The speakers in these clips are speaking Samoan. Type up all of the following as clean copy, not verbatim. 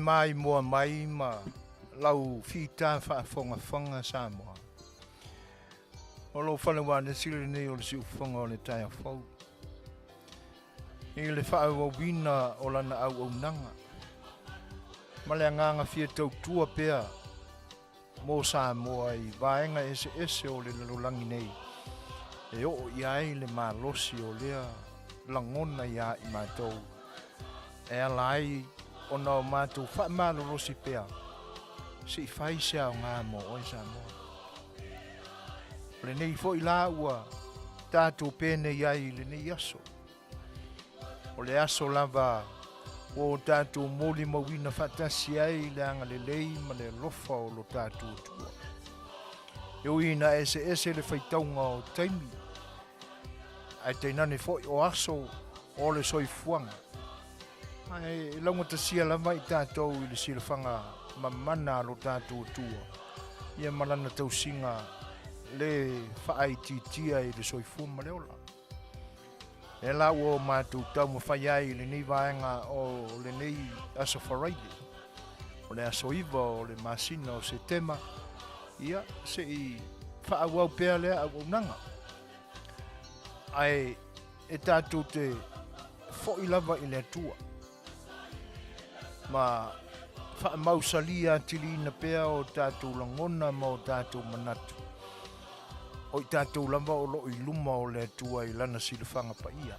maimoa mai ma lau fita faafogafoga Samoa. O lou fale ualesi lenei o le siufofoga o le taeao fou i le faaauauina o lana auaunaga ma le agaga fia tautua pea mo Samoa i vaega eseese o le lalolagi nei e oo i ai le malosi o lea lagona iā i matou e ala ai ona o matou faamalolosi pea se i fai se aoga mo oe Samoa. O lenei foi la ua tatou penei ai i lenei aso. O le aso lava ua o tatou molimauina faatasi ai le agalelei ma le alofa o lo tatou Atua. E ui ina eseese le faitauga o taimi, ae tainane foi o aso o le soifuaga, ae laugatasia lava i tatou i le silafaga mamana a lo tatou Atua, ia ma lana tausiga le faaitiitia i le soifua ma le ola. Lea la ua matou taumafai ai i lenei vaega o lenei aso Faraile, o le aso 9 o le masina o Setema, ia se i faaauau pea lea auaunaga. Ae e tatou te foi lava i le Atua ma faamausalia atiliina pea o tatou lagona ma o tatou manatu, o i tatou lava o loo i luma o le Atua i lana silafaga paia.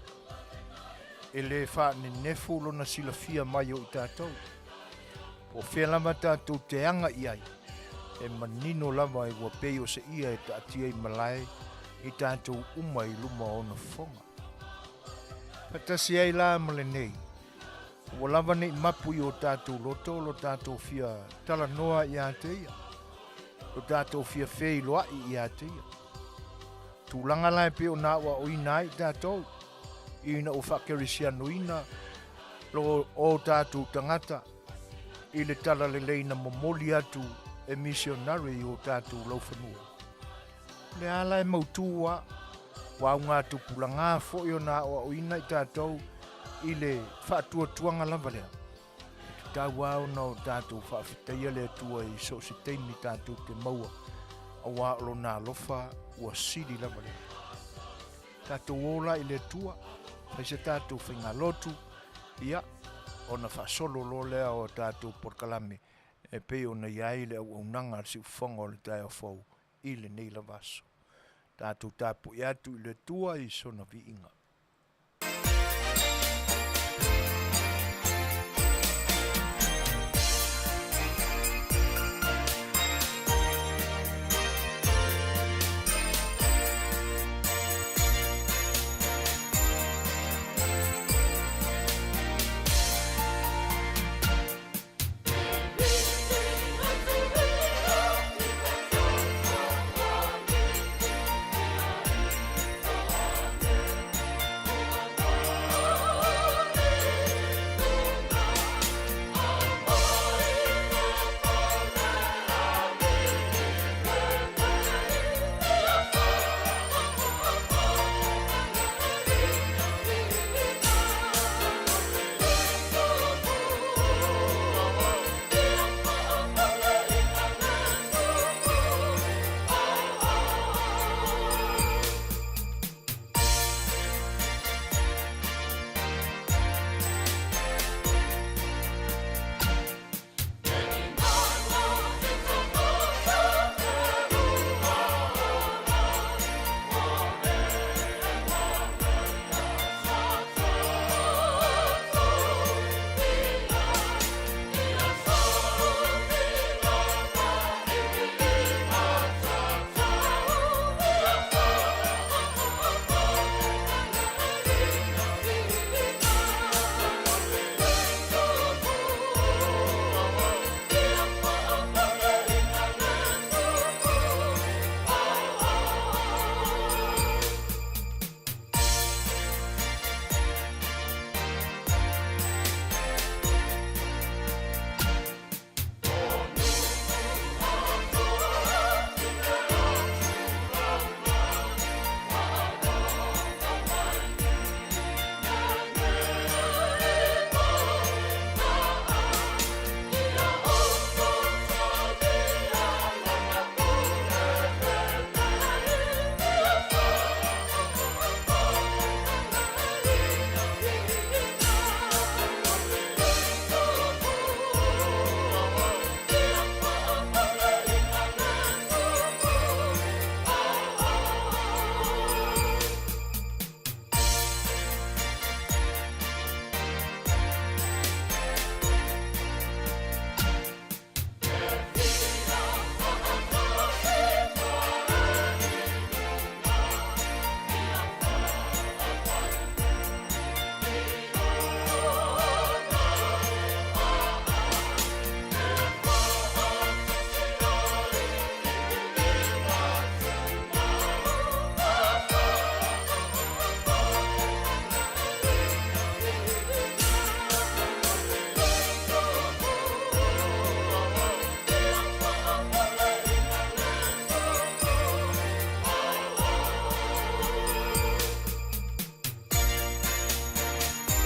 E le faanenefu lona silafia mai o i tatou. Po o fea lava tatou te aga i ai, e manino lava ua pei o se ia e taatia i malae i tatou uma i luma o ona fofoga. Faatasi ai la ma lenei, ua lava nei mapu i o tatou loto lo tatou fia talanoa ia te ia, lo tatou fia feiloai ia te ia. Tulaga la e pei ona aoaoina ai tatou ina ua faakerisianoina lo o tatou tagata i le talalelei na momoli atu e misionare i o tatou laufanua. O le ala e mautū a, ua augatupulaga foi ona aoaoina i tatou i le faatuatuaga lava lea. E tatau lava ona o tatou faafetaia le Atua i so o se taimi tatou te maua, auā o lona alofa ua sili lava lea. Tatou o la i le Atua, fai se tatou faigalotu, ia, ona faasolo loa lea o tatou polokalame e pei ona i ai le auaunaga a le siufofoga o le taeao fou i lenei lava aso. Tatou tapuai atu i le Atua i sona viiga.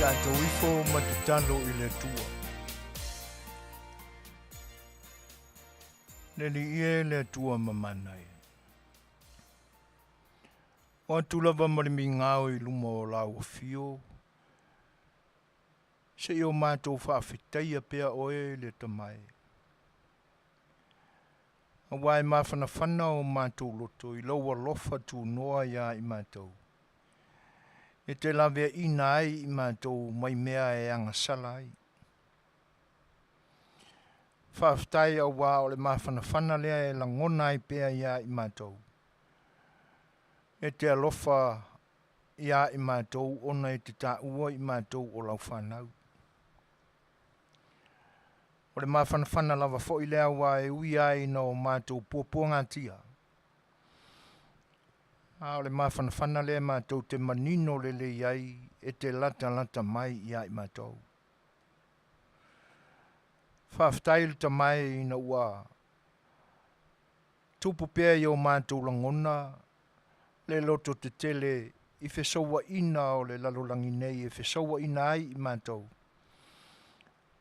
Tatou ifo ma tatalo i le Atua. Le Alii e, le Atua mamana e. O atu lava ma le migao i luma o lau afio, se i o matou faafetaia pea oe le Tama e. Auā e mafanafana o matou loto i lou alofa tunoa iā i matou, e te laveaiina ai i matou mai mea e agasala ai. Faafetai auā o le mafanafana lea e lagona ai pea iā i matou, e te alofa iā i matou ona e te taua i matou o lau fanau. O le mafanafana lava foi lea auā e ui ai ina o matou puapuagatia, a o le mafanafana lea matou te manino lelei ai e te latalata mai iā i matou. Faafetai le Tama e ina ua tupu pea i o matou lagona le loto tetele i fesouaina o le lalolagi nei e fesouaina ai i matou,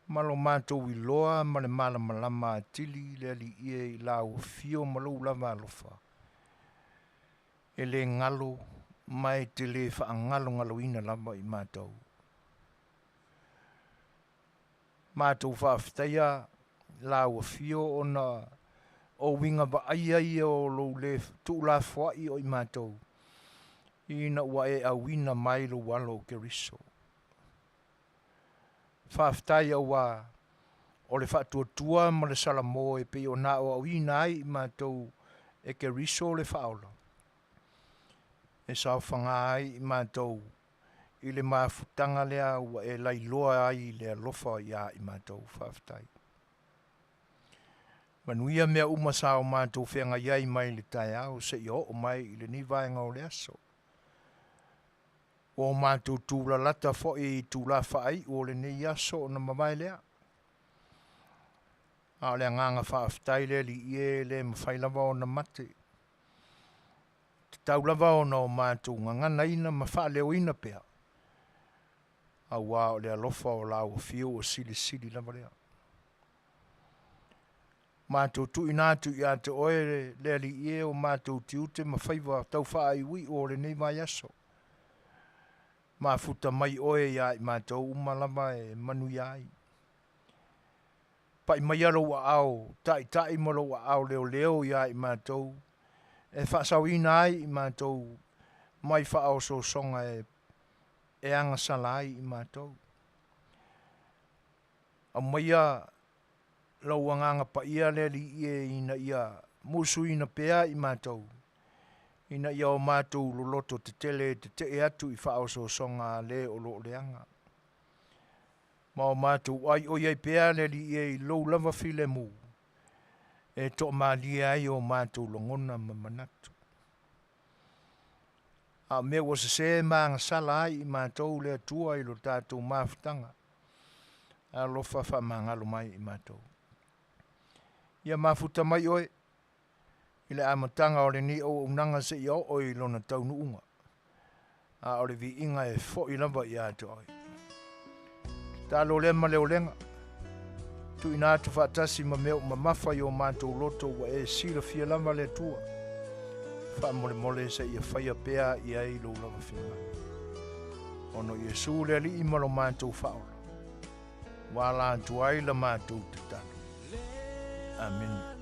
ma lo matou iloa ma le malamalama atili le Alii e i lau afio ma lou lava alofa, e le galo ma e te lē faaagalogaloina lava i matou. Matou faafetaia lau afio ona o uiga vaaia ia o lou lē tuulafoai o i matou ina ua e auina mai lou Alo o Keriso. Faafetai auā o le faatuatua ma le salamo e pei ona aoaoina ai i matou e Keriso le Faaola, e saofaga ai i matou i le mafutaga lea ua e lailoa ai i le alofa iā i matou. Faafetai. Manuia mea uma sa o matou feagai ai mai le taeao seia oo mai i lenei vaega o le aso. Ua o matou tulalata foi i itulā faaiu o lenei aso ona mavae lea, a o le agaga faafetai le Alii e, e le mafai lava ona mate, tatau lava ona o matou gaganaina ma faaleoina pea, auā o le alofa o lau afio ua silisili lava lea. Matou tuuina atu ia te oe le Alii e o matou tiute ma faiva taufaaiuiu o lenei vaiaso, mafuta mai oe iā i matou uma lava e manuia ai. Pai maia lou aao taitai ma lou aao leoleo iā i matou e faasaoina ai i matou mai faaosoosoga e agasala ai i matou. Aumaia lou Agaga Paia le Alii e ina ia musuina pea i matou, ina ia o matou loloto tetele e tetee atu i faaosoosoga a le o lo o leaga, ma o matou aioi ai pea le Alii e i lou lava filemu e toamalie ai o matou lagona ma manatu. A o mea ua sesē ma agasala ai i matou le Atua i lo tatou mafutaga, alofa faamagalo mai i matou. Ia mafuta mai oe i le amataga o lenei auaunaga seia oo i lona taunuuga, a o le viiga e fo'i lava ia te oe. Tatalo lea ma le olega, tuuina atu faatasi ma mea ua mamafa i o matou loto ua e silafia lava le Atua. Faamolemole seia faia pea i ai lou lava finagalo. Ona o Iesu le Alii ma lo matou Faaola, ua ala atu ai la matou tatalo. Amene.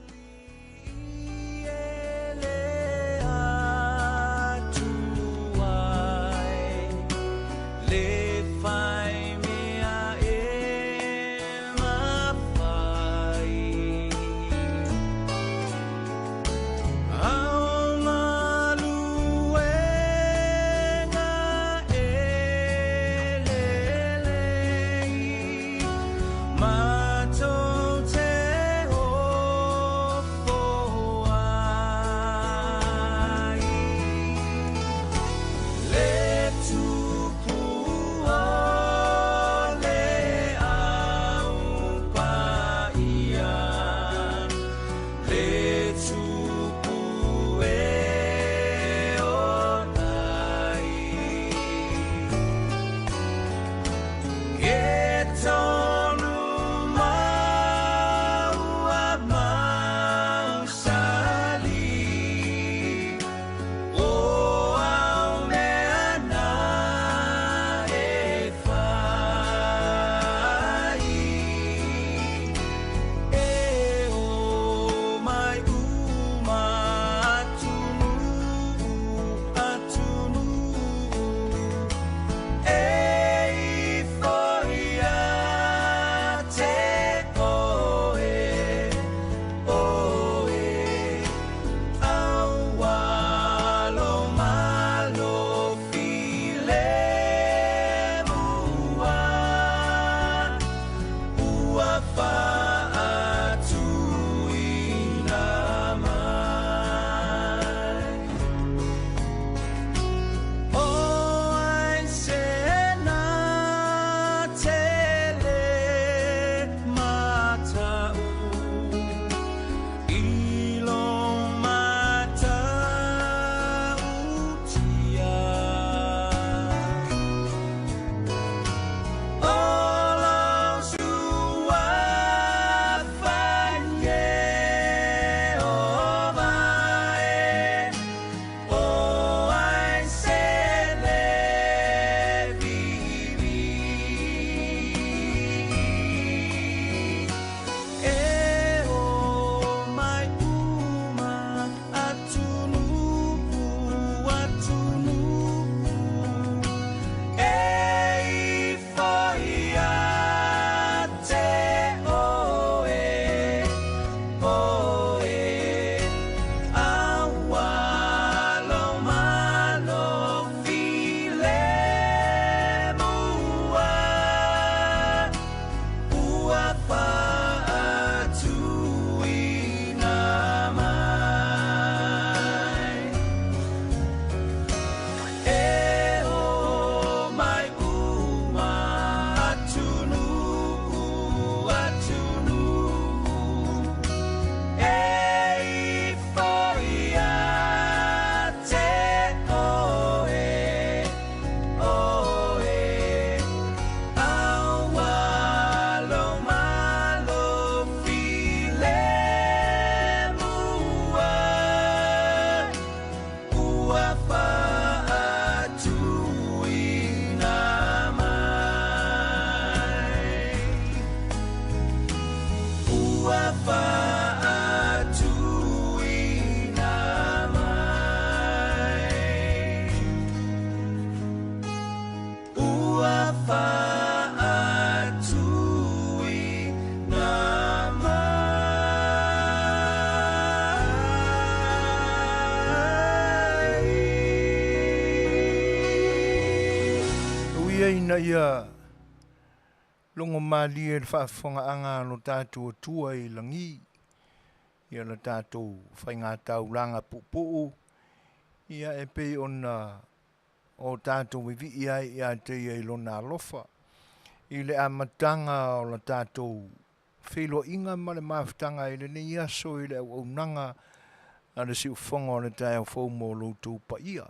Ina ia logo malie le faafofogaaga a lo tatou Atua i lagi ia le tatou faigataulaga puupuu ia e pei ona o tatou vivii ai ia te Ia i Lona alofa i le amataga o le tatou feiloaiga ma le mafutaga i lenei aso i le auaunaga a le siufofoga o le taeao fou mo lo outou paia.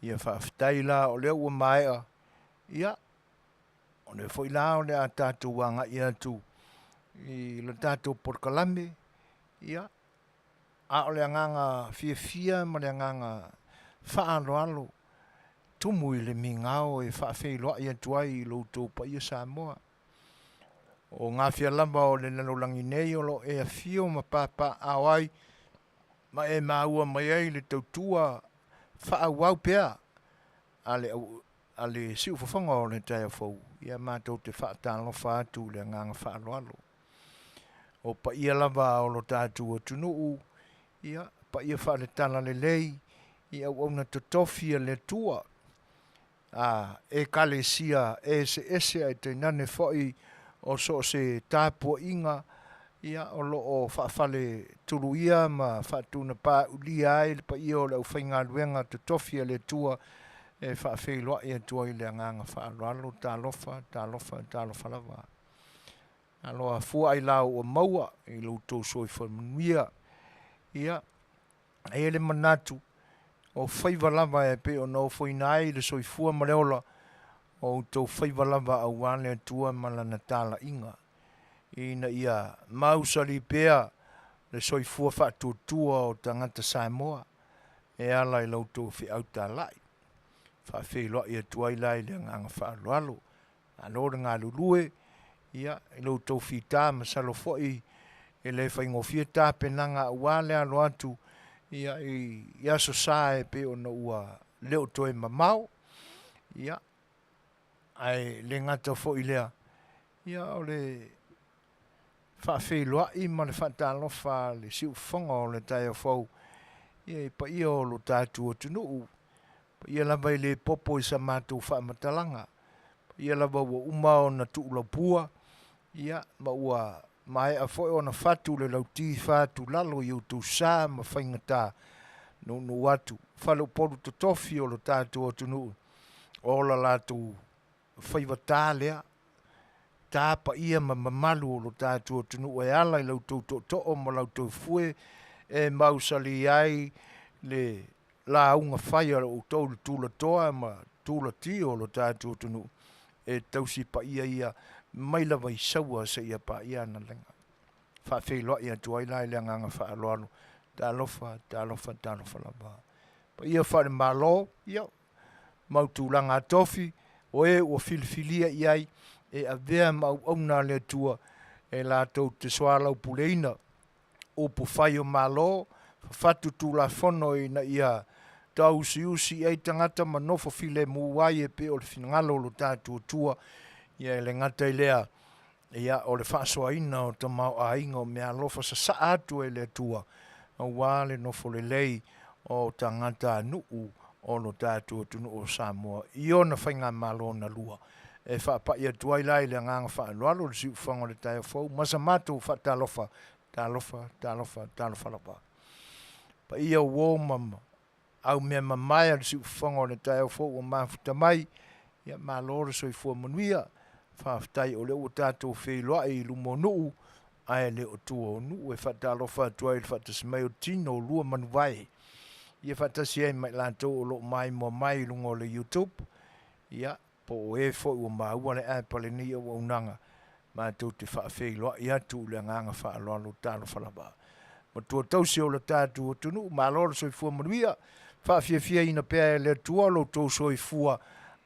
Ia faafetai la o lea ua maea, ia o lea foi la o le a tatou agai atu i le tatou polokalame, ia a o le agaga fiafia ma le agaga faaaloalo tumu i le migao e faafeiloai atu ai i lo outou paia Samoa. O gafia lava o le lalolagi nei o lo o e afio ma papaaao ai ma e maua mai ai le tautua faaauau pea a le, a le siufofoga o le taeao fou, ia matou te faatalofa atu i le agaga faaaloalo. O paia lava o lo tatou atunuu, ia, paia faale-talalelei i auauna totofi a le Atua, a Ekalesia eseese ae tainane foi o so o se tapuaiga ia o lo o faafaletuluia ma faatunapaulia ai le paia o le aufaigaluega totofi a le Atua e faafeiloai atu ai i le agaga faaaloalo. Talofa, talofa, talofa lava. Alo a fua ailao ua maua i lo outou soifua manuia. Ia, e i ai le manatu, o faiva lava e pei ona ofoina ai le soifua ma le ola, o outou faiva lava aua le Atua ma Lana talaiga, ina ia mausali pea le soifua faatuatua o tagata Samoa e ala i la outou feau talai. Faafeiloai atu ai la i le agaga faaaloalo. Malo le galulue ia i lo outou fita masalo foi e le faigofie tapenaga aua le alo atu ia i Aso Sa e pei ona ua le o toe mamao. Ia ae le gata foi i lea, ia o le faafeiloai ma le faatalofa a le siufofoga o le taeao fou ia i paia o lo tatou atunuu, paia lava e le popo i sa matou faamatalaga, paia lava ua uma ona tuulaupua ia ma ua maea foi ona fatu le lauti fatulalo i outou sa ma faigata nuunuu atu faleupolu totofi o lo tatou atunuu o la latou faiva ta lea, ta paia ma mamalu o lo tatou atunuu e ala i la outou tootoo ma la outou fue e mausali ai le lauga fai a outou le tulatoa ma tulati o lo tatou atunuu e tausi paia ia mai lava i Saua seia paia Analega. Faafeiloai atu ai la i le agaga faaaloalo, talofa, talofa, talofa lava. Paia faale-Malo, ia, mau tulaga tofi, o e ua filifilia i ai e avea ma auauna a le Atua e latou te soalaupuleina upufai o Malo, fafatu Tulafono ina ia tauusiusi i ai tagata ma nofo filemu ai e pei o le finagalo o lo tatou Atua. Ia e le gata i lea, ia o le faasoaina o tamaoaiga o meaalofa sasaa atu e le Atua aua le nofo lelei o tagatanuu o lo tatou atunuu o Samoa i ona faigamalo na lua. E faapai atu ai la i le agaga faaaloalo le siufofoga o le taeao fou ma sa matou faatalofa, talofa, talofa, talofa lava. Paia uo ma aumeamamae a le siufofoga o le taeao fou ua mafuta mai, ia malo le soifua manuia. Faafetai o lea ua tatou feiloai i luma o nuu ae le o tua o nuu. E faatalofa atu ai i le faatasi mai o tino o lua manuvae, ia faatasi ai ma i latou o lo o maimoa mai i luga o le YouTube, ia po o e foi ua maua le app a lenei auaunaga, matou te faafeiloai atu i le agaga faaaloalo. Talofa lava. Matua tausi o le tatou atunuu, malo le soifua manuia, faafiafiaina pea e le Atua lo outou soifua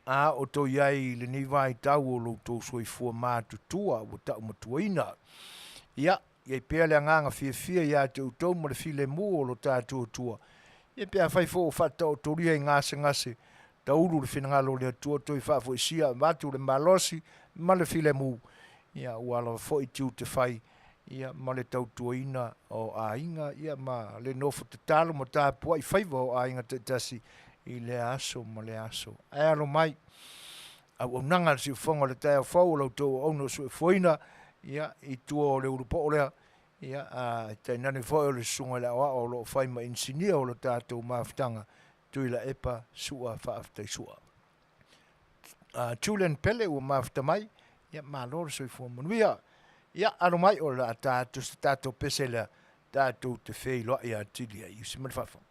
a o outou i ai i lenei vaitau o lo outou soifua matutua ua taumatuaina. Ia, i ai pea le agaga fiafia ia te outou ma le filemu o lo tatou Atua. Ia pe afai foi ua faataotolia i gasegase, taulu le finagalo o le Atua toe faafoisia avatu le malosi ma le filemu, ia aua lava foi tiute fai ia ma le tautuaina o aiga ia ma le nofo tatalo ma tapuai faiva o aiga taitasi i lea aso ma lea aso. Ae alo mai. auaunaga a le siufofoga o le taeao fou o la outou auauna o suefuaina, ia, i tua o le ulupoo lea, ia, a tainane foi o le susuga i le aoao o lo o fai ma inisinia o le tatou mafutaga, Tuilaepa Sua Faafetai Sua. Julian Pele ua mafuta mai, ia malo le soifua manuia. Ia alo mai o le a ta atu se tatou pese lea tatou te feiloai atili ai. Usi mai le faafofoga.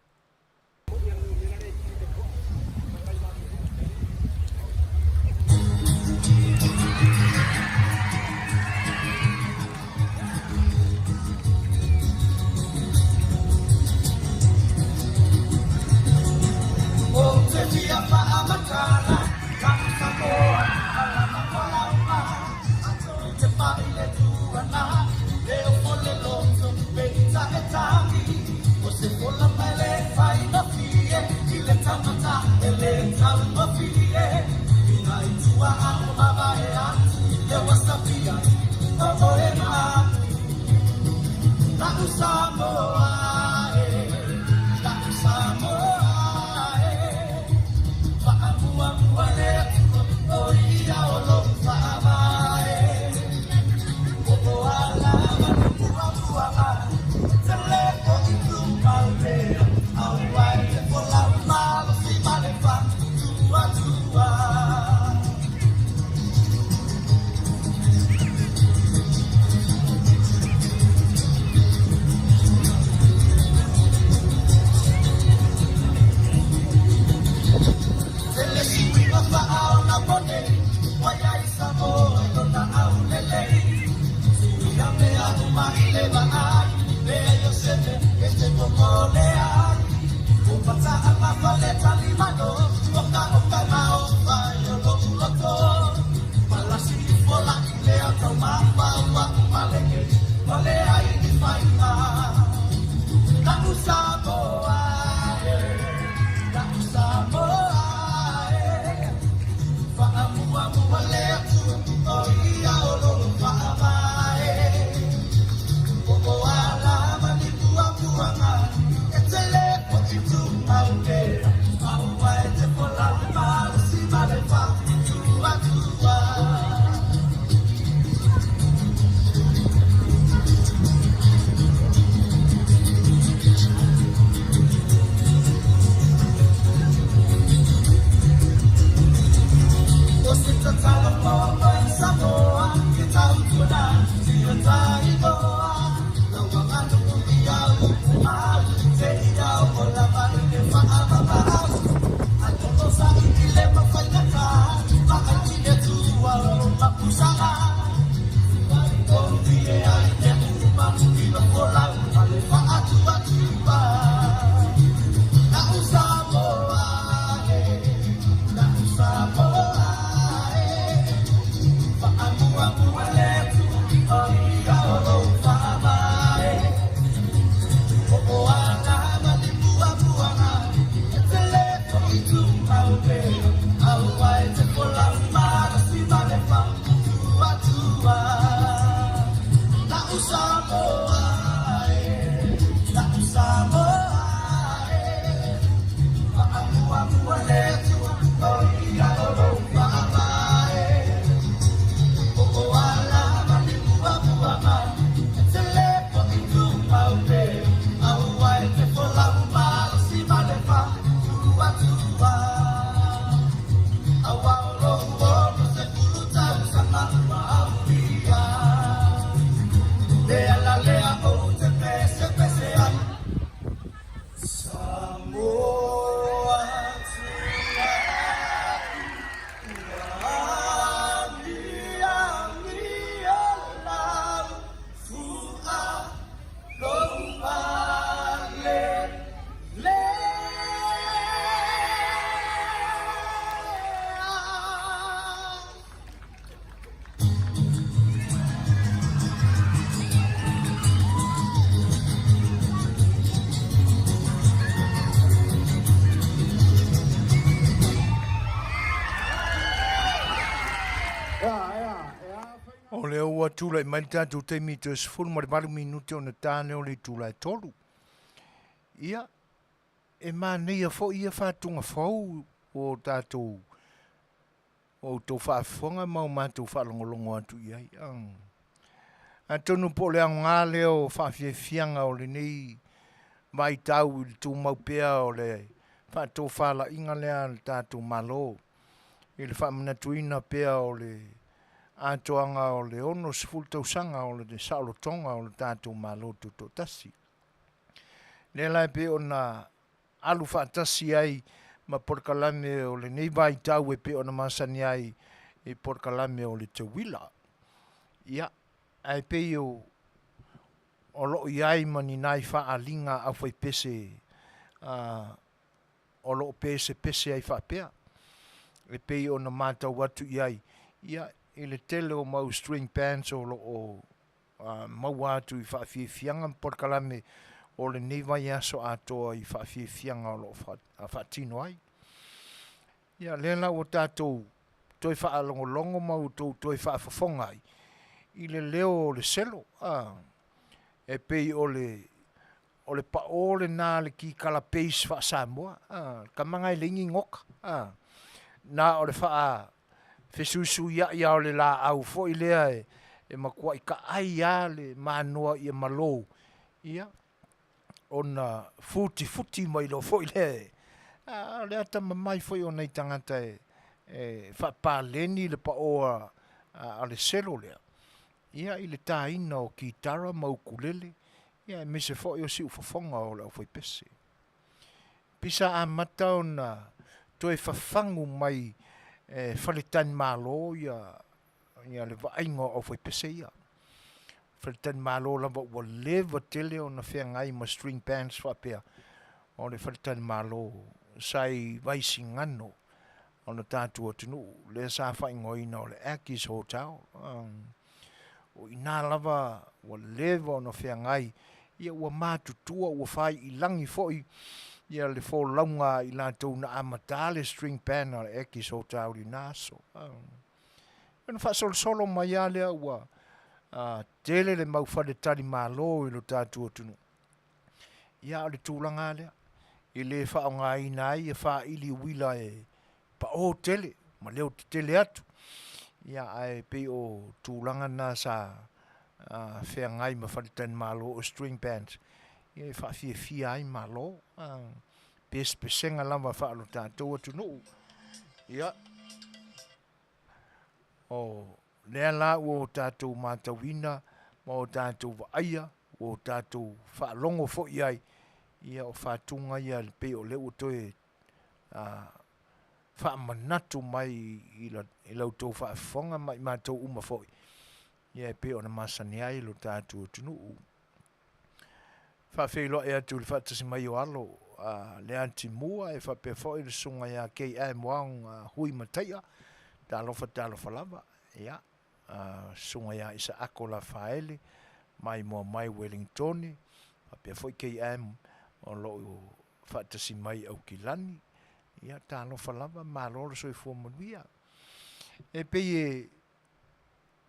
O lea ua tulai mai le tatou taimi toe 18 minute ona ta lea o le itula e 3. Ia, e manaia foi ia faatuga fou o tatou. Ua outou faafofoga ma ua matou faalogologo atu i ai. Atonu po o le aoga lea o faafiafiaga o lenei vaitau i le tumau pea o le faatofalaiga lea a le tatou Malo i le faamanatuina pea o le atoaga o le 60 tausaga o le saolotoga o le tatou Malo Tutoatasi. Lea la e pei ona alu faatasi ai ma polokalame o lenei vaitau e pei ona masani ai i polokalame o le teuila. Ia, ae pei o o lo o i ai ma ni nai faaaliga a aufaipese o lo o pesepese ai faapea, e pei ona matau atu i ai, ia, i le tele o mau string bands o lo o maua atu i faafiafiaga ma polokalame o lenei vaiaso atoa i faafiafiaga o lo o faatino ai. Ia, lea la ua tatou toe faalogologo ma outou toe faafofoga ai i le leo o le selo, a, e pei o le o le pao lena a le kikala bass faa-Samoa, a, le tama lena e leai ni nota, a, na o le faafesuisuiai lava o le laau foi lea e matuai taai lava le manoa ia malo, ia, ona futifuti mai loa foi lea. A o le atamamai foi o nai tagata e faapaleni le pao a le selo lea, ia, i le taina o kitara ma ukulele, aemaise foi o siufofoga o le aufaipese. Pei sa amata ona toe fafagu mai e faletalimalo ia le vaaiga o aufaipese ia. Faletalimalo lava ua leva tele ona feagai ma string bands faapea, o le faletalimalo sa i Vaisigano o le tatou atunuu lea sa faaigoaina o le Aggies Hotel. O i ina lava ua leva ona feagai, ia ua matutua ua faiilagi foi ia le folauga a i latou na amata le string band a le Aggies Hotel i na aso. Ona faasolosolo mai lava lea ua tele le mau faletalimalo i lo tatou atunuu, ia a o le tulaga lava lea, e le faaaogaina ai ia faili uila e pao tele ma leo tetele atu, ia ae pei o tulaga na sa feagai ma faletalimalo o string bands e faafiafia ai malo, pesepesega lava faale tatou atunuu. Ia, o lea la ua tatou matauina ma o tatou vaaia, ua o tatou faalogo foi i ai, ia o fatuga ia e pei o lea ua toe faamanatu mai i la outou faafofoga ma i matou uma foi, ia e pei ona masani ai lo tatou atunuu. Faafeiloai atu i le faatasi mai o alo a Leatimua e faapea foi le susuga ia KM Wong Hui Mataia, talofa talofa lava. Ia, susuga ia Isaako Lafaele, maimoa mai Ueligitone, faapea foi KM o lo o faatasi mai i Aukilani. Ia, talofa lava, malo le soifua manuia. E pei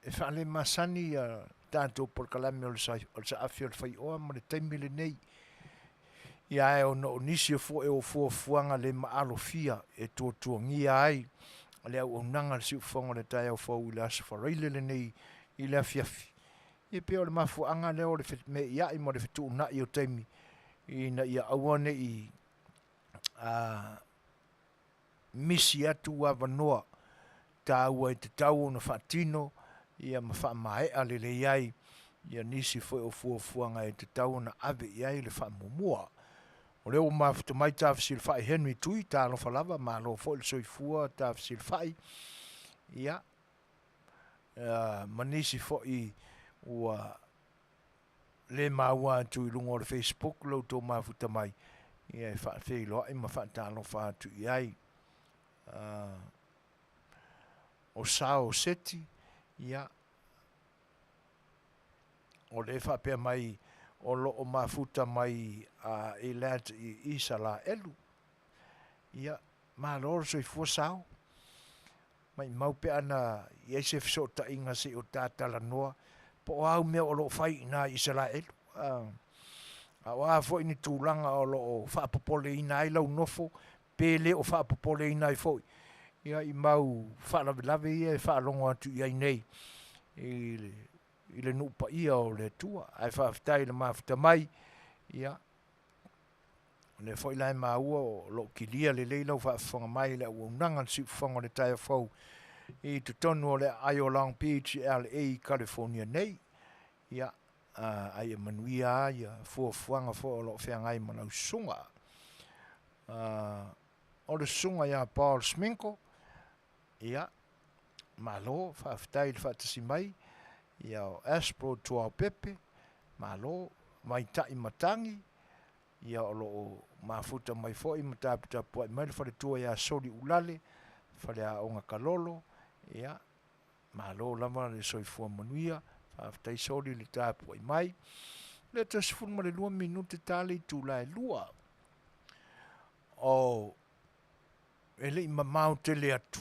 e faalemasani ia tatou polokalame o le Saafi o le Faioa ma le taimi lenei, ia ae ona o nisi foi o fuafuaga le maalofia e tuatuagia ai le auaunaga a le siufofoga o le taeao fou i le Aso Faraile lenei i le afiafi. E pei o le mafuaaga lea o le feme'ia'i ma le fetu'una'i o taimi ina ia aua ne i misi atu avanoa taua e tatau ona faatino ia ma faamaea lelei ai ia nisi foi o fuafuaga e tatau ona ave i ai le faamuamua. O lea ua mafuta mai Tafesilafai Henry Tui, talofa lava, malo foi le soifua Tafesilafai, ia, ma nisi foi ua le maua atu i luga o le Facebook lo outou mafuta mai, ia e faafeiloai ma faatalofa atu i ai. O Sao Seti, ia, o lea e faapea mai o lo o mafuta mai Eilat i Isalaelu. Ia, malo le soifua Sao. Maimau pe ana i ai se fesootaiga se i o ta talanoa po o a au mea o lo o fai i ina i Isalaelu. A o a foi ni tulaga o lo o faapopoleina ai lau nofo pe le o faapopoleina ai foi. Ia i mau faalavelave ia e faalogo atu i ai nei i le i le nuu paia o le Atua. Ae faafetai i le mafuta mai, ia, o lea foi la e maua o lo o kilia lelei lau faafofoga mai i le auaunaga a le Siufofoga o le Taeao Fou i totonu o le aai o Long Beach i LA i Kalifonia nei. Ia, a ia manuia lava ia fuafuaga foi o lo o feagai ma lau susuga. O le susuga ia Paul Sminko, ia, malo, faafetai i le faatasi mai, ia o Aspro Tuaopepe, malo, Vaitai Matagi, ia o lo o mafuta mai foi ma taputapuai mai le faletua ia Soli Ulale, faleaoga Kalolo, ia, malo lava le soifua manuia, faafetai Soli le tapuai mai. Le toe 12 minute ta le itula e 2. O e le i mamao tele atu,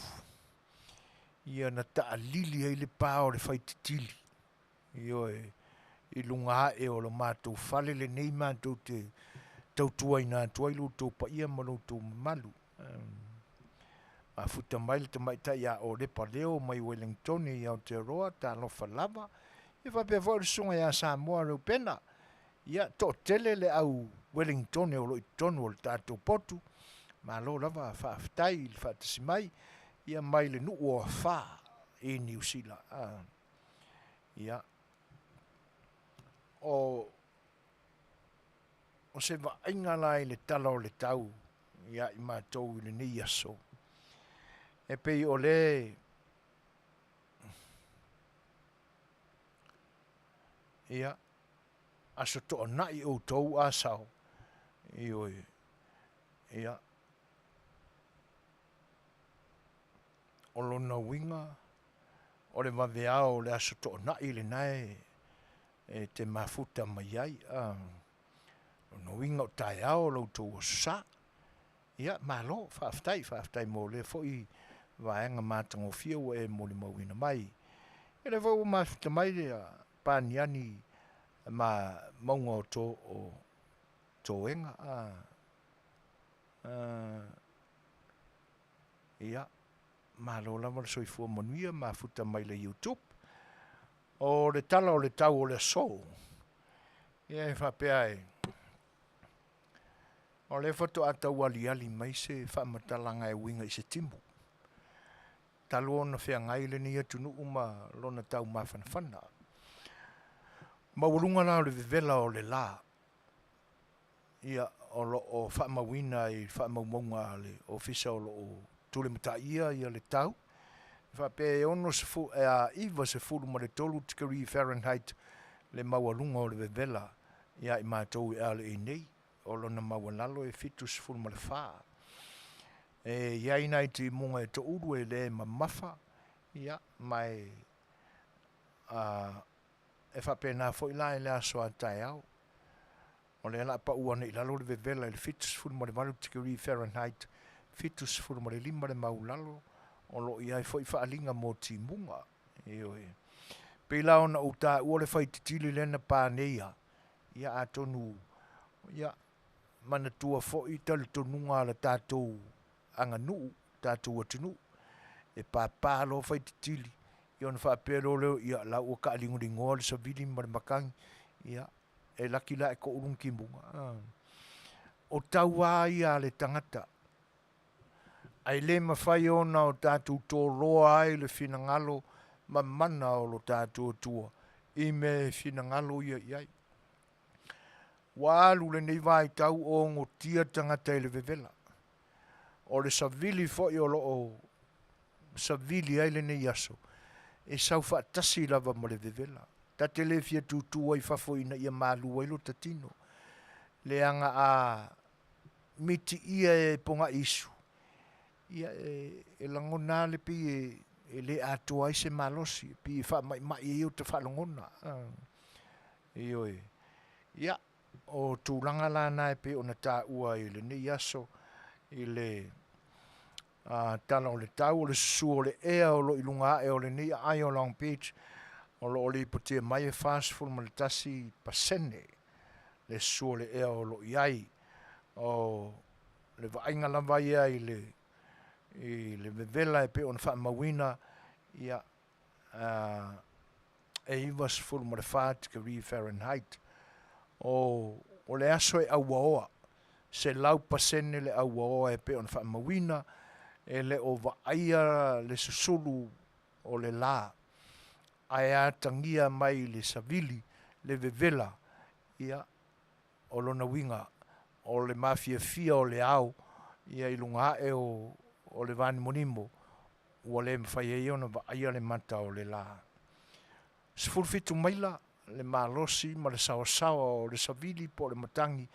ia na taalili ai le pa o le faititili, ioe, i luga ae o le matou fale lenei matou te tautuaina atu ai lo outou paia ma lo outou mamalu. Mafuta mai le tamaitai ia Olepa Leo mai Ueligitone i Aotearoa, talofa lava. Ia faapea foi le susuga ia Samoa Reupena. Ia, toatele le au Ueligitone o lo o i totonu o le tatou potu, malo lava faafetai i le faatasi mai, ia mai le nuu o Afā i Niu Sila. Ia, o se vaaiga la i le tala o le tau ia i matou i lenei aso, e pei o le ia, Aso Toonai outou Asao, ioe, ia, o lona uiga o le vaveao o le Aso Toonai lena e te mafuta mai ai. O lona uiga o taeao lo outou Aso Sa. Ia, malo, faafetai, faafetai mo lea foi vaega matagofie ua e molimauina mai. Ia o lea foi ua mafuta mai le Paniani ma mauga o Toega. Ia, malo lava le soifua manuia, mafuta mai le YouTube. O le tala o le tau o le aso, ia e faapea e, o lea faatoa tau aliali mai se faamatalaga e uiga i se timu, talu ona feagai lenei atunuu ma lona taumafanafana. Maualuga la o le vevela o le la, ia, o lo o faamauina i faamaumauga a le Ofisa o lo o tule mataia ia le tau, e faapea e 93 tikeri Fahrenheit le maualuga o le vevela ia i matou i LA nei, o lona maualalo e 74. E i ai nai timuga e toulu e le mamafa, ia, ma e, e faapena foi la i le aso a taeao. O lea o le a pau ane i lalo le vevela i le 78 tikeri Fahrenheit, 75 le maulalo, o lo o i ai foi faaaliga mo timuga. Ioe. Pei la ona ou taua le faititili lea na pa nei lava, ia atonu, ia, manatua foi talitonuga a le tatou aganuu, tatou atunuu, e papa loa faititili, ia ona faapea loa lea, ia o la ua taaligoligoa le savili ma le matagi, ia, e laki la e toulu ni timuga. O tau lava ia a le tagata, ae le mafai ona o tatou toloa ai le finagalo ma mana o lo tatou Atua i mea e finagalo ia i ai. Ua alu lenei vaitau o ogotia tagata i le vevela. O le savili foi o lo o savili ai lenei aso, e sau faatasi lava ma le vevela. Ta te le fia tutu ai i fafo ina ia malu ai lota tino, leaga a mitiia e pogai isu, ia e lagona lava le pei e le atoa ai se malosi, e pei e faamaimai ai ota faalogona. Ioe. Ia, o tulaga la na e pei ona taua i lenei aso i le tala o le tau, o le susu o le ea o lo o i luga ae o lenei aai o Long Beach, o lo o lipotia mai e 41% le susu o le ea o lo o i ai. O le vaaiga lava ia i le i le vevela e pei ona faamauina, ia, e 94 tikeri Fahrenheit. O, o le aso e auaoa, 100% le auaoa e pei ona faamauina, e le o vaaia le susulu o le la, ae atagia mai i le savili le vevela, ia, o lona uiga, o le mafiafia o le ao ia i luga ae o, o le vanimonimo, ua le mafai ai ona vaaia le mata o le la. 17 maila le malosi ma le saoasaoa o le savili po o le matagi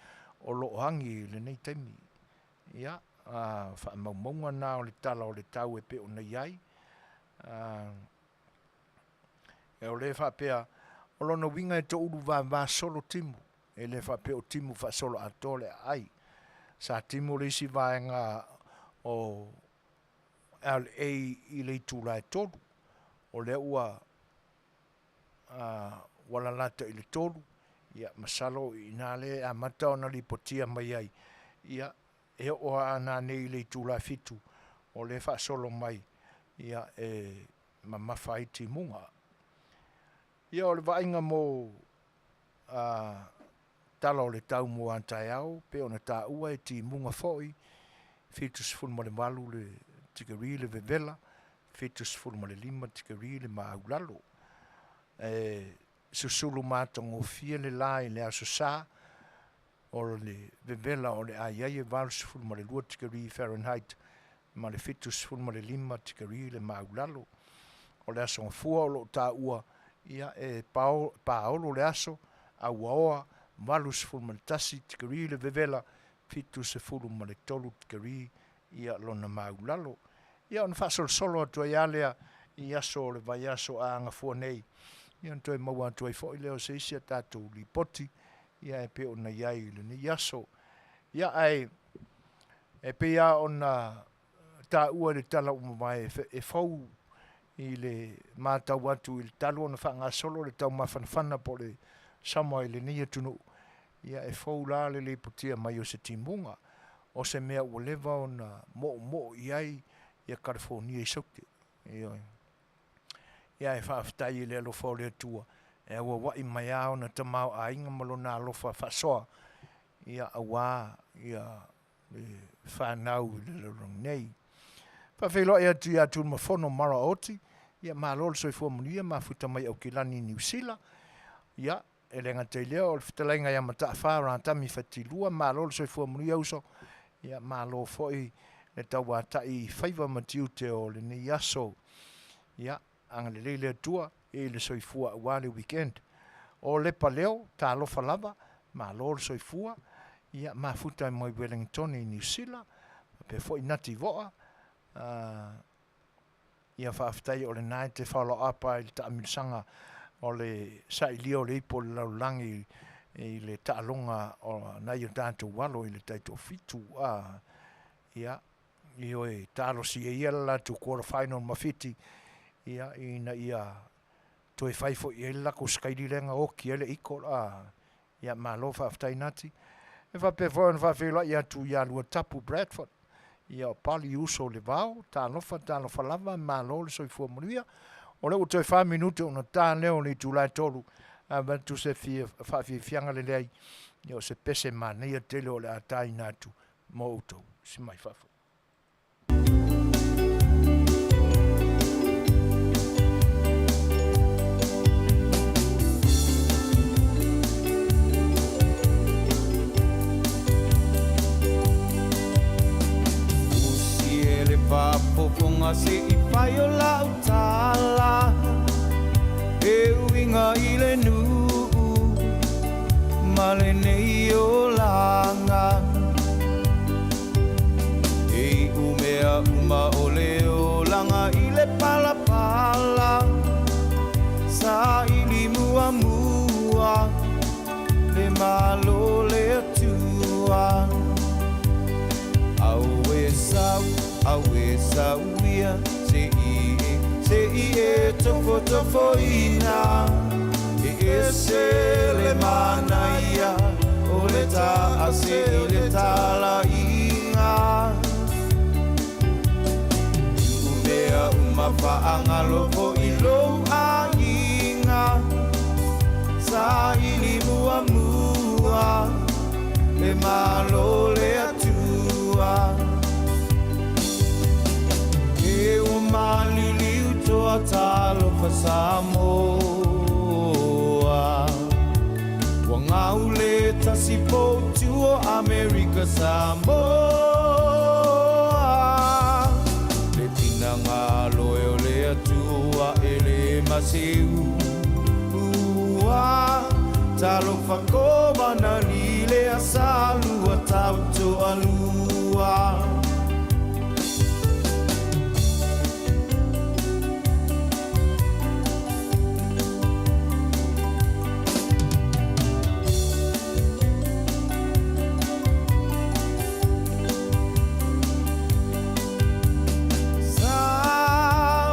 o lo o agi i lenei taimi. Ia, faamaumauga na o le tala o le tau e pei ona i ai. E o lea e faapea, o lona uiga e toulu vava solo timu, e le faapea o timu faasoloatoa le aai. Sa timu le isi vaega o LA i le itula e 3, o lea ua ua lalata i le 3, ia masalo o i ina lea e amata ona lipotia mai ai, ia e oo lava nanei i le itula e 7, o lea e faasolo mai, ia e mamafa ai timuga. Ia o le vaaiga mo tala o le tau mo a taeao, pei ona taua e timuga foi, 78 le tikeri le vevela, 75 tikeri le maulalo. E susulu matagofie le la i le Aso Sa, o le vevela o le a i ai e 82 tikeri Fahrenheit ma le 75 tikeri le maulalo. O le Aso Gafua o lo o taua, ia e paolo le aso, auaoa 81 tikeri le vevela, 73 tikeri ia lona maulalo. Ia ona faasolosolo atu ai lava lea i aso o le vaiaso a gafua nei, ia ona toe maua atu ai foi lea o se isi a tatou lipoti, ia e pei ona i ai i lenei aso. Ia ae e pei lava ona taua i le tala ua mavae e fou i le matau atu i le talu ona faagasolo le taumafanafana po o le summer i lenei atunuu, ia e fou la le lipotia mai o se timuga, o se mea ua leva ona moomoo i ai ia Kalifonia i Saute. Ioe. Ia ae faafetai i le alofa o le Atua e auauai mai lava ona tamaoaiga ma lona alofa faasoa, ia aua ia le fanau i le lalolagi nei. Faafeiloai atu ia Tunumafono Mara Oti, ia malo le soifua manuia, mafuta mai Aukilani i Niu Sila. Ia, e le gata i lea o le fetalaiga ia Mataafa Ratami Fatilua, malo le soifua manuia uso, ia malo foi le tauatai i faiva ma tiute o lenei aso. Ia, agalelei le Atua i le soifua aua le weekend. O Lepa Leo, talofa lava, malo le soifua, ia mafuta mai Wellingtone i Niu Sila, faapea foi Nati Voa, ia faafetai o lena e te follow up i le taamilosaga o le sailia o le ipu o le lalolagi i le taaloga o nai o tatou alo i le taitoafitu. Ia, ioe, talosia ia le latou quarter final ma Fiti, ia, ina ia toe fai foi i ai le latou sakaili lea na oti ai le iko, ia, malo faafetai Nati. E faapea foi ona faafeiloai atu ia Luatapu Bradford, ia o Pali uso le vao, talofa, talofa lava, malo le soifua manuia. O lea ua toe 4 minute ona ta lea o le itula e 3, avatu se faafiafiaga lelei, ia o se pese manaia tele o le a taina atu mo outou. Si mai fafo. Usi e le faafofoga se i fai o lau tala E uiga i le nuu ma lenei olaga E iu mea uma o le olaga i le palapala Saili muamua le Malo o le Atua Auē sau, auē sau ia Se i e, se i e tofotofoina E ese le manaia o le taase i le talaiga. Faagalo foi lou aiga Saili muamua Le Malo le Atua E ua maliliu toa Talofa Samoa Ua gau le tasi poutu o Amerika Samoa Le finagalo e o le Atua e le maseu Ua talofa kovana li le asalua tau toalua. Sa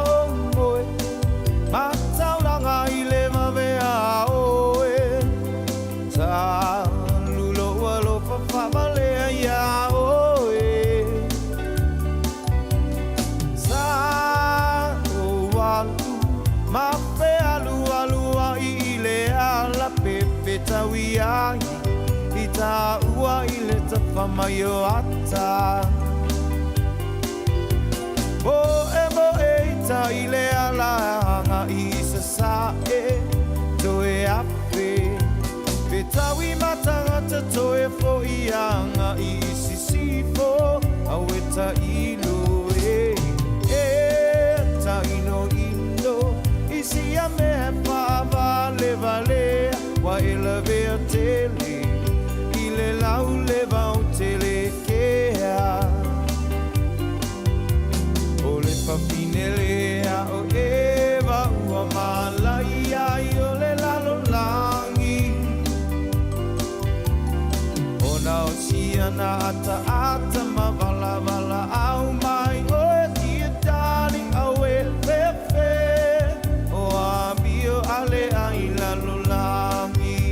o moe mataulanga i le vavea oe Sa lulo alofa faavalea iā oe Sa o alu ma fealualu ai i le ala pepetau ai i tāua i le tafa mai o ata Moe moe i tai i le ala agai i Sasae Toe afe Fetaui ma tagata toe fo'i agai i Sisifo Aue tailo e e Tainoino i sia mea faavalevalea Ua e lavea tele i le lauleva o Telekea O le fafine lea o Eva ua malaia ai o le lalolagi Ona o siana ataata ma valavalaau mai oe dear darling aue fefe O amio ale ai lalolagi.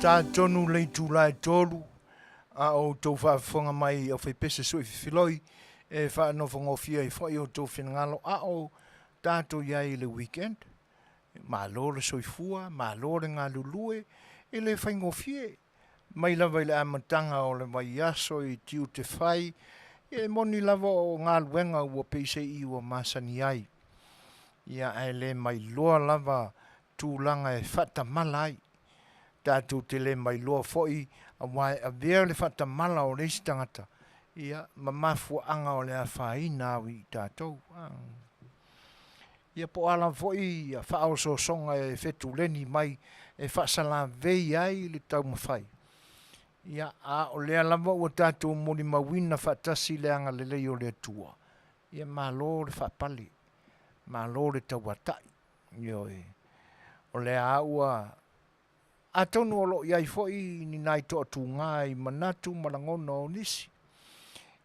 Talitonu le itula e tolu a o outou faafofoga mai i aufaipese sui fifiloi e faanofogofie ai foi outou finagalo a o tatou i ai i le weekend. Malo le soifua, malo le galulue, e le faigofie. Mai lava i le amataga o le vaiaso i tiute fai, e moni lava o galuega ua peiseai ua masani ai. Ia, ae le mailoa lava tulaga e faatamala ai. Tatou te le mailoa foi aua e avea le faatamala o le isi tagata, ia, ma mafuaaga o le afaina au i tatou. Ia po o a lava foi faaosoosoga e fetuleni mai e faasalavei ai le taumafai, ia, a o lea lava ua tatou molimauina faatasi le agalelei o le Atua, ia malo le faapale, malo le tauatai. Ioe. O lea lava ua Atonu o lo o i ai foi ni nai toatuga i manatu ma lagona o nisi,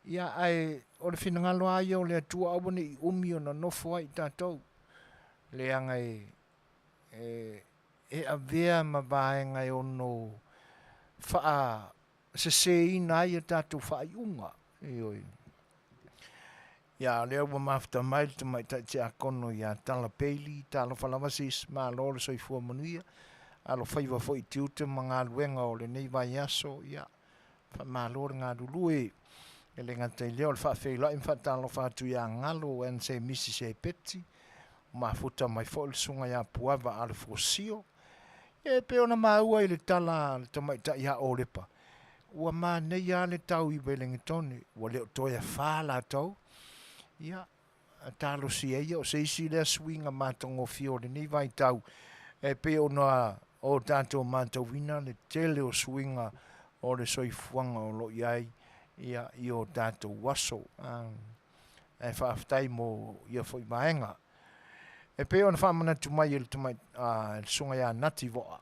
ia ae o le finagalo lava ia o le Atua aua ne i umi ona nofo ai tatou, leaga e e avea ma vaega e ono faaseseina ai a tatou faaiuga. Ioe. Ia, o lea ua mafuta mai le tamaitai tiakono ia Tala Bailey, talofa lava sis, malo le soifua manuia, alofaiva foi i tiute ma galuega o lenei vaiaso, ia, faamalo le galulue. E le gata i lea o le faafeiloai ma faatalofa atu ia Galo and se Mrs Epeti, mafuta mai foi le susuga ia Puava Alefosio. E pei ona maua i le tala a le tamaitai ia Olepa, ua manaia lava le tau i Wellington, ua le o toe afa latou. Ia, talosia ia o se isi lea suiga matagofie o lenei vaitau, e pei ona o tatou matauina le tele o suiga o le soifuaga o lo o i ai ia, i o tatou aso. Ae faafetai mo ia foi vaega. E pei ona faamanatu mai e le tamai, a, le susuga ia Nati Voa,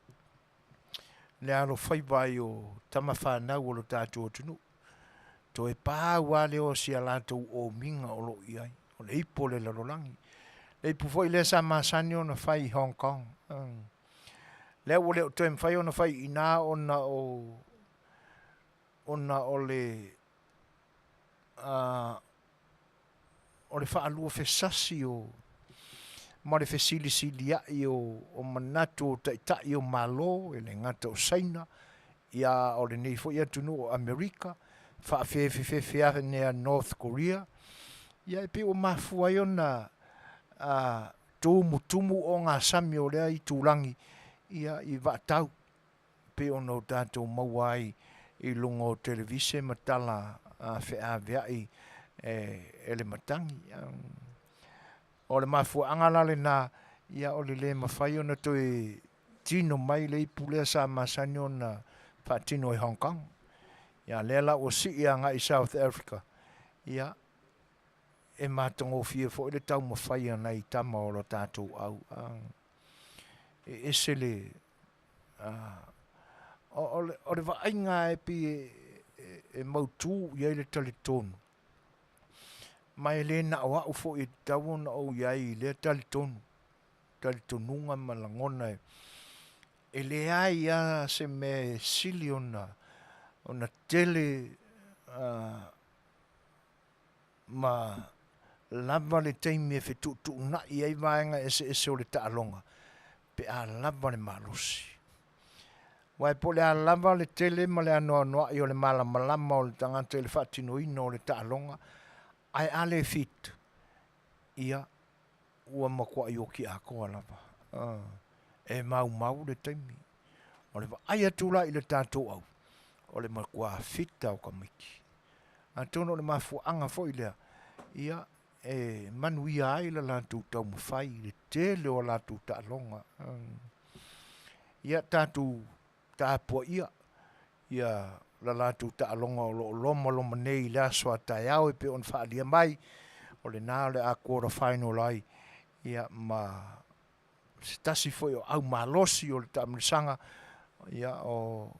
le alofaiva ai o tama fanau o lo tatou atunuu. Toe pau lava lea o si a latou omiga o lo o i ai, o le ipu o le lalolagi. Le ipu foi lea sa masani ona fai i Hong Kong. Lea ua le o toe mafai ona fai i ina ona o ona o le o le faaluafesasi o ma le fesilisiliai o manatu o Taitai o Malo, e le gata o Saina, ia a o lenei foi atunuu o Amerika, faafefefefe ane a North Korea, ia e pei ua mafua ai ona tumutumu ogasami o lea itulagi ia i vaatau pei ona o tatou maua ai i luga o televise ma tala feaveai e le matagi. O le mafuaaga la lena ia o le le mafai ona toe tino mai le ipu lea sa masani ona faatino i Hong Kong. Ia lea la ua sii agai i South Africa, ia e matagofie foi le taumafai a nai tama o le tatou au. E ese le o le vaaiga e pei e mautu i ai le talitonu, ma e le na o au foi e tatau ona ou i ai i lea talitonu, talitonuga ma lagona e leai lava se mea e sili ona tele ma lava le taimi e fetuutuunai ai vaega eseese o le taaloga pe a lava le malosi. Aua po o le a lava le tele ma le anoanoai o le malamalama o le tagata i le faatinoina o le taaloga, ae a le fit, ia ua matuai oti atoa lava. E maumau le taimi. O le vaai atu la i le tatou au, o le matua fit lava o tamaiti. Atonu o le mafuaaga foi lea ia e manuia ai le latou taumafai i le tele o latou taaloga. Ia tatou tapuaia ia le latou taaloga o lo o lomaloma nei i le aso a taeao e pei ona faaalia mai, o lena o le a quarter final ai ia ma se tasi foi o au malosi o le taamilosaga ia o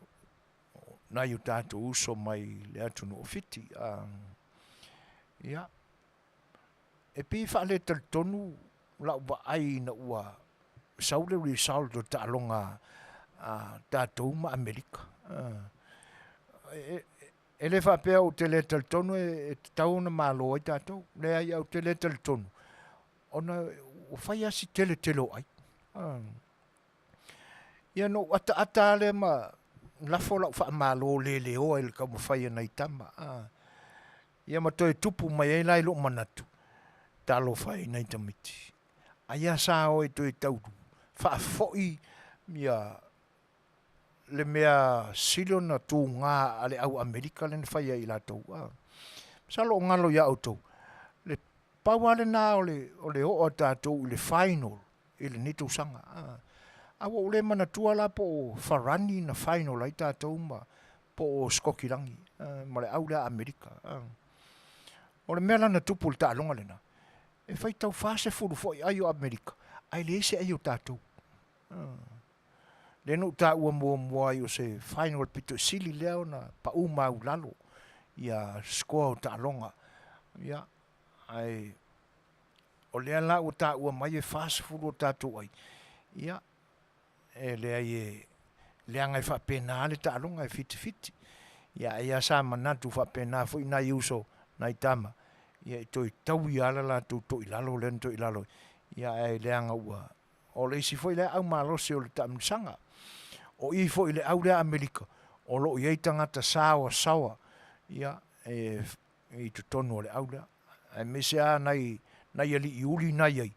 nai o tatou uso mai le atunuu o Fiti. Ia, e pei e faaletalitonu lau vaai ina ua sau le result o le taaloga a tatou ma Amerika. E le faapea ou te le talitonu e tatau ona malo ai tatou. Leai, ae ou te le talitonu ona ua fai lava si tele tele o ai. Ia na ou ataata lava lea ma lafo lau faamalo leleoa i le taumafai a nai tama. Ia ma toe tupu mai ai la i lou manatu, talofa e i nai tamaiti, ai lava sa o e toe tau faafoi ia le mea sili ona tuga a le au Amerika lea na fai ia i latou. Masalo o galo ia outou, le pau lava lena o le oo a tatou i le final i lenei tausaga. Ae ua ou le manatua la po o Farani na final ai tatou ma po o Sikotilagi ma le au lea Amerika. O le mea la na tupu i le taaloga lena, e faitau 40 foi ai o Amerika, ae leai se ai o tatou. Lea na ou taua muamua ai o se final pito i sili lea ona pau maulalo ia score o taaloga. Ia, ae o lea la ua taua mai e 40 o tatou ai, ia, e leai e leaga e faapena le taaloga e fitifiti. Ia ai lava sa manatu faapena foi nai uso, nai tama, ia e toe taui lava le latou toilalo lea na toilalo, ia ae leaga ua o le isi foi lea au malosi o le taamilosaga. O i foi i le au lea Amerika, o lo o i ai tagata saoasaoa ia e i totonu o le au lea, aemaise lava nai nai alii uli na e i ai,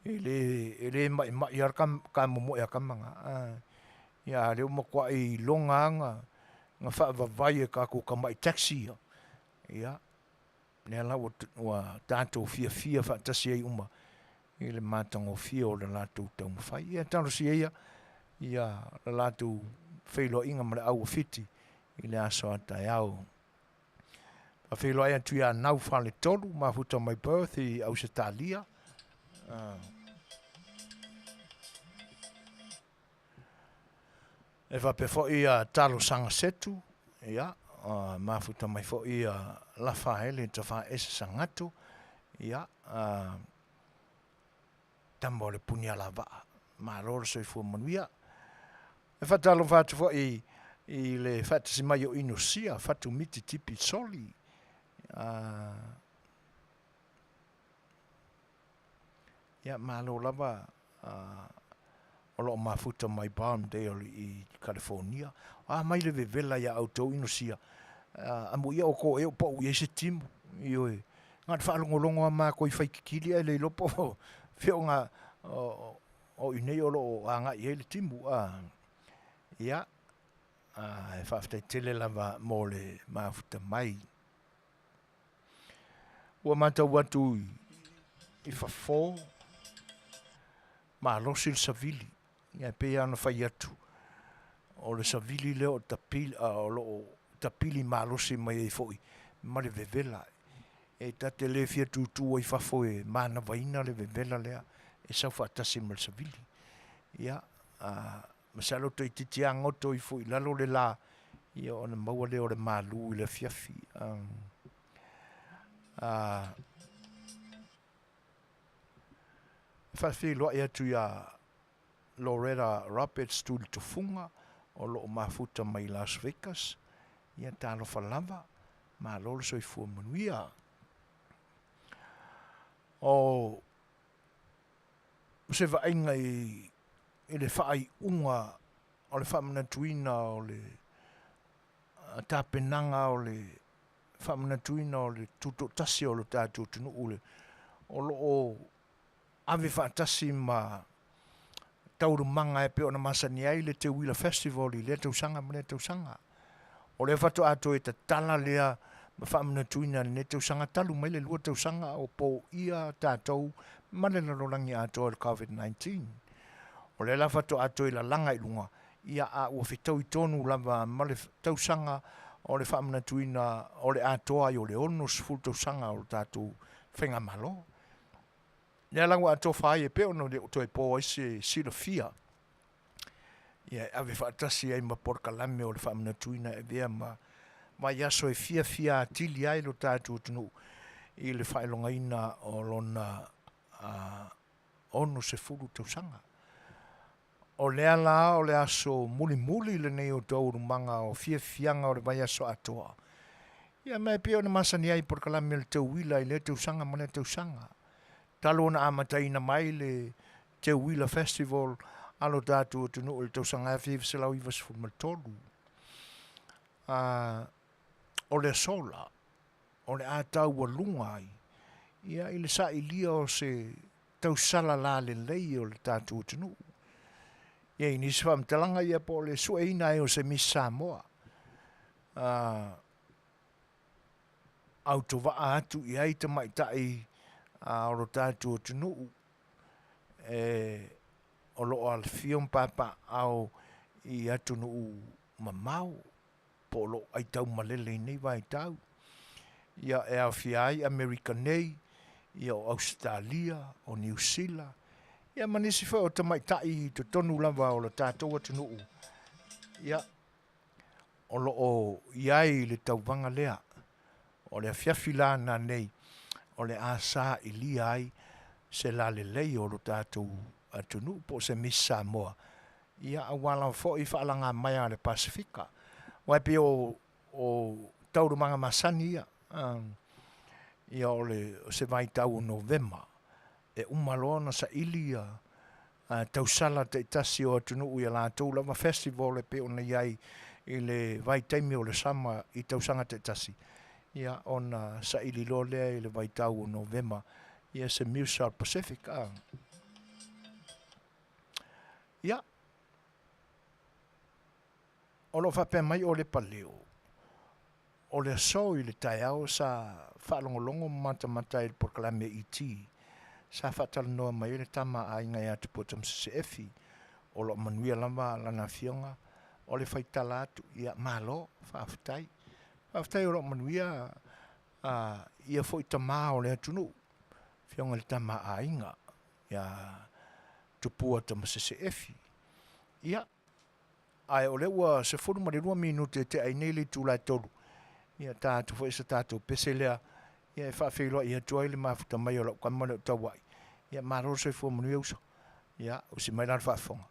e le e le maimai lava le kamomoe a tama na. Ia a o lea ua matuai iloga lava ona faavavai e tatou tamai taxi ia, ia lea la ua tatou fiafia faatasi ai uma i le matagofie o le latou taumafai. Ia talosia ia ia le latou feiloaiga ma le au o Fiti i le aso a taeao. Faafeiloai atu ia Nau Faletolu, mafuta mai Perth i Ausetalia. E faapea foi ia Talosaga Setu, ia, Mafuta mai foi ia Lafaele Tafaese Sagatu, ia, tama o le Punialavaa. Malo le soifua manuia. E faatalofa atu foi i le faatasi mai o Inosia Fatumiti Tipi Soli, ia, malo lava o lo o mafuta mai Palmdale i California. A mai le vevela ia outou Inosia, amuia o ko ea o pau i ai se timu. Ioe, na o le faalogologo lava matou i faititili ae le iloa po o fea o o i inei o lo o agai i ai le timu. Ia, e faafetai tele lava mo le mafuta mai. Ua matau atu i fafo, malosi le savili, e pei lava ona fai atu, o le savili lea o tapili, o lo o tapili malosi mai ai foi ma le vevela. E ta te le fia tutu ai i fafo e manavaina le vevela lea e sau faatasi ma le savili. Ia, masalo toeitiiti lava goto ifo i lalo le la, ia ona maua lea o le malu i le afiafi. E faafeiloai atu ia Loretta Roberts Tulitufuga o lo o mafuta mai Las Vegas, ia talofa lava, malo le soifua manuia. O se vaaiga i le faaiuga o le faamanatuina o le tapenaga o le faamanatuina o le tutoatasi o le tatou atunuu o lo o ave faatasi ma taualumaga e pei ona masani ai le Teuila Festival i lea tausaga ma lea tausaga. O lea faatoa toe tatala lea ma faamanatuina i lenei tausaga talu mai le 2 tausaga o poia tatou ma le lalolagi atoa i le COVID-19. O lea la faatoa toe lalaga i luga, ia a ua fetaui tonu lava ma le tausaga o le faamanatuina o le atoa ai o le 60 tausaga o le tatou faigamalo. Lea la ua atofa ai e pei ona le o toe po ai se silafia, ia e ave faatasi ai ma polokalame o le faamanatuina e avea ma vaiaso e fiafia atili ai lo tatou atunuu i le faailogaina o lona 60 tausaga. O lea la o le aso mulimuli lenei o taualumaga o fiafiaga o le vaiaso atoa. Ia ma e pei ona masani ai i polokalame o le teuila i lea tausaga ma lea tausaga. Talu ona amataina mai le Teuila Festival a lo tatou atunuu i le tausaga 1993, o le aso la, o le a taualuga ai ia i le sailia o se tausala lalelei o le tatou atunuu. Ia i nisi faamatalaga ia po o le sueina ai o se Miss Samoa, autovaa atu i ai tamaitai o lo tatou atunuu o lo o alafio ma papaaao i atunuu mamao po o lo o aitaumalele i nei vaitau. Ia e aofia ai Amerika nei, ia o Ausetalia, o Niu Sila, ia ma nisi foi o tamaitai i totonu lava o le tatou atunuu, ia, o lo o i ai i le tauvaga lea. O le afiafi la nanei o le a sailia ai se lalelei o lo tatou atunuu po o se Miss Samoa, ia aua lava foi faalaga mai a le Pasefika. Aua e pei o taualumaga masani ia, ia o se vaitau o Novema, e uma loa ona saili ia tausala taitasi o atunuu i a latou lava festival e pei ona i ai i le vaitaimi o le sama i tausaga taitasi, ia ona saili loa lea i le vaitau o Novema ia se Miss South Pacific. Ia, o lo o faapea mai o Lepaleo, o le aso i le taeao sa faalogologo ma matamata ai i le polokalame ET, sa faatalanoa mai ai le tama a aiga ia Tupua Tamasese Efi, o lo o manuia lava lana afioga, o le faitala atu, ia malo, faafetai. Faafetai o lo o manuia ia foi tama o le atunuu, afioga i le tama a aiga ia Tupua Tamasese Efi. Ia, ae o lea ua 12 minute e tea ai nei le itula e 3. Ia ta atu foi se tatou pese lea ia e faafeiloai atu ai le mafuta mai o lau tama lea o Tauai. Ia malo le soifua manuia uso. Ia usi mai la le faafofoga.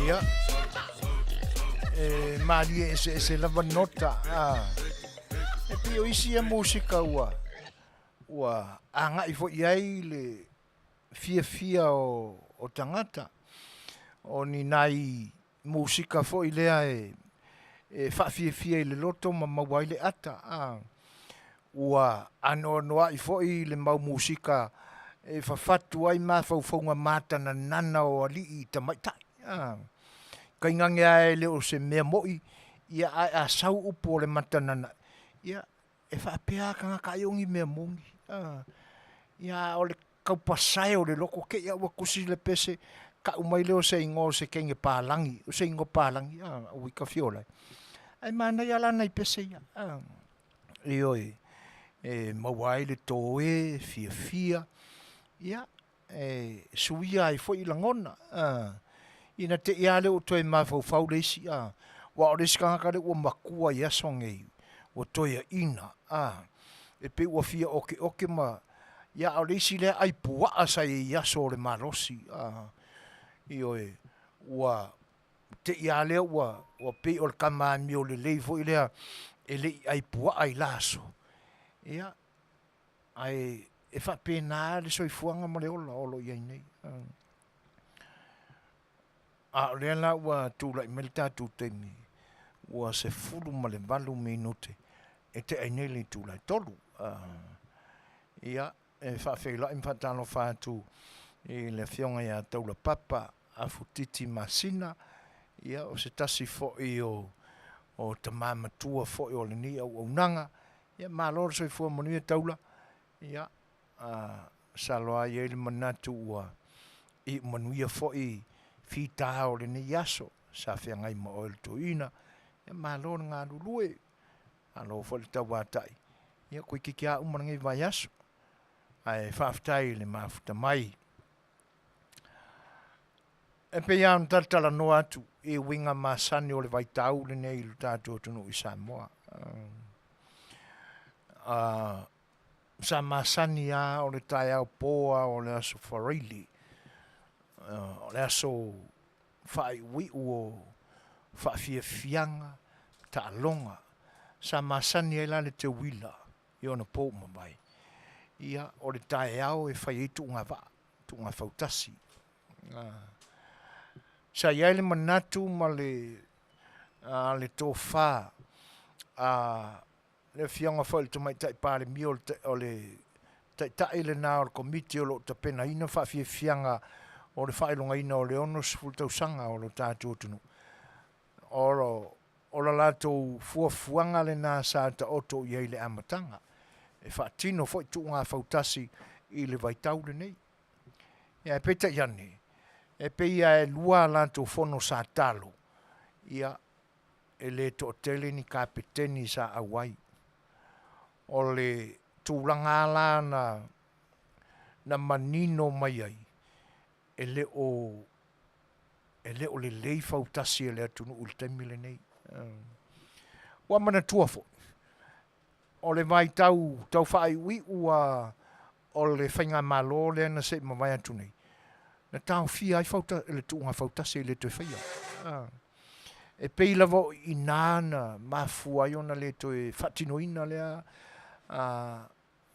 Ia, e malie eseese lava nota. A. E pei o isi ia musika ua ua agai foi i ai le fiafia o, o tagata. O ni nai musika foi lea e, e faafiafia i le loto ma maua ai le ata. A. Ua anoanoai foi le mau musika e fafatu ai mafaufauga matananana o alii i tamaitai. A. Kaigage lava e le o se mea mo'i, ia ae a sau upu o le matanana, ia e faapea lava tagata ai o ni mea moni. A. Ia a o le taupasae o le loto te i lava ua tusi le pese, tau mai lea o se igoa o se teine palagi, o se igoa palagi, a, ua ita fiola ai. Ae manaia la nai pese ia, a. Ioe, e maua ai le toe, fiafia, ia, e suia ai foi lagona, a, ina te i lava lea ua toe mafaufau le isi, a, aua o le isi tagata lea ua matua i aso nei, ua toeaina, a, e pei ua fia oteote ma, ia, a o le isi lea ai puaa sa i ai i aso o le malosi, a, ioe, ua te i lava lea ua, ua pei o le tama amio lelei foi lea e le i ai puaa i la aso, ia. Ae e faapena le soifuaga ma le ola o lo o i ai nei. A o lea la ua tulai mai le tatou taimi ua 18 minute e tea ai nei le itula e 3. Ia, e faafeiloai ma faatalofa atu i le Afioga ia Taulapapa Afutiti Masina, ia o se tasi foi o tama matua foi o lenei auaunaga. Ia malo le soifua manuia Taula. Ia, masalo lava e i ai le manatu ua iu manuia foi fita o lenei aso sa feagai ma oe le toeaina. Ia malo le galulue, malo foi le tauatai, ia toeitiiti lava uma lenei vaiaso. Ae faafetai i le mafuta mai. E pei lava ona talatalanoa atu i uiga masani o le vaitau lenei i le tatou atunuu i Samoa. Sa masani lava o le taeao po lava o le aso Faraile, o le aso faaiuiu o faafiafiaga, taaloga, sa masani ai la le teuila i ona po ua mavae, ia o le taeao e fai ai tuugavaa, tuugafautasi. Sa i ai le manatu ma le tofa a le Afioga foi i le Tamaitai Palemia, o le Taitai lena o le Komiti o lo o tapenaina faafiafiaga o le faailogaina o le 60 tausaga o lo tatou atunuu, o le latou fuafuaga lena sa taoto i ai i le amataga, e faatino foi tuuga fautasi i le vaitau lenei. Ae peitai ane, e pei lava e lua a latou fono sa talo, ia, e le toatele ni kapeteni sa auai. O le tulaga lava la na manino mai ai, e le o lelei fautasi a le atunuu i le taimi lenei. Ua manatua foi, o le vaitau tau faaiuiu lava o le faigamalo lea na se i mavae atu nei, na taofia ai le tuuga fautasi e le toe faia. E pei lava o i ina na mafua ai ona le toe faatinoina lea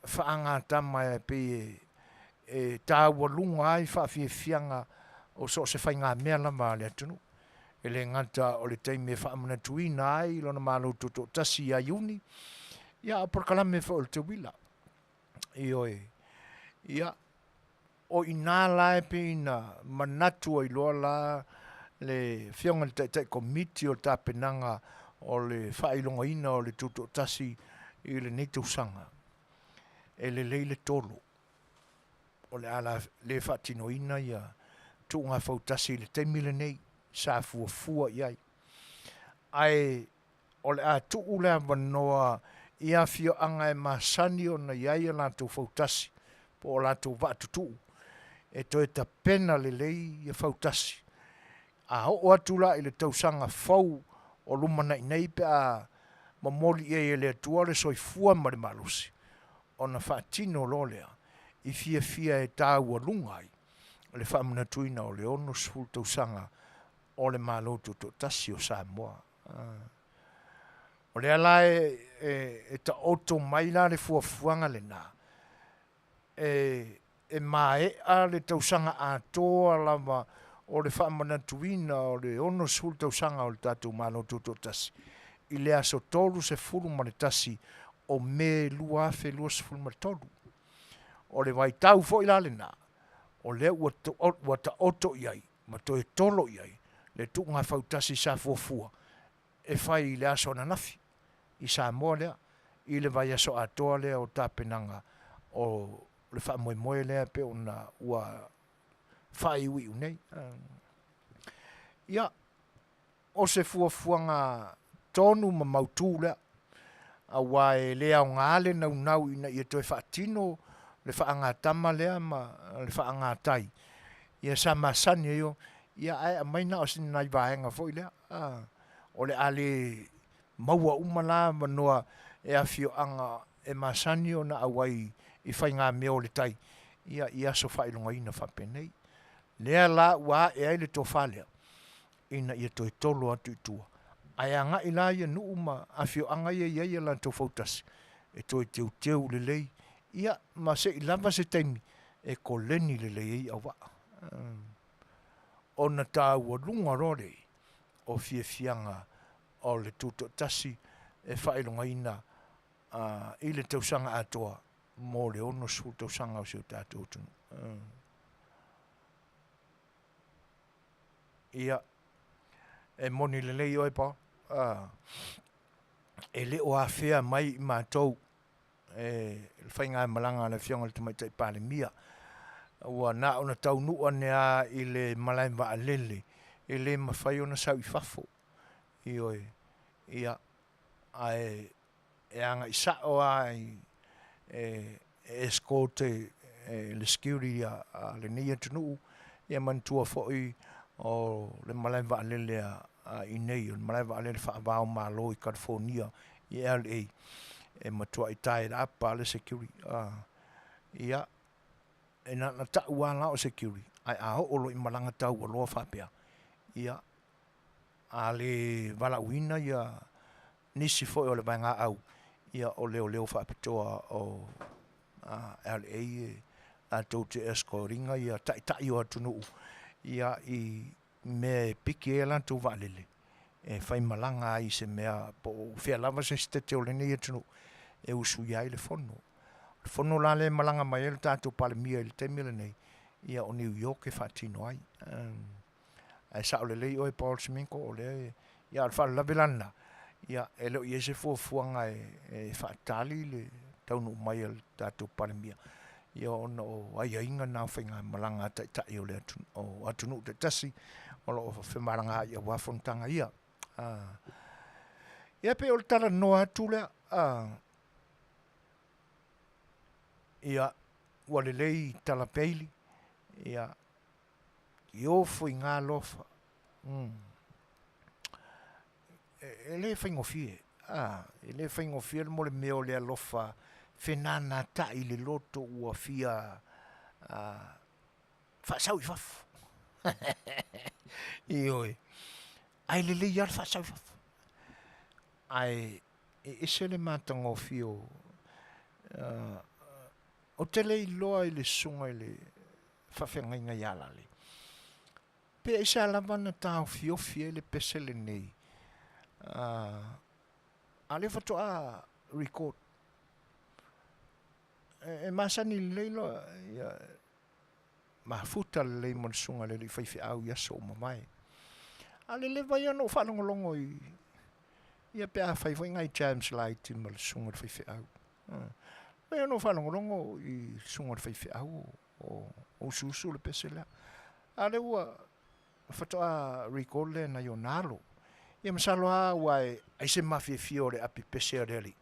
faagatama e pei e taualuga ai faafiafiaga o so o se faigamea lava a le atunuu. E le gata o le taimi e faamanatuina ai lona Malo Tutoatasi ia Iuni, ia a o polokalame foi o le teuila. Ioe. Ia, o i ina la e pei na manatu ai loa la le Afioga i le Taitai Komiti o le tapenaga o le faailogaina o le Tutoatasi i lenei tausaga, e lelei le tolo, o le a le faatinoina ia tuuga fautasi i le taimi lenei sa fuafua i ai. Ae o le a tuu le avanoa i afioaga e masani ona i ai a latou fautasi po o latou vaatutuu e toe tapena lelei ia fautasi. A oo atu la i le tausaga fou o lumanai nei pe a momoli i ai e le Atua le soifua ma le malosi, ona faatino loa lea i fiafia e taualuga ai le faamanatuina o le 60 tausaga o le Malo Tutoatasi o Samoa. O lea la e taoto mai la le fuafuaga lena, e maea le tausaga atoa lava o le faamanatuina o le 60 tausaga o le tatou Malo Tutoatasi i le aso 31 o Me 2023. O le vaitau foi la lena, o lea ua taoto i ai ma toe tolo i ai le tuuga fautasi sa fuafua e fai i le aso ananafi i Samoa lea, i le vaiaso atoa lea o tapenaga o le faamoemoe lea pei ona ua faaiuiu nei. Ia, o se fuafuaga tonu ma mautu lea, aua e le aoga le naunau ina ia toe faatino le faagatama lea ma le faagatai ia sa masani ai o, ia ae aumai na o sina nai vaega foi lea, o le a le maua uma la avanoa e afioaga e masani ona auai i faigamea o le tai ia i aso faailogaina faapenei. Lea la ua ae ai le tofa lea ina ia toe tolo atu i tua, ae agai la ia nuu ma afioaga ia e i ai a latou fautasi e toe teuteu lelei. Ia, ma se i lava se taimi e koleni lelei ai auvaa. Ona taualuga loa lea o fiafiaga o le tutoatasi e faailogaina i le tausaga atoa mo le 60 tausaga o si o tatou atunuu. Ia, e moni lelei oe Paul, e le o afea mai i matou e le faigamalaga a le Afioga i le Tamaitai Palemia, ua na ona taunuu ane lava i le malae vaalele, e le mafai ona sau i fafo, ioe, ia, ae e agai sao lava i, e escort e le security a lenei atunuu, ia manatua foi o le malae vaalele a i inei, o le malae vaalele faava o Malo i California i LA, e matuai tied up lava le security. Ia, e na ona tau lava la o security, ae a oo loa i malaga taualoa faapea, ia, a le valaauina ia nisi foi o le vaegaau, ia o leoleo faapitoa o LA e latou te escort ina ia taitai o atunuu ia i mea e piki ai a latou vaalele e faimalaga ai i se mea po o fea lava se Setete o lenei atunuu e usuia ai le fono. O le fono la lea e malaga mai ai le tatou Palemia i le taimi lenei, ia o New York e faatino ai. Ae sao lelei oe Paul Sminko, o lea, ia o le faalavelave la lena, ia e le o i ai se fuafuaga e faatali le taunuu mai a le tatou Palemia, ia ona o aiaiga na o faigamalaga a taitai o le atunuu, o atunuu taitasi o lo o femalagaai aua fonotaga ia. Ia pei o le talanoa atu lea, ia ua lelei tala peili, ia i ofo i gā alofa. E le faigofie, a, e le faigofie le mo le mea o le alofa fenanata'i i le loto ua fia faasau i fafo. Ioe, ae lelei lava le faasau i fafo. Ae e ese le matagofie o, ou te le iloa i le susuga i le faafeagaiga ia Lale, Pe aisea lava na taofiofi ai le pese lenei, a o lea faatoa record. E masani lelei loa, ia, mafuta lelei ma le susuga i le alii faifeau i aso ua mavae. A o le leva ia ona ou faalogologo i, ia pe a fai foi nai jams laiti ma le susuga i le faifeau. Leva ia ona ou faalogologo i le susuga i le faifeau o usuusu le pese lea. A o lea ua faatoa record lea e nai ona alo. Ia masalo lava aua e ai se mafiafia o le api pese a le alii.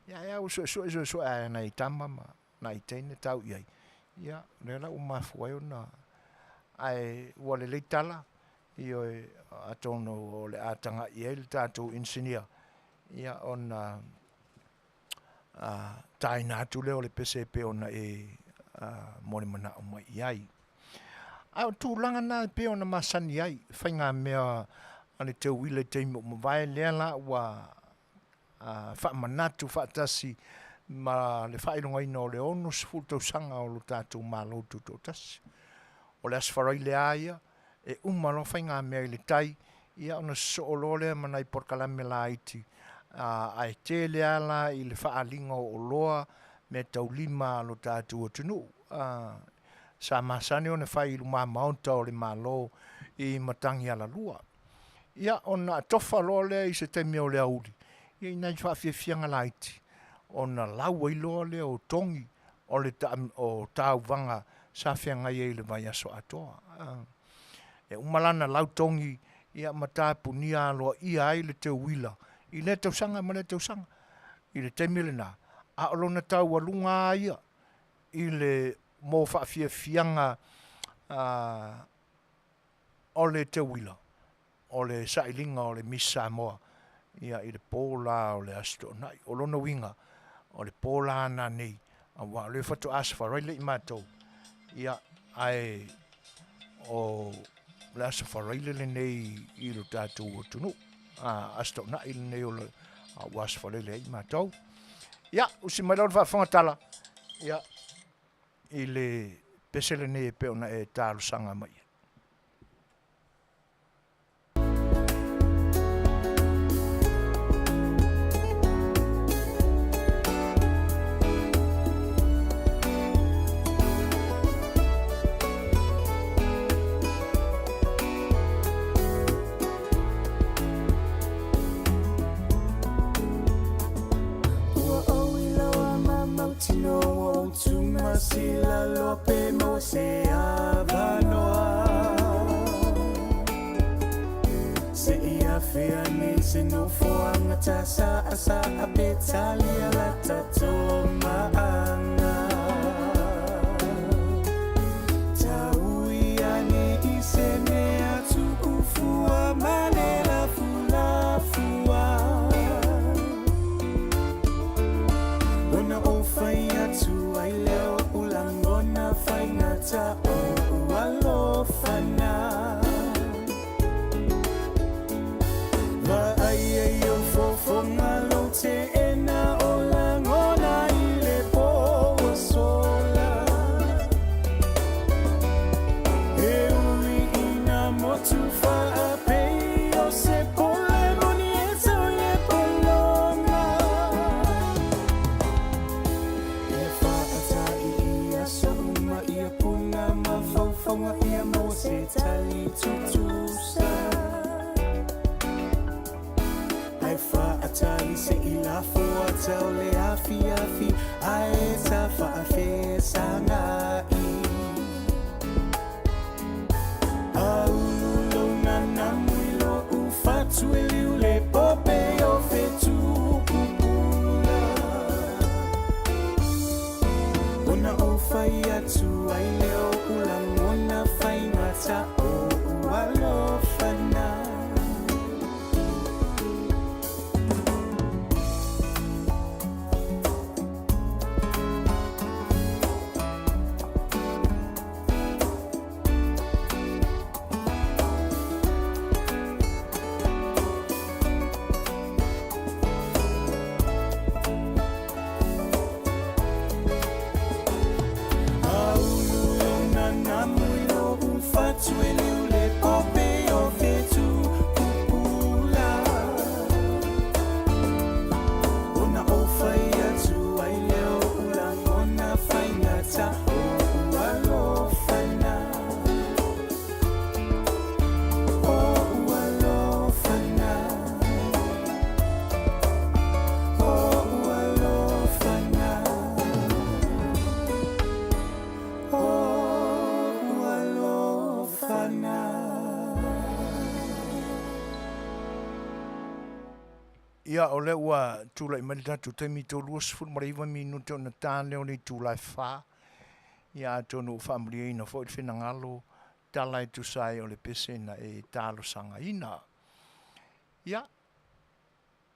Ia ae a ua suesue suesue ae nai tama ma nai teine tau i ai. Ia lea la ua mafua ai ona ae ua lelei tala ioe atonu o le a tagai ai le tatou engineer ia ona taina atu lea o le pese e pei ona e molimanaʻo mai i ai. A o tulaga na e pei ona masani ai faigamea a le teuila i taimi ua mavae, lea la ua faamanatu faatasi ma le faailogaina o le 60 tausaga o lo tatou Malo Tutoatasi. O le Aso Faraile lava ia, e uma loa faigamea i le tai, ia ona sosoo loa lea ma nai polokalame laiti, ae tele lava la i le faaaliga o oloa, meataulima a lo tatou atunuu. Sa masani ona fai i luma maota o le Malo i Matagialalua. Ia ona atofa loa lea i se taimi o le aoauli i nai faafiafiaga laiti, ona lau ai loa lea o togi o le o tauvaga sa feagai ai i le vaiaso atoa. E uma la ona lau togi ia ma tapunia aloaia ai le teuila i lea tausaga ma lea tausaga. I le taimi lena, a o lona taualuga lava ia i le mo faafiafiaga o le teuila, o le sailiga o le Miss Samoa ia i le po la o le Aso Toonai. O lona uiga, o le po la nanei, aua o lea faatoa Aso Faraile i matou, ia, ae o le Aso Faraile lenei i lo tatou atunuu. A, Aso Toonai lenei o le, a ua Aso Faraile ai matou. Ia, usi mai lau faafofoga tala. Ia, i le pese lenei e pei ona e talosaga mai ai. Ua ou iloa ma mautinoa ua ou tumasila loa pe maua se avanoa Se i afea nei se nofoaga ta saasaa pe talia la tatou maaga Taui ane i se mea tuufua ma le lafulafua Ona ou fai atu ai lea o o'u lagona faigata o'u alofana Vaaia i ou fofoga lou teena o lagona i le po ua sola E ui ina motu faapei o se pole moni e tau i le pologa Ia faatai i aso uma ia puna mafaufauga ia maua se tali tutusa Ae faatali se i lafo ata o le afiafi ae ta faafesagai Aulu lou nanamu i lo'u fatu e liu le pope o fetu pupula Ona ou fai atu ai lea o o'u lagona faigata o'u alofana Aulu lou nanamu i lo'u fatu e liu le pope o fetu pupula Ona ou fai atu ai lea o o'u lagona faigata o'u alofana O'u alofana O'u alofana O'u alofana Ia, o lea ua tulai mai le tatou taimi 39 minute ona ta lea o le itula e fa. Ia atonu ua faamalieina foi le finagalo tala e tusa ai o le pese na e talosagaina. Ia,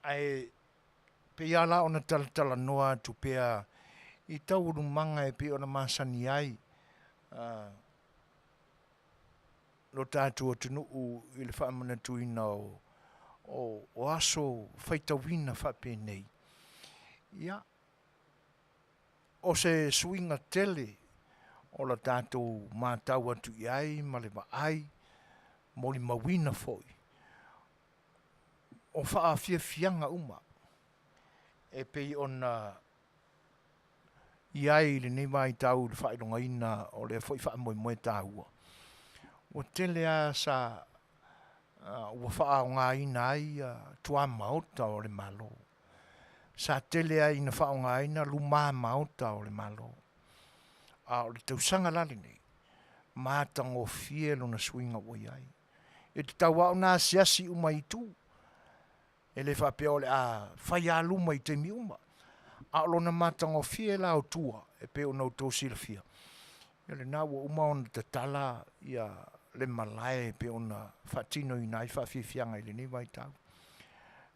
ae pei lava la ona talatalanoa atu pea i taualumaga e pei ona masani ai lo tatou atunuu i le faamanatuina o o aso faitauina faapenei. Ia, o se suiga tele o la tatou matau atu i ai ma le vaai molimauina foi o faafiafiaga uma e pei ona i ai i lenei vaitau i le faailogaina o lea foi faamoemoe taua. Ua tele lava sa ua faaaogaina ai tuamaota o le Malo. Sa tele ai ina faaaogaina lumamaota o le Malo. A o le tausaga la lenei, matagofie lona suiga ua i ai. E tatau lava ona asiasi uma i itu, e le faapea o le a fai lava luma i taimi uma, a o lona matagofie la o tua e pei ona outou silafia, ia lena ua uma ona tatala ia le malae e pei ona faatinoina ai faafiafiaga i lenei vaitau.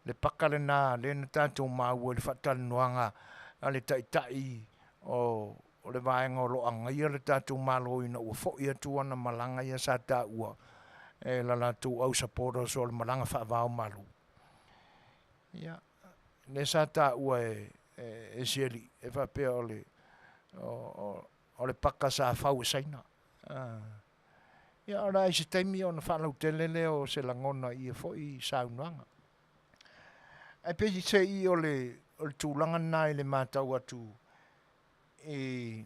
Le paka lena lea na tatou maua i le faatalanoaga a le Taitai o le Vaega o lo o agaia le tatou Malo ina ua foi atu ana malaga ia sa taua e la latou au supporters o le malaga faava o Malo. Ia, lea sa taua e si alii e faapea o le O le paka sa fau e Saina. Ia, o le a i se taimi ona faalautele lea o se lagona i ia foi saunoaga. Ae pei se i o le tulaga lena i le matau atu i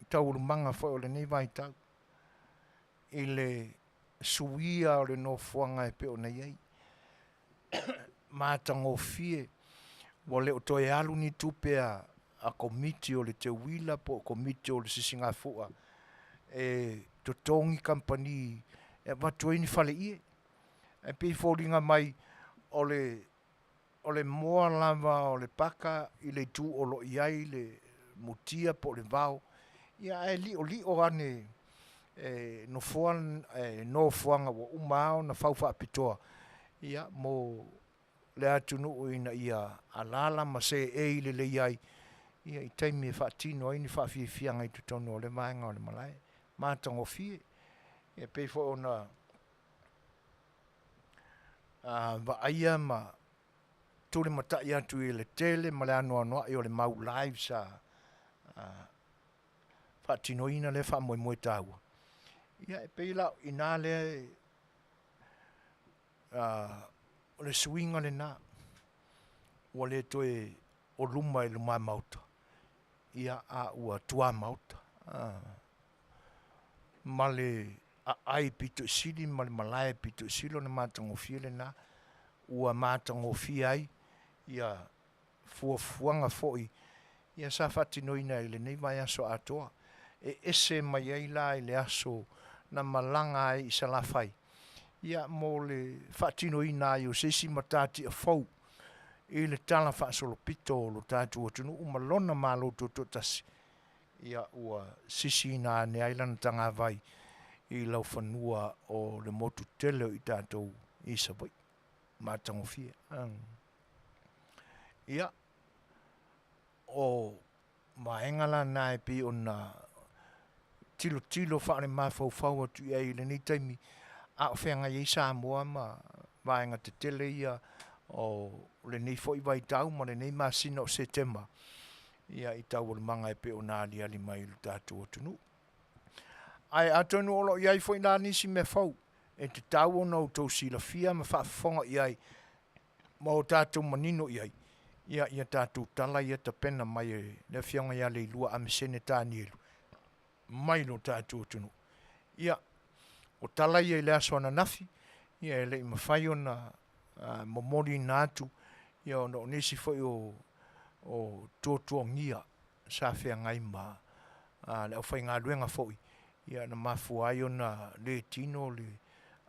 taualumaga foi o lenei vaitau i le suia o le nofoaga e pei ona i ai. Matagofie, ua le o toe alu ni tupe a Komiti o le Teuila po o Komiti o le Sisigafua e totogi kamupani e avatu ai ni faleie. Ae pei e foliga mai o le o le moa lava o le paka i le itu o lo o i ai le mutia po o le vao, ia ae liolio ane e nofoa e nofoaga ua uma lava ona fau faapitoa ia mo le atunuu ina ia alaala ma seei lelei ai ia i taimi e faatino ai ni faafiafiaga i totonu o lea vaega o le malae. Matagofie. E pei foi ona vaaia ma tulimatai atu i le tele ma le anoanoai o le mau live sa faatinoina lea faamoemoe taua. Ia e pei la o i ina lea o le suiga lena ua le toe o luma i luma Maota, ia a ua tuamaota ma le aai pito i sili ma le malae pito i sili ona matagofie lena ua matagofie ai ia fuafuaga foi ia sa faatinoina i lenei vaiaso atoa, e ese mai ai la i le aso na malaga ai i Salafai ia mo le faatinoina ai o se isi matatia fou i le talafaasolopito o lo tatou atunuu ma lona Malo Tutoatasi, ia ua sisiina ane ai lana tagavai i laufanua o le motu tele o i tatou i Savaii. Matagofie. Ia, o vaega la na e pei ona tilotilo faalemafaufau atu i ai i lenei taimi a o feagai ai Samoa ma vaega tetele ia o lenei foi vaitau ma lenei masina o Setema ia i taualumaga e pei ona aliali mai i lo tatou atunuu. Ae atonu o lo o i ai foi la nisi mea fou e tatau ona outou silafia ma faafofoga i ai ma o tatou manino i ai ia ia tatou tala ia tapena mai e le Afioga ia Leilua Amesene Tanielu mai lo tatou atunuu. Ia, o tala ia i le aso ananafi, ia e le i mafai ona momoliina atu ia ona o nisi foi o tuatuagia sa feagai ma le aufaigaluega foi, ia na mafua ai ona le tino le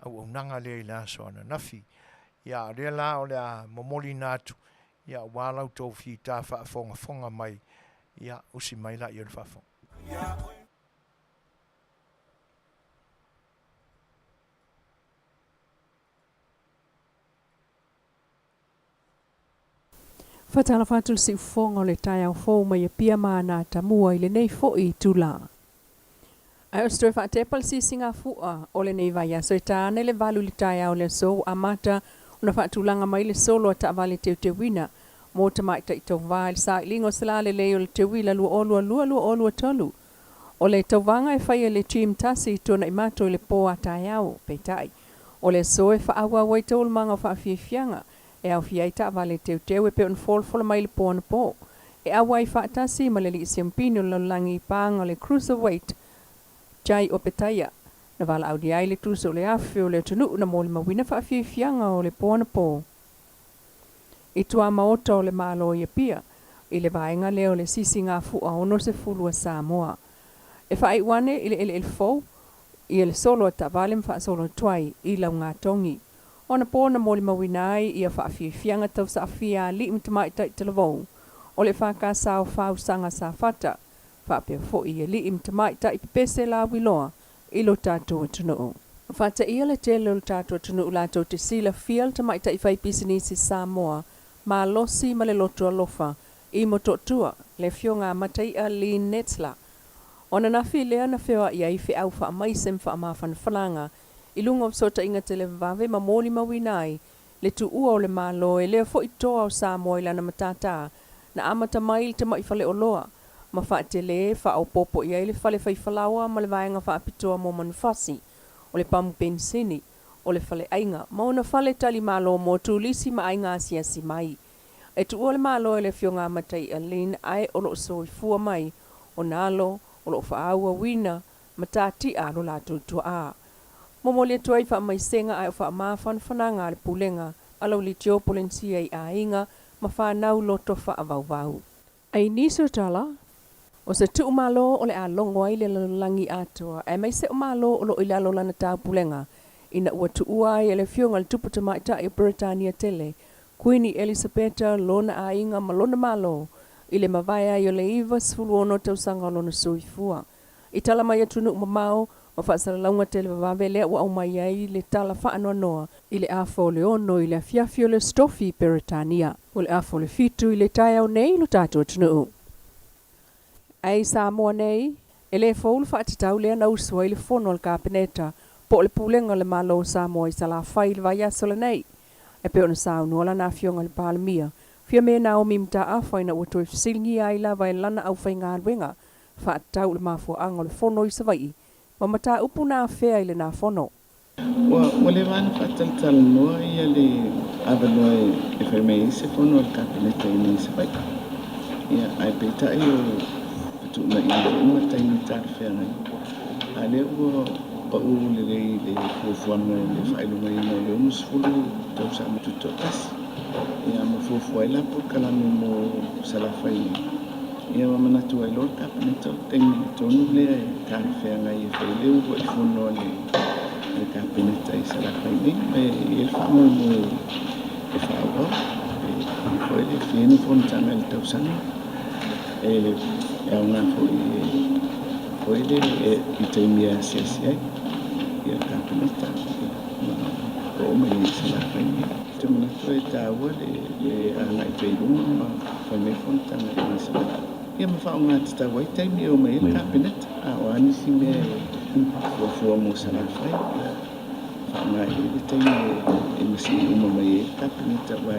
auaunaga lea i le aso ananafi. Ia a o lea la o le a momoliina atu, ia aua la outou fita faafogafoga mai, ia usi mai laia o le faafofoga. Faatalofa atu le siufofoga o le taeao fou mai Apia ma Anatamua i lenei foi itula. Ae o se toe faatepa le sisigafua o lenei vaiaso e ta ane le 8 i le taeao o le aso ua amata ona faatulaga mai le solo a taavale teuteuina mo tamaitai tauva i le sailiga o se lalelei o le teuila 2022/2023. O le tauvaga e faia e le team tasi i Tuanaimato i le po a taeao. Peitai, o le aso e faaauau ai taualumaga o faafiafiaga e aofia ai taavale teuteu e pei ona folafola mai i le po anapo. E auai faatasi ma le alii siampini o le lalolagi i paga o le Cruiserweight Jai Opetaia, na valaaulia ai le tusa o le afe o le atunuu na molimauina faafiafiaga o le po anapo i tuamaota o le Malo i Apia i le vaega lea o le Sisigafua 60 a Samoa. E faaiu ane i le eleele fou ia le solo a taavale ma faasolo atu ai i Laugatogi. O anapo na molimauina ai ia faafiafiaga tausaafia a alii ma tamaitai talavou o le EFKS o Fausaga Safata faapea foi i alii ma tamaitai pepese lauiloa i lo tatou atunuu. Faataia le tele o le tatou atunuu latou te silafia le tamaitai faipisinisi Samoa malosi ma le loto alofa i Motootua, le Afioga a Mataia Lynn Netzler. O ananafi lea na feoai ai feau faamaise ma faamafanafanaga i luga o fesootaiga televavave ma molimauina ai le tuua o le Malo e lea foi toa o Samoa i lana matata na amata mai i le tamai faleoloa ma faatelē faaopoopo i ai le fale faifalaoa ma le vaega faapitoa mo manufasi, o le pamu penisini, o le faleaiga ma ona fale talimalo mo turisi ma aiga asiasi mai. E tuua le Malo e le Afioga a Mataia Lin ae o loo soifua mai ona alo o loo faaauauina matatia a lo latou tuaa. Momoli atu ai faamaisega ae o faamafanafanaga a le Pulega a Lauli Joe Polensia i aiga ma fanau loto faavauvau. Ai nisi o tala, o se tuumalo o le a logo ai le lalolagi atoa aemaise o Malo o loo i lalo o lana taupulega ina ua tuua ai e le Afioga i le Tupu Tamaitai o Peretania tele, Kuini Elisapeta, lona aiga ma lona Malo i le mavae ai o le 96 tausaga o lona soifua. I tala mai atunuu mamao ma faasalalauga televavave lea ua aumai ai le tala faanoanoa i le 5:30 i le afiafi o le Aso Tofi i Peretania. O le 6:30 i le taeao nei i lo tatou atunuu. Ae i Samoa nei, e le fou le faatatau lea na usu ai le fono a le Kapeneta po o le Pulega o le Malo o Samoa i Salafai i le vaiaso lenei. E pei ona saunoa lana Afioga i le Palemia, Fiame Naomi Mataafa ina ua toe fesiligia ai lava e lana aufaigaluega faatatau i le mafuaaga o le fono i Savaii ma mataupu na afea i lena fono. Ua leva ona faatalatalanoa le avanoa e fai mai ai se fono a le Kapeneta i inei i Savaii. Ia, ae peitai o fetuunaiga foi ma taimi talafeagai. A o lea ua pau lelei i le fuafuaga i le faailogaina o le 60 tausaga tutoatasi. Ia, ma fuafua ai la polokalame mo Salafai nei. Ia, ma manatu ai loa le Kapeneta o le taimi tonu lea e talafeagai e fai le uluai fono a le Kapeneta i Salafai nei. Ma e i ai le faamoemoe e faaauau. E i foi le fia ni fonotaga i le tausaga. E aoga foi foi le i taimi e asiasi ai ia le Kapeneta ma oo mai i Salafai nei. Ou te manatu e taua le agai pea i luma ma fai mai fonotaga i Savaii. Ia ma faaaoga tatau ai taimi e o mai ai le Kapeneta. A o a nisi mea e fuafua mo Salafai, ia faaaoga i ai le taimi e masii uma mai ai le Kapeneta, aua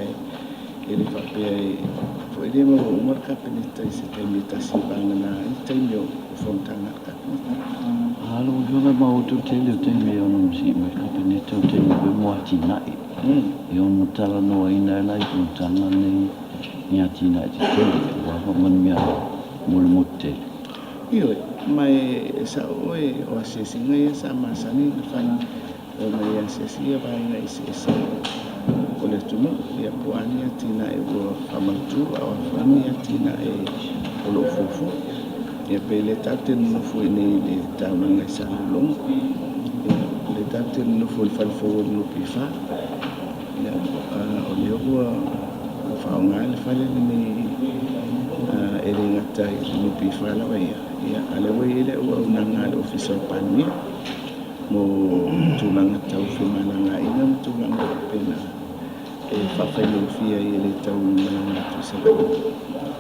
e le faapea e foi le maua uma le Kapeneta i se taimi e tasi vagana ai le taimi o fonotaga a le Kapeneta. A lau Afioga e maua atu le tele o taimi e ono masii mai le Kapeneta o taimi foi mo atinae. E ono talanoaina ai la i fonotaga nei ni atinae tetele aua faamanuiaga mo le motu tele. Ioe, ma e sao oe o asiasiga ia sa masani ona fai, e omai e asiasi ia vaega eseese o le atunuu, ia po o a ni atinae ua faamautu, a o a foi ni atinae o lo o fuafua. Ia pe lea tatou te nonofo i inei i le taulaga i Salelologa, ia lea tatou te nonofo i le fale fou o le NPF, ia o lea ua faaaoga le fale lenei e le gata i le NPF lava ia, ia a o lea ua i ai le auaunaga a le Ofisa o le Palemia mo tulaga tau femalagaaiga ma tulaga faapena e faafaigofie ai e le tau malaga atu i Savaii.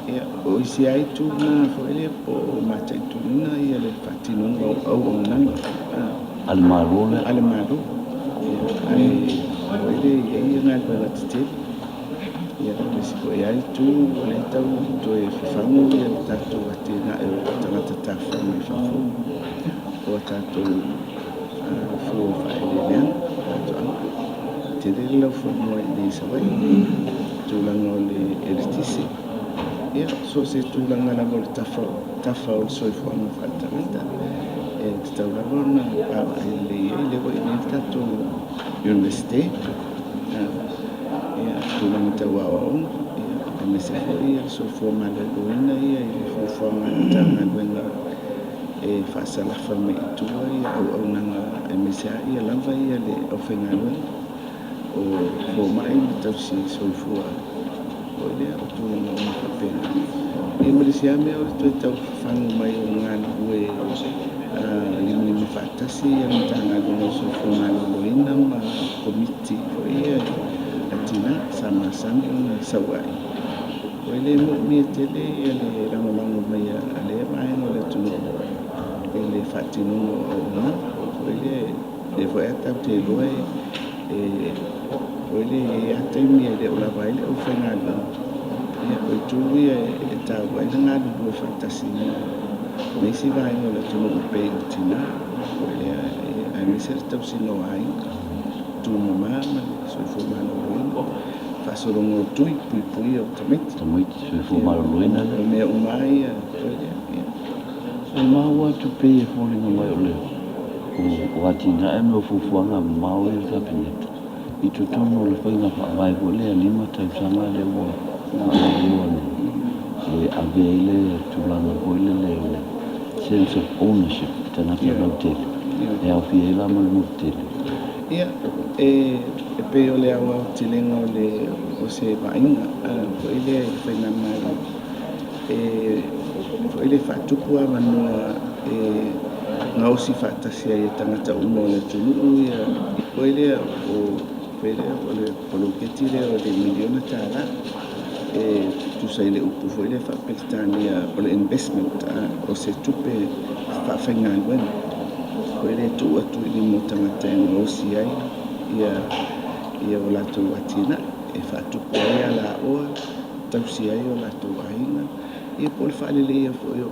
Ia, o isi lava itu na foi lea po o mataituina ia le faatinoga o auaunaga a le Malo lea. A le Malo. Ia, ae foi lea e i ai ia galuega tetele. Ia, o le isi foi lava itu o lea e tau toe fafagu ia le tatou atinae o tagata tafafao mai fafo, o a tatou fua o faaeleeleaga, faatoaga. Tele le laufanua i inei i Savaii, tulaga o le eletise, ia, so o se tulaga lava o le tafa o le soifuaga faaletagata, e tatau lava ona vaavaai lelei i ai. Lea ua i inei le tatou Universite, ia, tulaga tau aoaoga, ia, aemaise foi ia le soifua maloloina ia i le fuafuaga a le Matagaluega e faasalafa mai i tua ia auaunaga aemaise lava ia lava ia le aufaigaluega o fomai ma tausi soifua foi lea o tulaga uma faapena. Ia ma le isi lava mea o le toe tau fafagu mai o galulue limalima faatasi ia le Matagaluega o le Soifua Maloloina ma Komiti foi ia a tina sa masani ona sauai. Ua le moomia tele ia le lagolago mai a lea vaega o le atunuu i le faatinoga o auaunaga. Foi lea, lea foi a tatou te iloa e foi lea e i ai lava taimi e le o lava ai le aufaigaluega. Ia, o itu ia e taua ai le galulue faatasi ma ma isi vaega o le atunuu e pei o tinā, foi lea, aemaise le tausiga o aiga, tumama ma le soifua maloloina, faasologa o tui, puipuia o tamaiti. Tamaiti soifua maloloina lea. O mea uma lava ia, foi lea, ia. E maua atu pei e foliga mai o le o atinae ma fuafuaga mamao ia a le Kapeneta i totonu o le faiga faavae foi lea 5 tausaga lea ua faalauiloa nei e ave ai le tulaga foi lele o le sense of ownership i tagata lautele e aofia ai la ma le motu tele. Ia, e pei o le aoaotelega o le o se vaaiga foi lea i le faigamalo e foi lea faatupu avanoa e gaosi faatasi ai e tagata uma o le atunuu ia foi lea o foi lea o le poloketi lea o le miliona tala e tusa i le upu foi lea faa-Peretania o le investment o se tupe faafaigaluega foi lea tuu atu i lima o tagata e gaosi ai ia ia o latou atinae e faatupu ai alaoa tausi ai o latou aiga ia po o le faaleleia foi o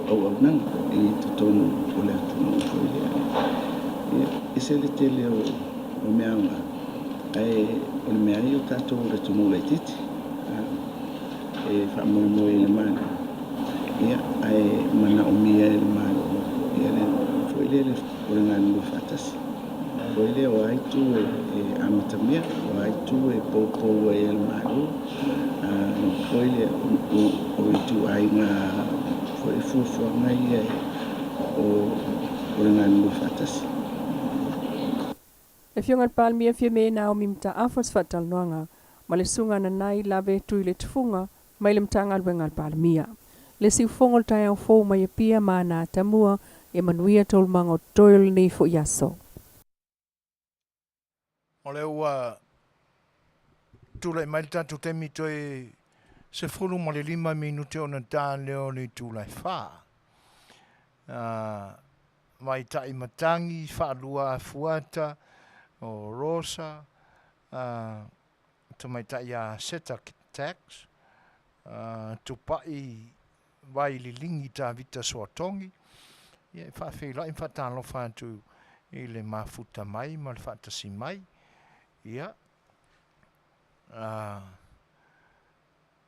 auaunaga i totonu o le atunuu foi lea. Ia, ese le tele o mea aoga, ae o le mea ai o tatou o le atunuu laitiiti e faamoemoe i le Malo, ia, ae manaomia e le Malo ia le foi lele o le galulue faatasi. Foi lea o a itu e amatamea, o a itu e poupou ai e le Malo, foi lea o ituaiga foi fuafuaga ia o le galulue faatasi. Le Afioga i le Palemia Fiame Naomi Mataafa se faatalanoaga ma le Susuga Nanai Lave Tuiletufuga mai le Matagaluega a le Palemia. Le siufofoga o le taeao fou mai Apia ma ana atamua, ia manuia taualumaga o totoe o lenei foi aso. O lea ua tulai mai le tatou taimi toe 15 minute ona ta lea o le itula e 4. Vaitai Matangi, Faalua Afuata, o Rosa, Tamaitai ia Seta Tax, Tupai Vaililigi Tavita Soatogi, ia e faafeiloai ma faatalofa atu i le mafuta mai ma le faatasi mai. Ia,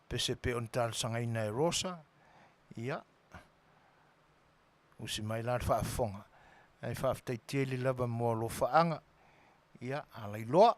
pese pei ona talosagaina e Rosa, ia, usi mai la le faafofoga, ae faafetai tele lava mo alofaaga, ia, alailoa.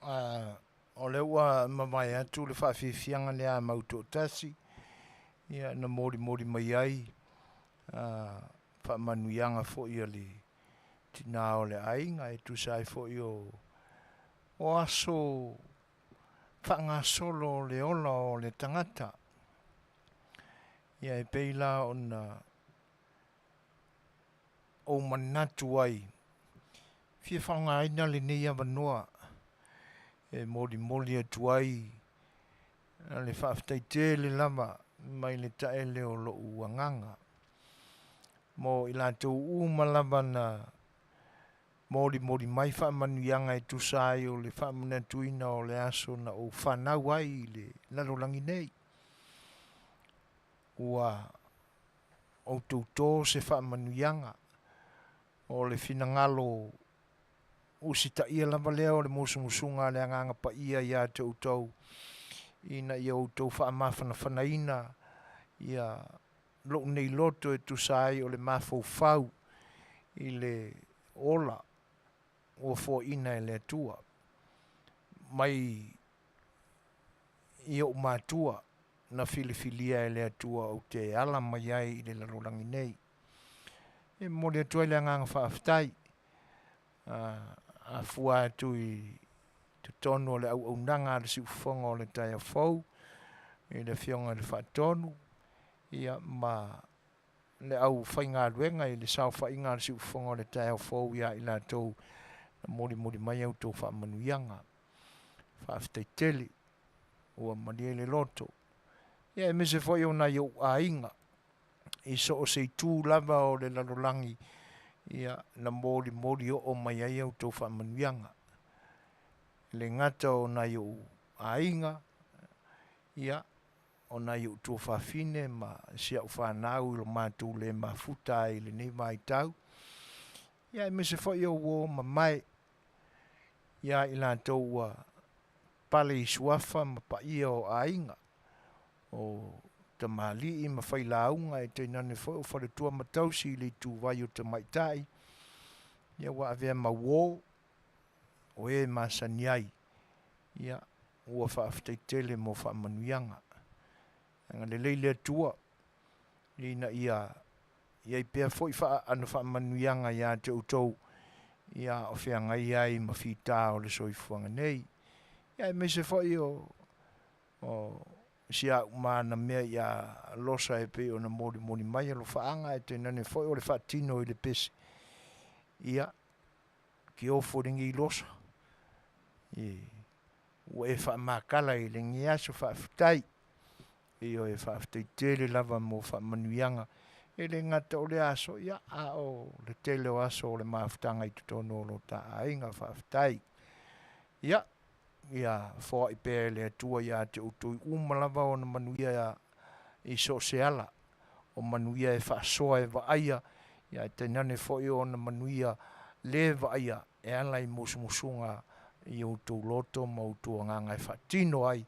O lea ua mavae atu le faafiafiaga lea a Mautoatasi, ia na molimoli mai ai faamanuiaga foi a le tina o le aiga e tusa ai foi o aso faagasolo o le ola o le tagata. Ia e pei la ona ou manatu ai, fia faaaogaina lenei avanoa e molimoli atu ai le faafetai tele lava mai le taele o lou agaga mo i latou uma lava na molimoli mai faamanuiaga e tusa ai o le faamanatuina o le aso na ou fanau ai i le lalolagi nei. Ua outou to se faamanuiaga o le finagalo usitaia lava lea o le musumusuga a le Agaga Paia ia te outou, ina ia outou faamafanafanaina ia lou nei loto e tusa ai o le mafaufau i le ola ua foaina e le Atua mai i ou matua na filifilia e le Atua ou te ala mai ai i le lalolagi nei. E momoli atu ai le agaga faafetai a fua atu i totonu o le auaunaga a le siufofoga o le taeao fou i le Afioga i le Faatonu ia ma le aufaigaluega i le saofaiga a le siufofoga o le taeao fou ia i latou na molimoli mai a outou faamanuiaga. Faafetai tele ua malie le loto. Ia aemaise foi o nai ou aiga i so o se itu lava o le lalolagi ia na molimoli oo mai ai a outou faamanuiaga. E le gata o nai ou aiga, ia o nai ou tuafafine ma si au fanau i lo matou le mafuta ai i lenei vaitau, ia aemaise foi o uo mamae ia i latou ua pale i suafa ma paia o aiga, o tamalii ma failauga e tainane foi o faletua ma tausi i le ituvai o tamaitai, ia ua avea ma uo o e masani ai, ia ua faafetai tele mo faamanuiaga. Agalelei le Atua ina ia i ai pea foi ana faamanuiaga ia te outou ia o feagai ai ma fita o le soifuaga nei. Ia aemaise foi o si a uma ana mea ia Losa e pei ona molimoli mai alofaaga ae tainane foi o le faatino i le pese. Ia, kiofo i lenei Losa, ua e faamakala i lenei aso, faafetai. Ioe, faafetai tele lava mo faamanuiaga, e le gata o lea aso, ia, a o le tele o aso o le mafutaga i totonu o lo ta aiga, faafetai. Ia, ia foai pea e le Atua ia te outou uma lava ona manuia i so o se ala, o manuia e faasoa e vaaia, ia ae tainane foi ona manuia le vaaia e ala i musumusuga i outou loto ma outou agaga e faatino ai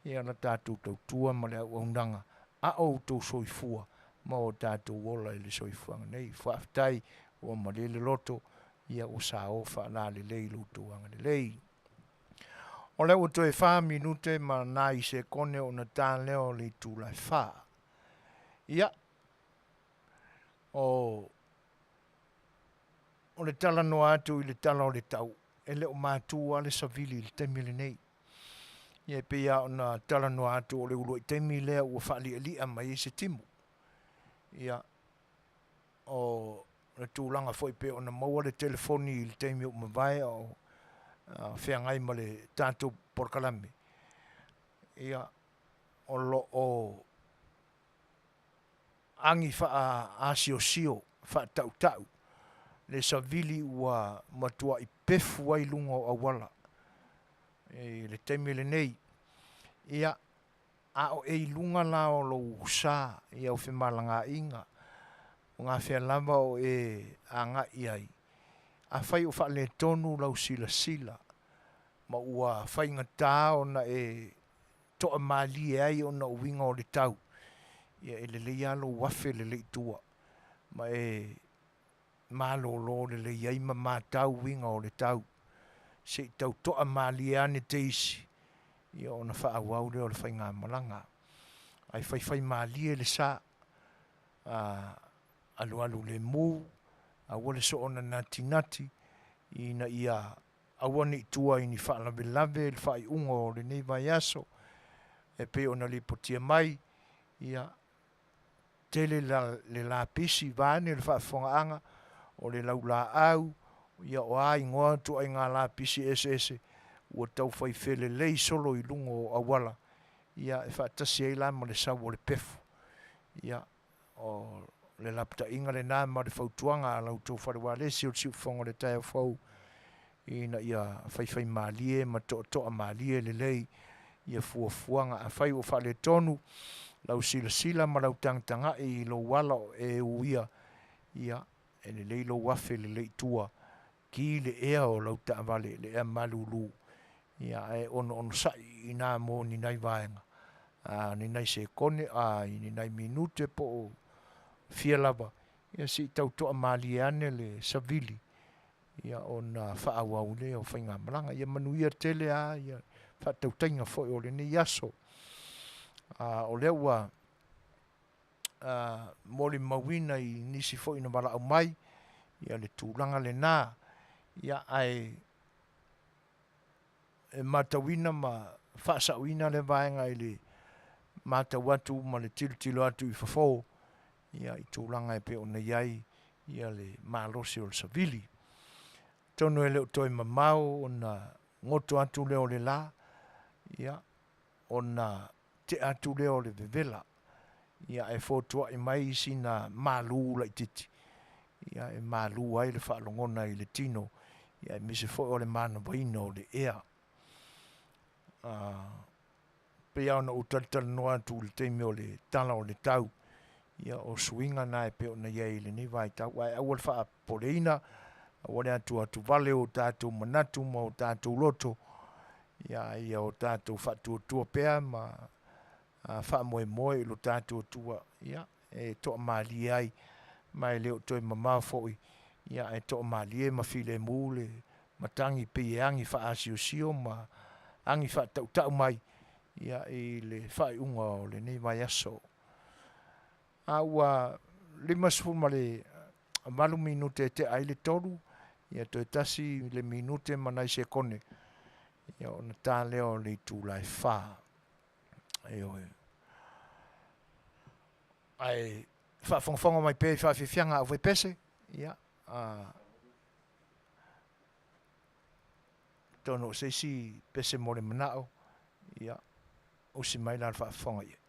ia la tatou tautua ma le auaunaga a o outou soifua ma o tatou ola i le soifuaga nei. Faafetai ua malie le loto, ia ua sao faalalelei lo outou agalelei. O lea ua toe 4 minute ma nai sekone ona ta lea o le itula e 4. Ia, o le talanoa atu i le tala o le tau, e le o matu lava le savili i le taimi lenei. Ia e pei lava ona talanoa atu o le uluai taimi lea ua faalialia mai ai se timu. Ia, o le tulaga foi pei ona maua le telefoni i le taimi ua mavae a o feagai ma le tatou polokalame, ia, o lo o agi faaasiosio, faatautau le savili ua matuai pefu ai luga o auala i le taimi lenei. Ia, a o e i luga la o lou sa i au femalagaaiga, o gafea lava o e agai i ai, afai o faaletonu lau silasila ma ua faigata ona e toamalie ai ona o uiga o le tau, ia e lelei lava lou afe lelei i tua ma e malolo lelei ai ma matau uiga o le tau. Se i tau to'a malie ane teisi, ia ona faaauau lea o le faigamalaga. Ae faifaimalie le sa, a alualu lemu, aua le soona natinati, ina ia aua ne i tua i ni faalavelave le faaiuga o lenei vaiaso e pei ona lipotia mai, ia, tele le lapisi vaeane le faafofogaaga, o le laulaau, ia o a igoa ituaiga lapisi eseese ua taufai felelei solo i luga o auala, ia e faatasi ai la ma le sau o le pefu. Ia, o le lapataiga lena ma le fautuaga a la outou fale ualesi o le Siufofoga o le Taeao Fou, ina ia faifaimalie ma toatoamalie lelei ia fuafuaga. Afai ua faaletonu lau silasila ma lau tagatagai i lou ala o e uia, ia, e lelei lou afe lelei i tua, ki le ea o lau taavale, le ea malulu, ia, ae onoonosai i ina mo ni nai vaega, a, ni nai sekone, a, ni nai minute po o fia lava, ia se i tau toamalie ane le savili, ia ona faaauau lea o faigamalaga. Ia manuia tele lava ia faatautaiga foi o lenei aso. A, o lea ua molimauina i nisi foi na valaau mai ia le tulaga lena, ia ae e matauina ma faasaoina lea vaega i le matau atu ma le tilotilo atu i fafo ia i tulaga e pei ona i ai ia le malosi o le savili. Atonu e le o toe mamao ona goto atu lea o le la, ia, ona tea atu lea o le vevela, ia ae fotuai mai sina malu laitiiti, ia e malu ai le faalogona i le tino, ia aemaise foi o le manavaina o le ea. Pei lava ona ou talatalanoa atu i le taimi o le tala o le tau, ia o suiga na e pei ona i ai i lenei vaitau, ae aua le faapopoleina, aua le atuatuvale o tatou manatu ma o tatou loto, ia a ia o tatou faatuatua pea ma faamoemoe i lo tatou Atua, ia, e toamalie ai, ma e le o toe mamao foi, ia ae toamalie ma filemu le matagi pei e agi faaasiosio ma agi faatautau mai, ia, i le faaiuga o lenei vaiaso. A ua 58 minute e tea ai le tolu, ia toe tasi le minute ma nai sekone, ia ona ta lea o le itula e fa. Ioe. Ae faafogafoga mai pea i faafiafiaga a aufaipese, ia, a, atonu o se isi pese mo le manao, ia, usi mai la le faafofoga i ai.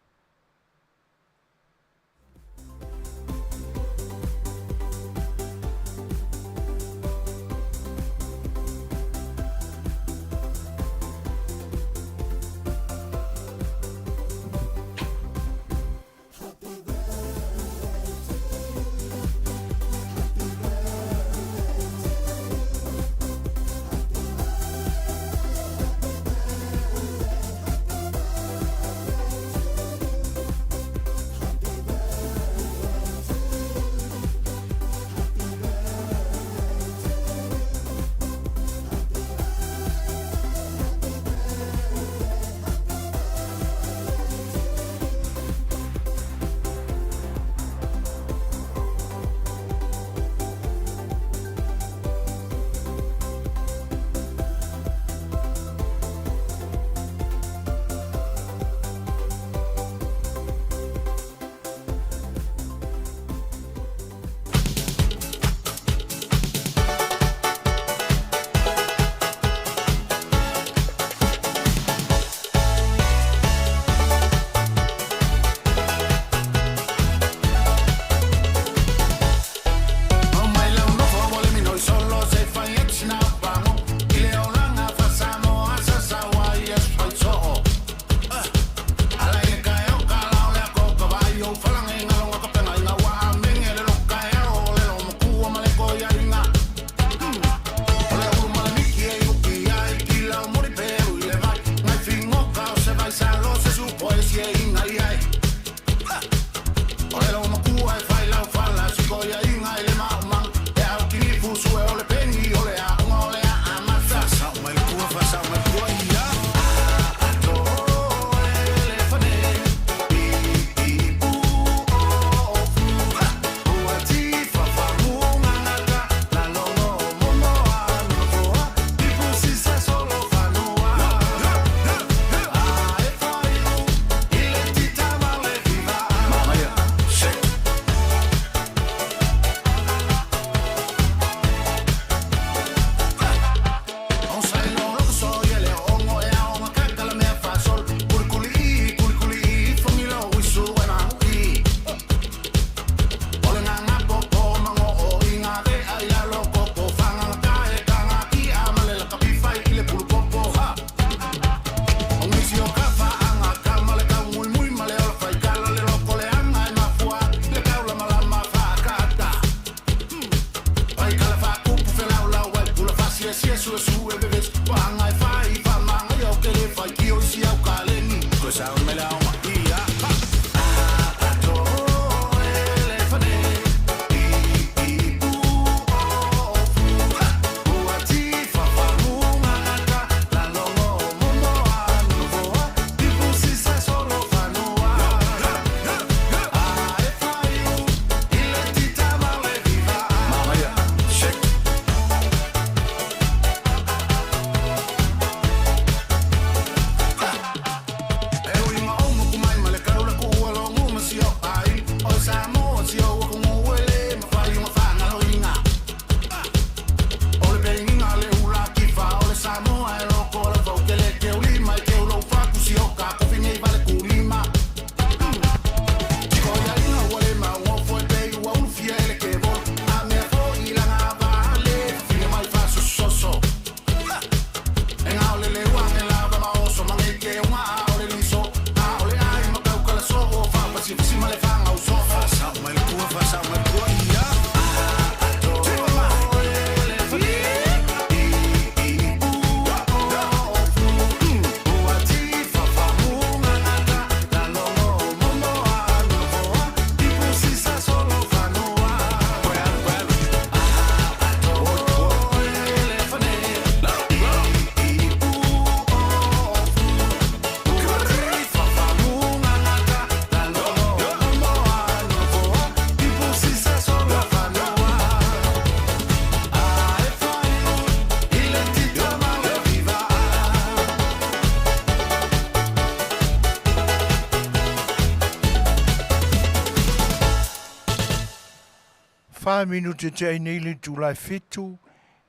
Minute tea ai nei le itula e 7,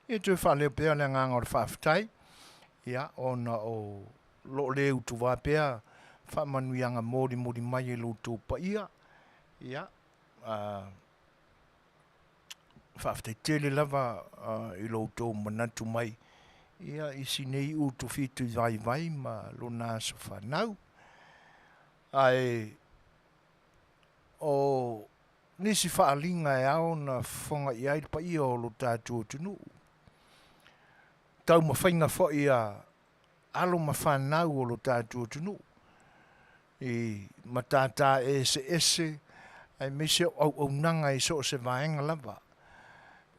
ia toe faaleo pea le agaga o le faafetai, ia ona o loo le utuvā pea faamanuiaga molimoli mai e lo outou paia. Ia faafetai tele lava i lo outou manatu mai ia i si nei utufitu vaivai ma lona aso fanau. Ae o nisi faaaliga e ao ona fofoga i ai le paia o lo tatou atunuu, taumafaiga foi a alo ma fanau o lo tatou atunuu i matata eseese aemaise o auaunaga i so o se vaega lava,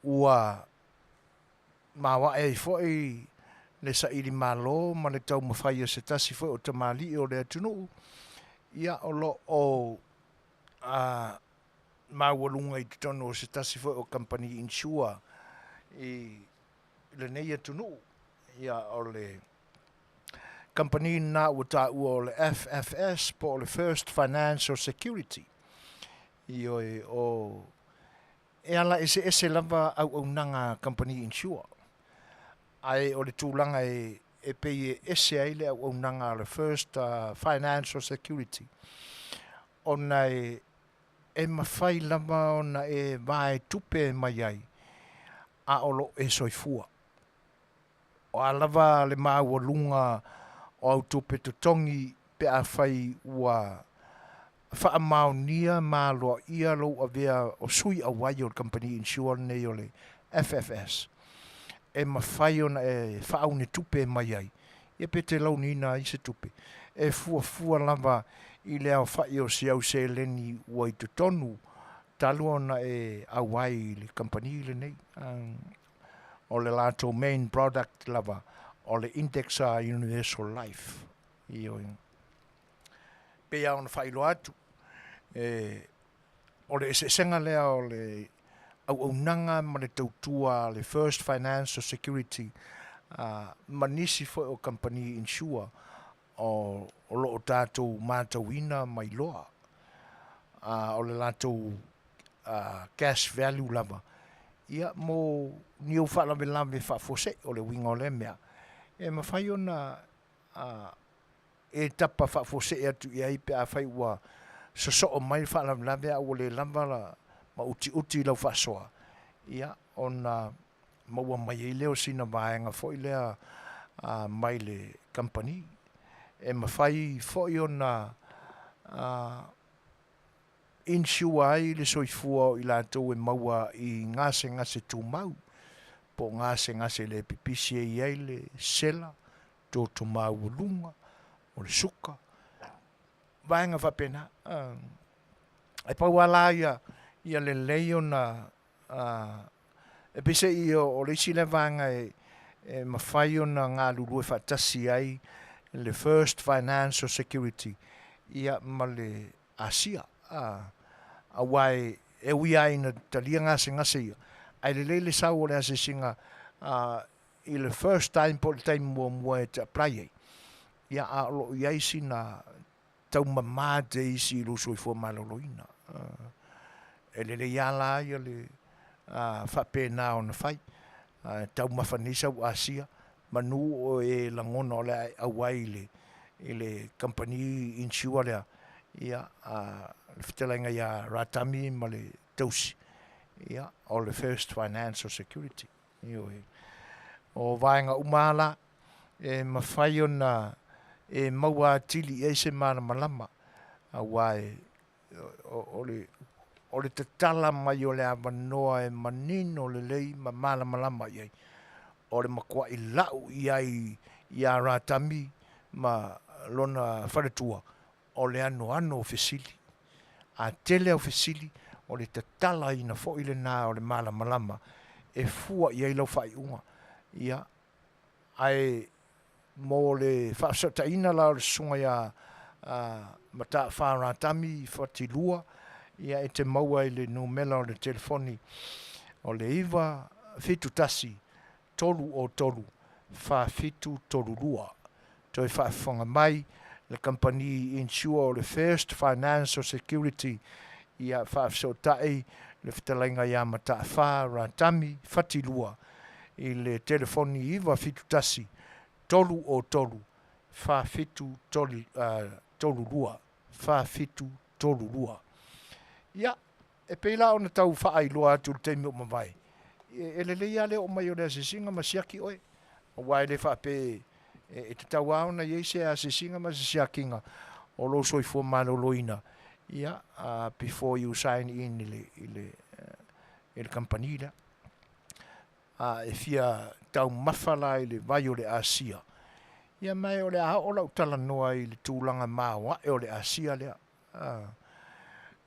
ua maoae ai foi le saili malo ma le taumafai a se tasi foi o tamalii o le atunuu, ia o lo o maualuga i totonu o se tasi foi o kamupani insure i lenei atunuu. Ia o le kamupani lena ua taua o le FFS po o le First Financial Security. Ioe, o e ala eseese lava auaunaga a kamupani insure, ae o le tulaga e pei e ese ai le auaunaga a le First Financial Security, ona e mafai lava ona e vaetupe mai ai a o lo o e soifua. O a lava le maualuga o au tupe totogi pe afai ua faamaonia ma aloaia lou avea o sui auai o le kamupani insure lenei o le FFS, e mafai ona e faaune tupe mai ai, ia pe te launiina ai se tupe, e fuafua lava i le aofai o si au seleni ua i totonu talu ona e auai i le kamupani lenei. O le latou main product lava o le Index Universal Life. Ioe. Pei lava ona faailoa atu, o le eseesega lea o le auaunaga ma le tautua a le First Financial Security ma nisi foi o kamupani insure o lo o tatou matauina ma iloa, o le latou cash value lava ia mo ni ou faalavelave faafuasei. O le uiga o lea mea, e mafai ona e tapa faafuasei atu i ai pe afai ua sosoo mai le faalavelave a ua le lava ma utiuti lau faasoa, ia ona maua mai ai lea o sina vaega foi lea mai le kamupani. E mafai foi ona insure ai le soifua o i latou e maua i gasegase tumau, po o gasegase le pipisi e i ai le sela, toto maualuga, o le suka, vaega faapena. E pau lava la ia lelei ona e peiseai o le isi lea vaega e mafai ona galulue faatasi ai le First Financial Security ia ma le Asia, aua e ui lava ina talia gasegase ia, ae lelei le sau o le asiasiga i le first time po o le taimi muamua e te apply ai, ia a o lo o i ai sina taumama te isi i lou soifua maloloina. E lelei lava la ia le faapena ona fai. Taumafa nei sau Asia, manu o e lagona o le a e auai i le kamupani insure lea, ia, le fetalaiga ia Ratami ma le tausi, ia, o le First Financial Security. Ioe. O vaega uma lava la, e mafai ona e maua atili i ai se malamalama, aua o le tatala mai o le avanoa e manino lelei ma malamalama i ai, o le matuai lau i ai ia Ratami ma lona faletua, o le anoano o fesili. A tele au fesili, o le tatalaina foi lena o le malamalama e fua i ai lau faaiuga. Ia, ae mo le faafesootaiga la o le susuga ia Mataafa Ratami Fatilua, ia e te maua i le numera o le telefoni o le 971 303 4732. Toe faafofoga mai le kamupani insure o le First Financial Security, ia faafesootai Le fetalaiga ia Mataafa Ratami Fatilua i le telefoni 971 303 4732, 4732. Ia, e pei la ona tau faailoa atu i le taimi ua mavae, e lelei lava le oo mai o le asiasiga ma siaki oe, aua e le faapea e tatau lava ona i ai se asiasiga ma se siakiga o lou soifua maloloina, ia, before you sign in i le, i le, i le kamupani lea. A e fia taumafa la i le vai o le Asia, ia ma o le a oo lau talanoa i le tulaga maoae o le Asia lea.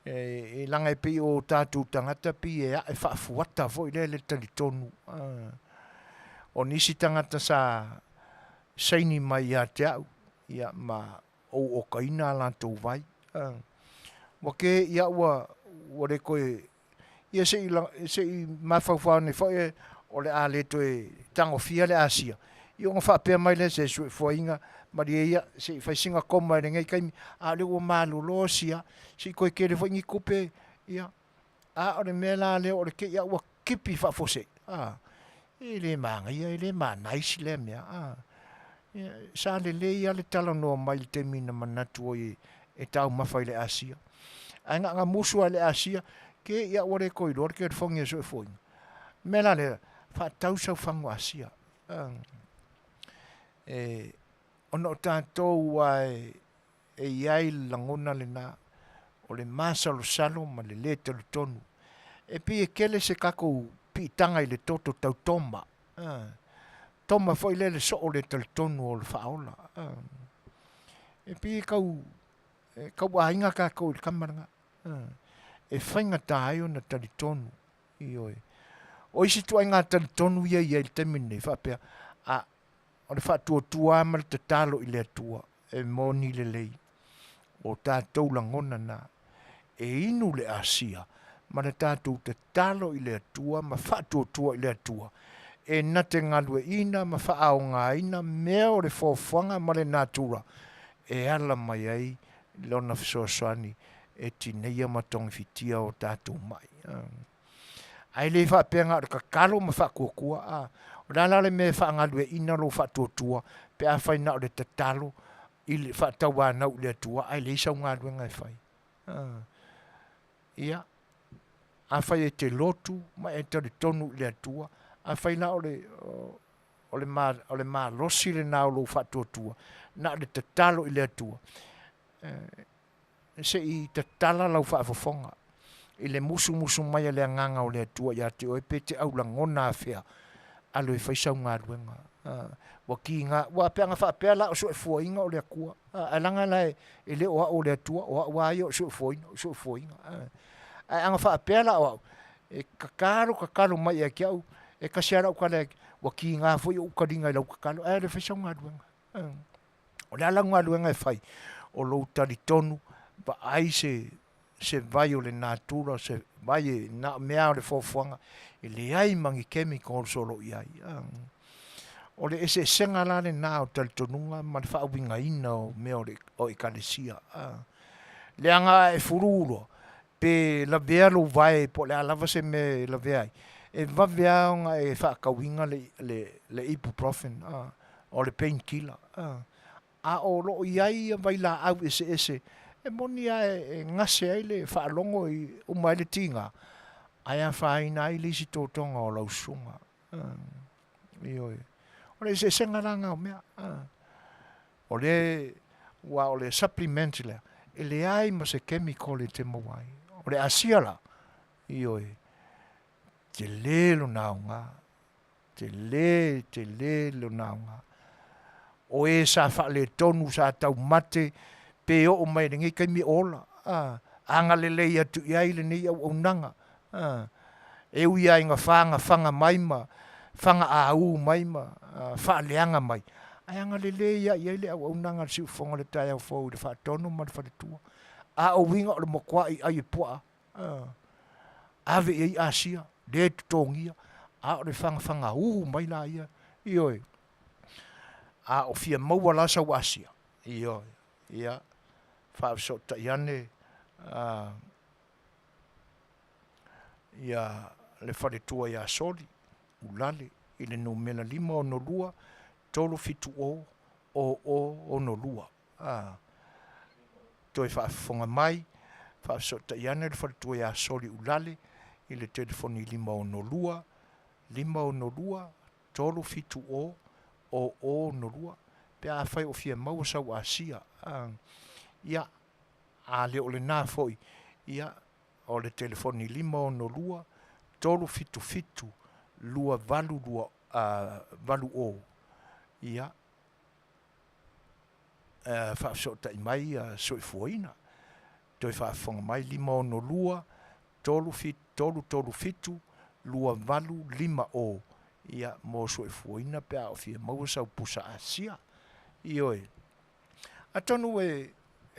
E leaga e pei o tatou tagata pei e ae faafuata foi lea le talitonu. O nisi tagata sa saini mai ia te au, ia ma ou okaina a latou vai. Ua ke ia ua ua le toe ia se i se i mafaufau ane foi o le a le toe tagofia le Asia. Ia ona faapea mai lea se suefuaiga malie ia se i fai sina koma i lenei taimi, a o lea ua malolo sia, se i toe tele foi ni tupe, ia. A o le mea la lea o le te i a ua tipi faafuasei, a, e le manaia, e le ma-nice lea mea, a. Ia, sa lelei lava le talanoa mai i le taimi na manatu ai e taumafa i le Asia. Ae na ona musu lava i le Asia, te i a ua le toe iloa le telefoni a Soefuaiga. O le mea la lea, faatau sau fagu Asia. E, ona o tatou aua e i ai le lagona lena o le masalosalo ma le lē talitonu. E pei e tele se tatou piitaga i le toto tau toma, toma foi lea le soo le talitonu o le faaola. E pei e tau e tau aiga tatou i le tama lena, e faigata ai ona talitonu. Ioe. O isi ituaiga talitonu ia e i ai i le taimi lenei, faapea, a, o le faatuatua lava ma le tatalo i le Atua e moni lelei o tatou lagona na e inu le Asia ma le tatou tatalo i le Atua ma faatuatua i le Atua e na te galueaiina ma faaaogaina mea o le foafoaga ma le natura e ala mai ai Lona fesoasoani e tineia ma togifitia o tatou mai. Ae le faapea na o le tatalo ma faatuatua, a. O le a la le mea e faagalueaiina lou faatuatua pe afai na o le tatalo i le faatauanau i le Atua ae leai sau galuega e fai? A. Ia, afai e te lotu ma e talitonu i le Atua, afai la o le, o le, o le malosi lena o lou faatuatua, na o le tatalo i le Atua, se i tatala lau faafofoga i le musumusu mai a le Agaga o le Atua ia te oe pe te aulagona afea, alu e fai sau galuega. Ua kiga, ua pe ana faapea la o suefuaina o le Atua, ae leaga la e le o au o le Atua, o au lava ia o suefuaina, o suefuaina. Ae ana faapea la o au, e tatalo tatalo mai ia te au, e tasi lava lau tala, ua kiga foi ou taliga i lau tatalo, ae alu e fai sau galuega. O le a lau galuega e fai? O lou talitonu, vaai se se vai o le natura, se vai e na o mea o le foafoaga, e leai ma ni chemicals o lo o i ai. O le eseesega la lena o talitonuga ma le faauigaina o mea o le o Ekalesia. Leaga a e fulu loa, pe lavea lou vae po o le a lava se mea e lavea ai, e vave lava ona e faatauina le, le, le ibuprofen, o le pain killer. A o lo o i ai ia vailaau eseese e moni lava e gase ai le faalogo i uma ai le tiga, ae afaina ai le isi totoga o lau susuga. Ioe. O le eseesega la lena o mea. O le, aua o le supplement lea, e leai ma se chemical e te maua ai. O le Asia la, ioe, tele lona aoga, tele, tele lona aoga. O e sa faaletonu, sa taumate, pe oo mai i lenei taimi e ola, a, agalelei atu i ai lenei auaunaga, a, e ui lava ina fagafaga mai ma fagaaū mai ma faaleaga mai, ae agalelei lava i ai le auaunaga a le Siufofoga o le Taeao Fou i le faatonu ma le faletua. A o uiga o le motua'i ai e puaa, a, ave i ai Asia, le totogia, a o le fagafagaū mai la ia, ioe, a o fia maua la sau Asia, ioe, ia, faafesootai ane, a. Ia le faletua ia Soli Ulale i le numera 562 370 0062. A toe faafofoga mai, faafesootai ane le faletua ia Soli Ulale i le telefoni 562 562 370 0062 pe afai o fia maua sau asia. Ia, a le o lena foi, ia, o le telefoni 562 377 282 80, ia, faafesootai mai soifuaina. Toe faafofoga mai 562 337 2850, ia, mo soifuaina pe a o fia maua sau pusa asia. Ioe. Atonu e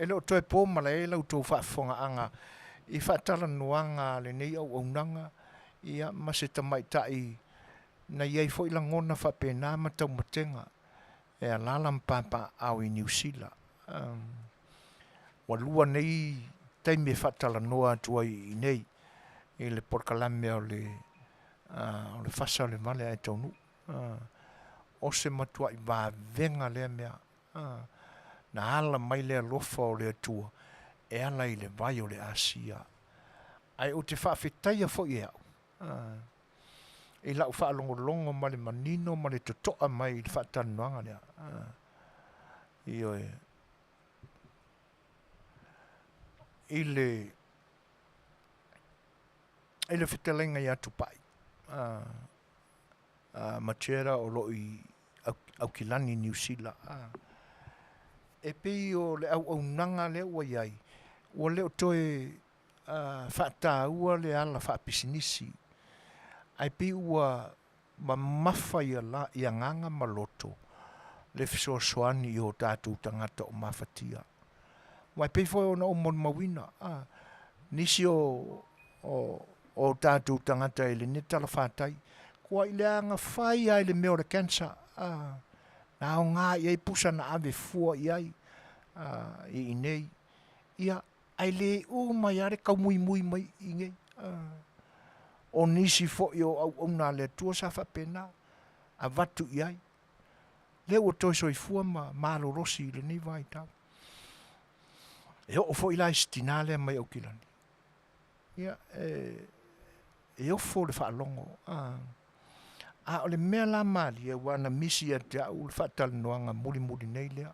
le o toe po malae la outou faafofogaaga i faatalanoaga a lenei auaunaga, ia, ma se tamaitai na i ai foi lagona faapena ma taumatega e alaala ma papaaao i Niu Sila. Ua lua nei taimi e faatalanoa atu ai i inei i le polokalame o le fasa o le vale ae taunuu. O se matuai vavega lea mea, na ala mai le alofa o le Atua e ala i le vai o le Asia. Ae ou te faafetaia foi e au i lau faalogologo ma le manino ma le totoa mai i le faatalanoaga lea. Ioe. I le i le fetalaiga ia Tupai Matera o lo o i Aukilani, Niu Sila. E pei o le auaunaga lea ua i ai, ua le o toe faataua le ala faapisinisi, ae pei ua mamafa i agaga ma loto le fesoasoani i o tatou tagata o mafatia. Aua e pei foi ona ou molimauina nisi o tatou tagata i lenei talafatai, ua i le agafai lava i le mea o le cancer, na aoga i ai pusa na ave fua i ai i inei. Ia, ae le ū mai lava le taumuimui mai i inei. O nisi foi o auauna a le Atua sa faapena, avatu i ai, lea ua toe soifua ma malolosi i lenei vaitau. E oo foi la i si tinā lea mai Aukilani, ia, e ofo le faalogo. A o le mea la malie, aua na misi ia te au le faatalanoaga mulimuli nei lea,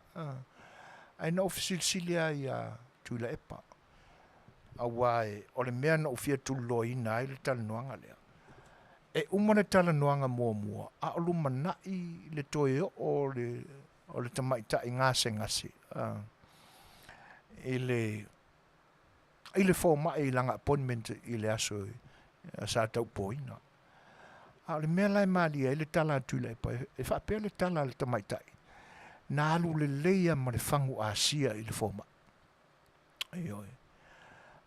ae na ou fesilisili lava ia Tuilaepa, aua o le mea na ou fia tuliloaina ai le talanoaga lea, e uma le talanoaga muamua a o lumanai le toe oo o le tamaitai gasegase i le i le fomai i lana appointment i le aso sa taupoina. A o le mea la e malie ai le tala a Tuilaepa, e faapea le tala a le tamaitai, na alu lelei lava ma le fagu Asia i le fomai. Ioe.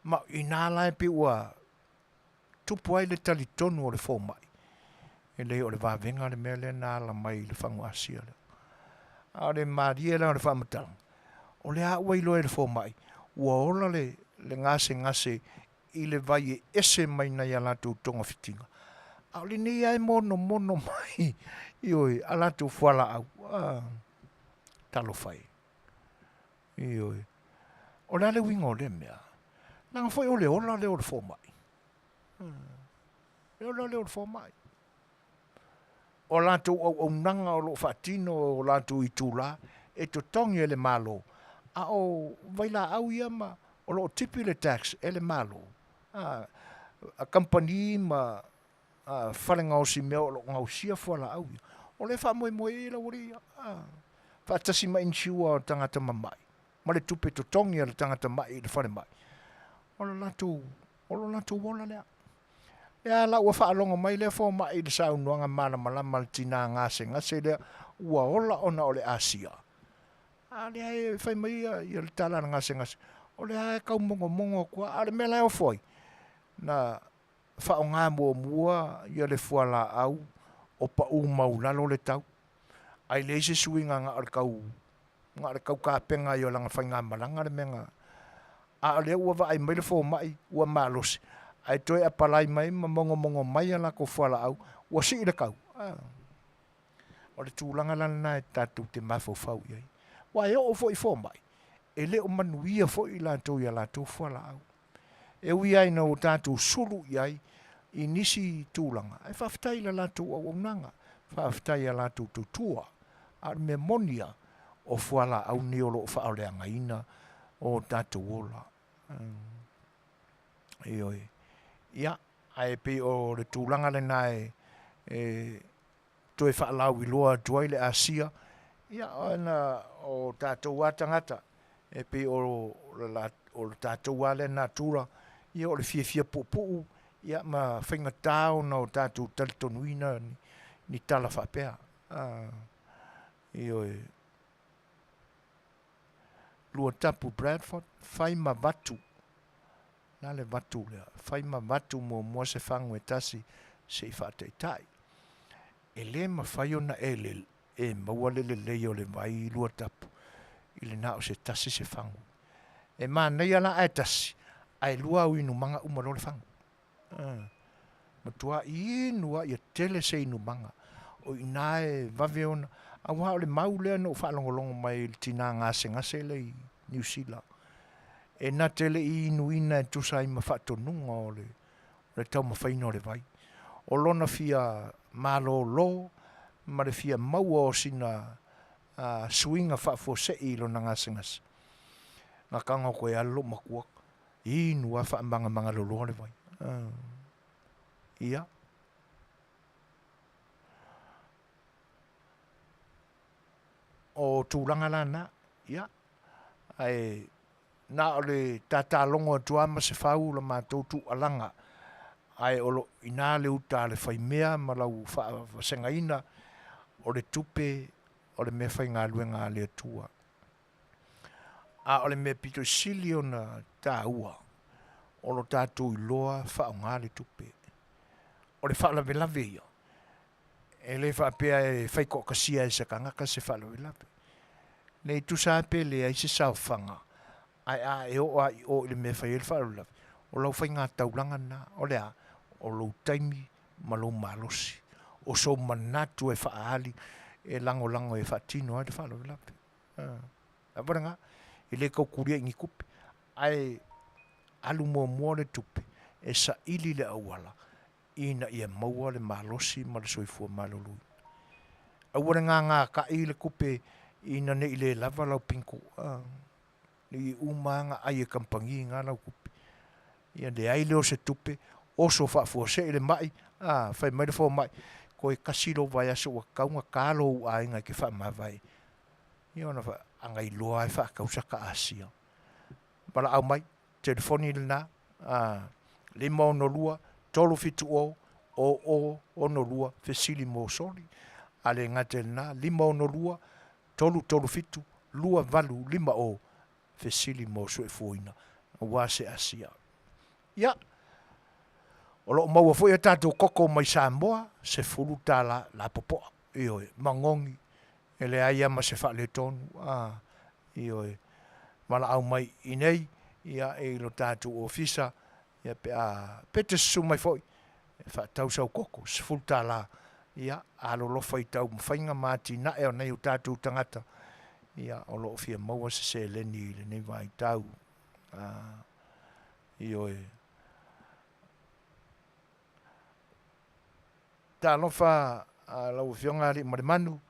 Ma o i ina la e pei ua tupu ai le talitonu o le fomai, e leai o le vavega le mea lea na ala mai i le fagu Asia lea. A o le malie la o le faamatalaga, o lea ua iloa e le fomai, ua ola le gasegase i le vai e ese mai nai a latou togafitiga, a o lenei lava e monomono mai, ioe, a latou fualaau. Ah, talofa e. Ioe. O le a le uiga o lea mea? Leaga foi o le ola lea o le fomai. Le ola lea o le fomai. O a latou auaunaga o lo o faatino o latou itula e totogi e le Malo, a o vailaau ia ma o lo o tipi le tax e le Malo, a kamupani ma fale gaosi mea o lo o gaosia fualaau ia, o lea e faamoemoe i ai le aualii ia, faatasi ma insure o tagata mamai ma le tupe totogi a le tagata mai i le falemai, o le latou, o lo latou ola lea. Lea la ua faalogo mai lea fomai i le saunoaga malamalama a le tina gasegase lea ua ola ona o le Asia. A lea e fai mai ia le tala a le gasegase, o lea e tau mogomogo atu lava, a o le mea la e ofo ai, na faaaoga muamua ia le fualaau o pau maulalo le tau, ae leai se suiga na o le tau na o le tau tapena ai o lana faigamalaga le mea na, a o lea ua vaai mai le fomai ua malosi. Ae toe apalai mai ma mogomogo mai a lakou fualaau, ua sii le kau. O le tulaga la lena e tatou te mafaufau i ai. Aua e oo foi i fomai, e le o manuia foi i latou i a latou fualaau. E ui lava ina ua tatou sulu i ai i nisi tulaga, ae faafetai i le latou auaunaga, faafetai i a latou tautua. A o le mea moni lava, o fualaau nei o lo o faaoleagaina o tatou ola. Ioe. Ia, ae pei o le tulaga lena e toe faalauiloa atu ai le Asia, ia ona o tatou lava tagata, e pei o le tatou lava lea natura, ia o le fiafia puupuu ia ma faigata ona o tatou talitonuina ni tala faapea. Ioe. Luatapu Bradford, fai ma vatu. Na le vatu lea. Fai ma vatu muamua se fagu e tasi se i faataitai. E le mafai ona e le e maua le lelei o le vai i Luatapu i le na o se tasi se fagu. E manaia la ae tasi, ae lua au inumaga uma loa le fagu. Matua inu lava ia tele se inumaga. O i ina e vave ona, aua o le mau lea na ou faalogologo mai i le tina gasegase lea i Niu Sila, e na te le i inuina e tusa ai ma faatonuga o le taumafaiina o le vai. O lona fia malolo ma le fia maua o sina suiga faafuasei i lona gasegase, na tago atu ai lava le loomatua, Inu a faamangamanga loloa le vai. Ia. O tulaga la na, ia, ae na o le tatalogo atu lava ma se fau la matou tuualaga, ae o lo o i ina le uta a le faimea ma lau faavasegaina o le tupe o le meafaigaluega a le Atua. A o le mea pito sili ona taua, o lo tatou iloa faaaoga le tupe. O le faalavelave ia, e le faapea e fai toatasia e se tagata se faalavelave. Ne i tusa lava pe leai se saofaga, ae a e oo lava i o i le mea e fai ai le faalavelave, o lau faiga taulaga lena, o le a? O lou taimi ma lou malosi, o sou manatu e faaali e lagolago e faatino ai le faalavelave. Lava lena, e le tau tulia i ni tupe, ae alu muamua le tupe e saili le auala ina ia maua le malosi ma le soifua maloloina. Aua le gagatai le tupe ina ne i le lava lau pinitu, ne i uma lava ona ai e kamupani na lau tupe. Ia leai lea o se tupe, oso faafuasei le mai, a, fai mai le fomai, toe tasi lou vaiaso ua tatau ona ta lou aiga e te faamavae. Ia ona ana iloa lava e faatau sata asia. Valaau mai, telefoni lena, a, 562 370 0062, fesili mo soli. A le gata i lena, 562 337 2850, fesili mo soifuaina aua se asia. Ia, o lo o maua foi a tatou koko mai Samoa, $10 lapopoa, ioe, magogi, e leai lava ma se faaletonu, a, ioe, valaau mai i inei, ia, i lo tatou ofisa, ia, pe a, pe te susu mai foi, e faatau sau koko, $10, ia, alolofa i taumafaiga ma atinae o nai o tatou tagata, ia, o lo o fia maua se seleni i lenei vaitau. A, ioe. Talofa lau Afioga Aliimalemanu,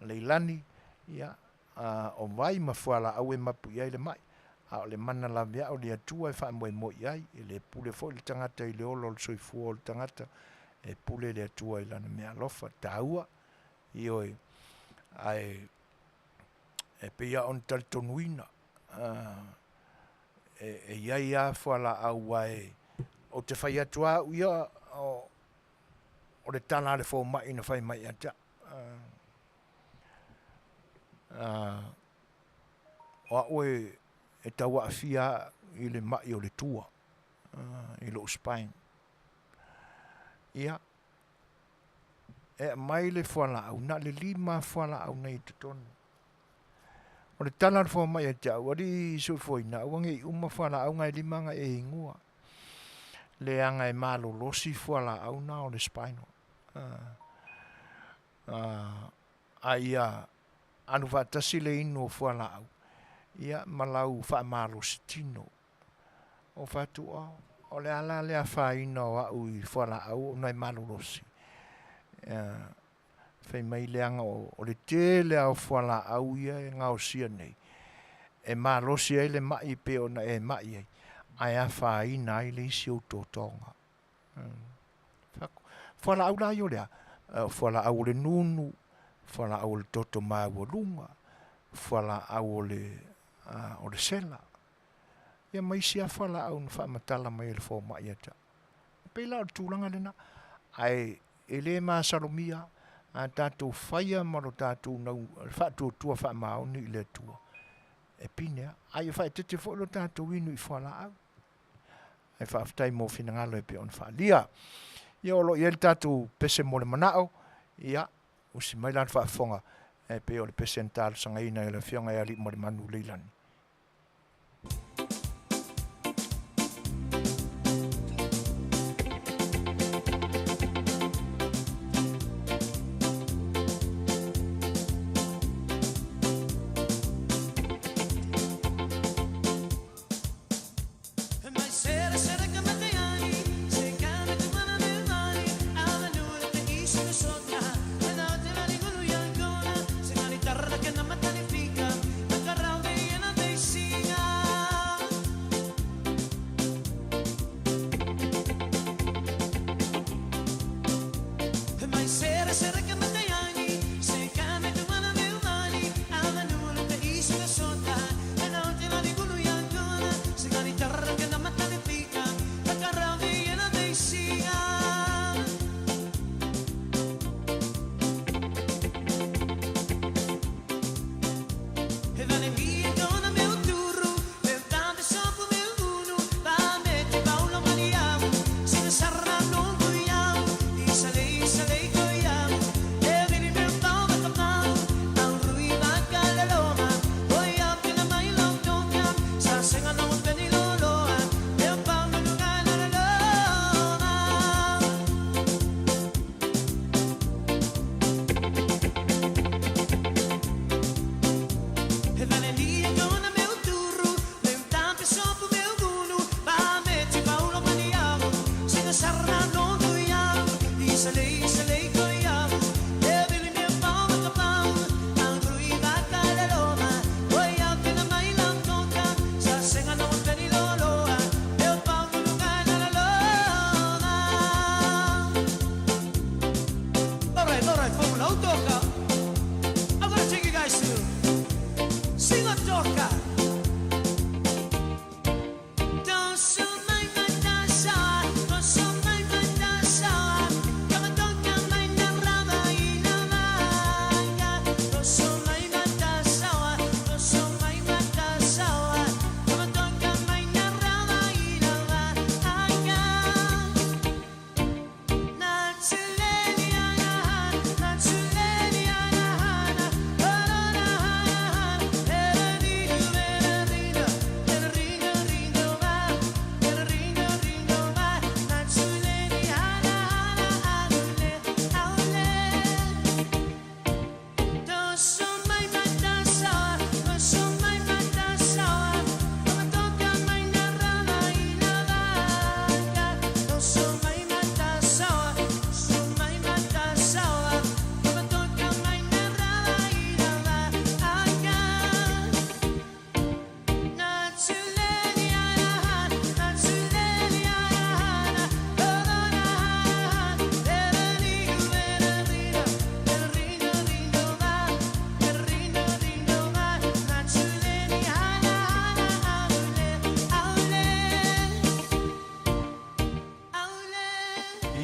Leilani, ia, o vai ma fualaau e mapu i ai le mai, a o le mana laveai o le Atua e faamoemoe i ai, e le pule foi le tagata i le ola o le soifua o le tagata, e pule le Atua i lana meaalofa taua, ioe, ae e pei lava ona talitonuina, e i ai lava fualaau aua ou te fai atu lava au ia, o le tala a le fomai na fai mai ia te au, o au e tau aafia i le mai o le tua i lou spine. Ia, e aumai le fualaau, na o le 5 fualaau na i totonu. O le tala a le fomai ia te au, alii soifuaina, aua ne i uma fualaau na e 5 ona e inua. Leaga e malolosi fualaau na o le spinal. A ia alu faatasi le inu o fualaau ia ma lau faamalosi tino. O fatu o le ala le afaina o au i fualaau ona e malolosi. Fai mai leaga o le tele lava o fualaau ia e gaosia nei, e malosi ai le mai pei ona e mai ai, ae afaina ai le isi ou totoga. Fualaau la ia o le a? O fualaau o le nunu, fualaau o le toto maualuga, fualaau o le o le sela, ia ma isi lava fualaau na faamatala mai e le fomai ia te au. E pei la o le tulaga lena, ae e le masalomia a tatou faia ma lo tatou faatuatua faamaoni i le Atua, e pine lava. A ia faaeteete foi lo tatou inu i fualaau. Ae faafetai mo finagalo e pei ona faaalia. Ia o lo o i ai le tatou pese mo le manao, ia, usi mai la le faafofoga e pei o le pese na talosagaina e le Afioga ia Aliimalemanu Leilani.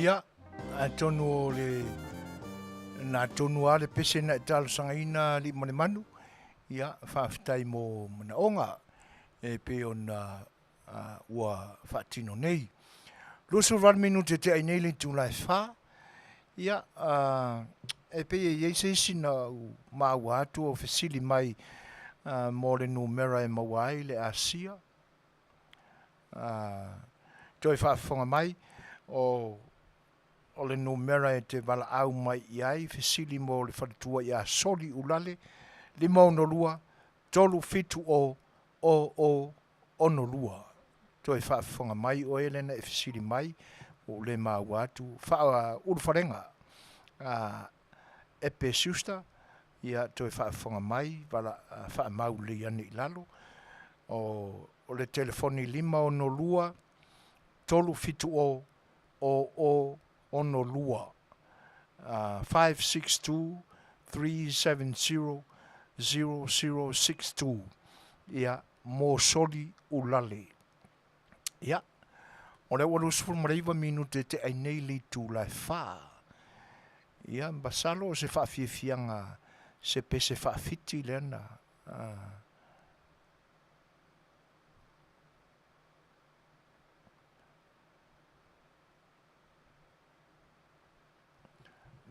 Ia, atonu o le na tonu lava le pese na e talosagaina Aliimalemanu, ia, faafetai mo manaoga e pei ona ua faatino nei. 28 minute tea i nei le itula e 4. Ia, e pei e i ai se isi na ou maua atu o fesili mai mo le numera e maua ai le Asia. Toe faafofoga mai, o o le numera e te valaau mai i ai, fesili mo le faletua ia Soli Ulale, 562 370 0062. Toe faafofoga mai oe lea na e fesili mai, ua ou le maua atu, faaulufalega a Epe Schuster, ia toe faafofoga mai, vala, faamau lelei ane i lalo. O, o le telefoni 562 370 0062, 562 370 0062, ia, mo Soli Ulale. Ia, o lea ua 29 minute e tea ai nei le itula e 4. Ia, masalo o se faafiafiaga se pese faafiti lea na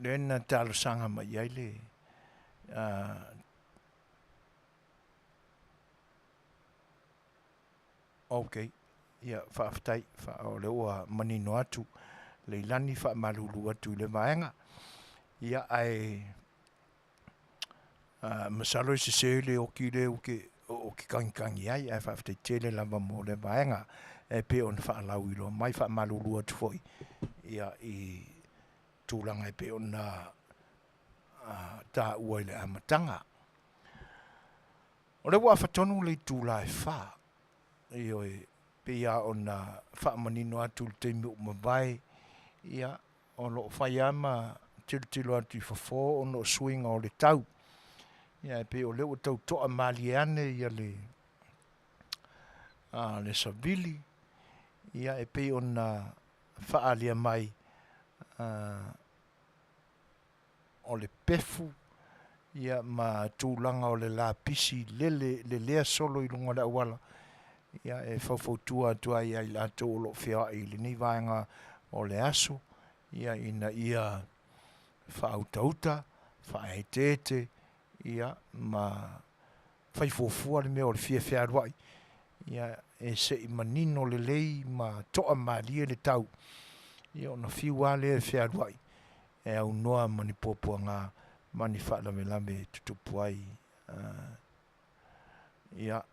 lea na talosaga mai ai le Ok, ia faafetai, o lea ua manino atu Leilani, faamalulu atu i le vaega. Ia ae masalo e sese le oki lea ou te ou te tagitagi ai, ae faafetai tele lava mo lea vaega e pei ona faalauiloa mai. Faamalulu atu foi ia i tulaga e pei ona taua i le amataga. O lea ua afa tonu le itula e 4. Ioe, pei lava ona faamanino atu i le taimi ua mavae, ia, o lo o fai lava ma tilotilo atu i fafo ona o suiga o le tau. Ia, e pei o lea ua tau to'a malie ane ia le, a, le savili, ia, e pei ona faaalia mai, a, o le pefu, ia ma tulaga o le lapisi lele lelea solo i luga o le auala, ia e faufautua atu ai ia i latou o lo o feoai i lenei vaega o le aso, ia ina ia faautauta, faaeteete, ia ma fai fuafua le mea o le fia fealuai, ia e se i manino lelei ma toamalie le tau, ia ona fiu lava lea e fealuai e aunoa ma ni puapuaga ma ni faalavelave e tutupu ai. Ia,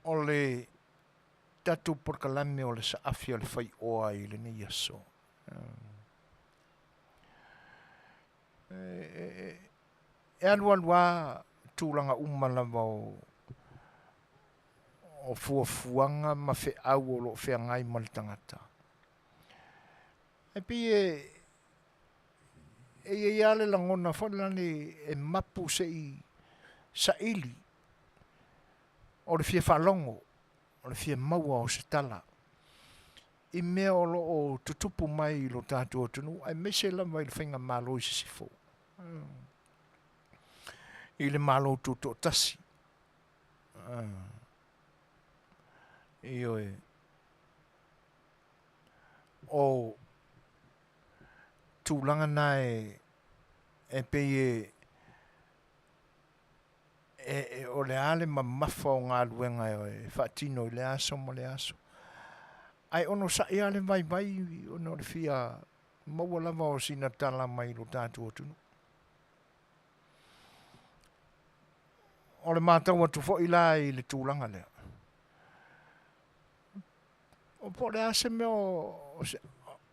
o le tatou polokalame o le saafi a le faioa i lenei aso, e alualu lava tulaga uma lava o o fuafuaga ma feau o lo o feagai ma le tagata. E pei e e i ai lava le lagona foi lea e mapu se i saili o le fia faalogo, o le fia maua o se tala i mea o lo o tutupu mai i lo tatou atunuu aemaise lava i le faigamalo i sisifo, i le Malo Tutoatasi. Ioe. O tulaga na e e pei e e, e o le a le mamafa o galuega e faatino i lea aso ma lea aso. Ae onosai lava le vaivai ona o le fia maua lava o sina tala mai lo tatou atunuu. O le matau atu foi la i le tulaga lea, o po o le a se mea o,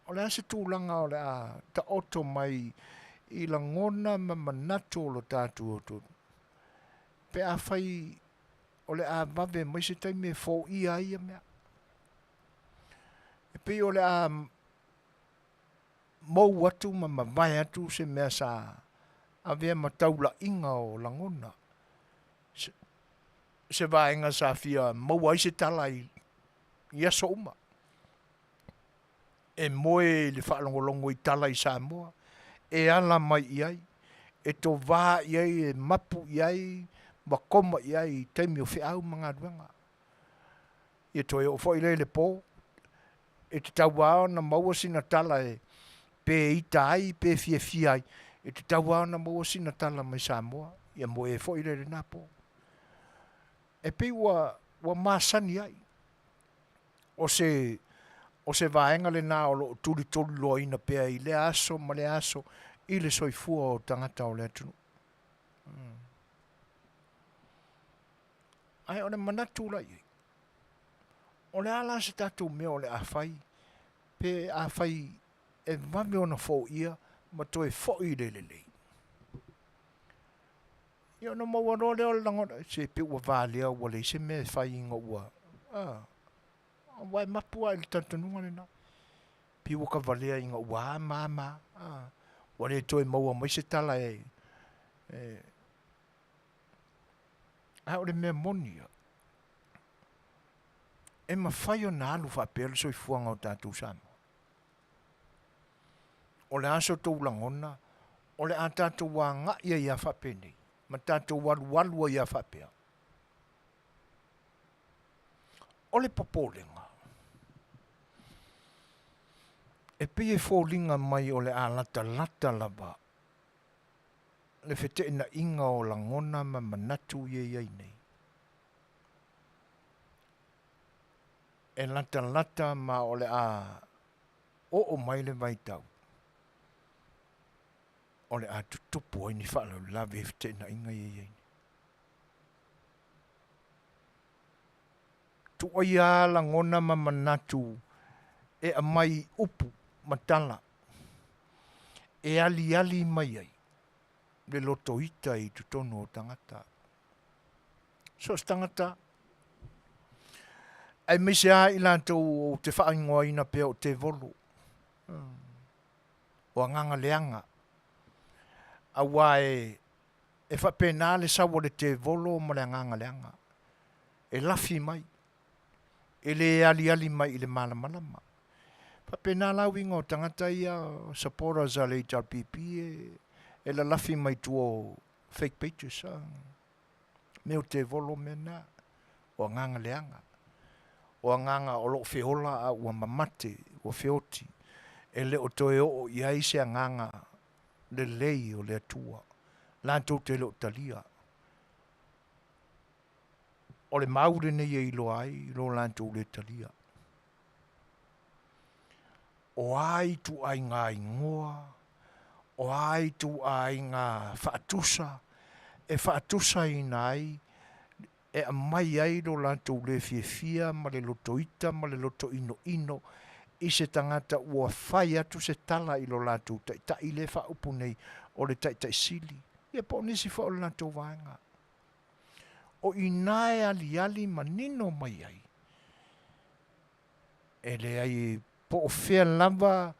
o le a se tulaga o le a taoto mai i lagona ma manatu o lo tatou atunuu pe afai o le a vave mai se taimi e foia ai ia mea. E pei o le a mou atu ma mavae atu se mea sa avea ma taulaiga o lagona, se, se vaega sa fia maua ai se tala i, i aso uma. E moe i le faalogologo i tala i Samoa, e ala mai i ai, e tovā i ai, e mapu i ai, ma koma i ai i taimi o feau ma galuega. Ia toe oo foi lea i le po, e tatau lava ona maua sina tala e pe ita ai pe fiafia ai, e tatau lava ona maua sina tala mai Samoa, ia moe foi lea i lena po. E pei ua ua masani ai. O se o se vaega lena o lo o tulitoliloaina pea i lea aso ma lea aso i le soifua o tagata o le atunuu. Ae o le manatu la i ai, o le a la se tatou mea o le a fai pe afai e vave ona foia ma toe foi i le lelei? Ia ona maua loa lea o le lagona, se pei ua valea ua leai se mea e fai ina ua, a, aua e mapu lava i le talitonuga lena. Pei ua ka valea ina ua a ma a ma a, a, ua le toe maua mai se tala e, e, a o le mea moni ia, e mafai ona alu faapea le soifuaga o tatou Samoa. O le a so outou lagona, o le a tatou agai ai lava faapenei, ma tatou alualu ai lava faapea. O le popolega, e pei e foliga mai o le a latalata lava le feteenaiga o lagona ma manatu ia e i ai nei. E latalata ma o le a oo mai le vaitau o le a tutupu ai ni faalavelave i feteenaiga ia e i ai nei. Tuuaia lagona ma manatu e aumai i upu ma tala e aliali mai ai le loto ita i totonu o tagata. So o se tagata, aemaise lava i latou ou te faaigoaina pea o tevolo, o agaga leaga, aua e e faapena le sau a le tevolo ma le agaga leaga, e lafi mai, e le aliali mai i le malamalama. E faapena la uiga o tagata ia, supporters a le HRPP e lalafi mai tua o fake pages, a. Mea o tevolo mea na, o agaga leaga, o agaga o lo o feola a ua mamate, ua feoti, e le o toe oo i ai se agaga lelei o le Atua, latou te le o talia. O le mau lenei e iloa ai lo latou le talia. O a ituaiga igoa, o a ituaiga faatusa e faatusaina ai e aumai ai lo latou le fiafia ma le loto ita ma le loto inoino i se tagata ua fai atu se tala i lo latou taitai lea e faaupu nei o le Taitai Sili, ia po o nisi foi o le latou vaega. O i ina e aliali manino mai ai, e leai po o fea lava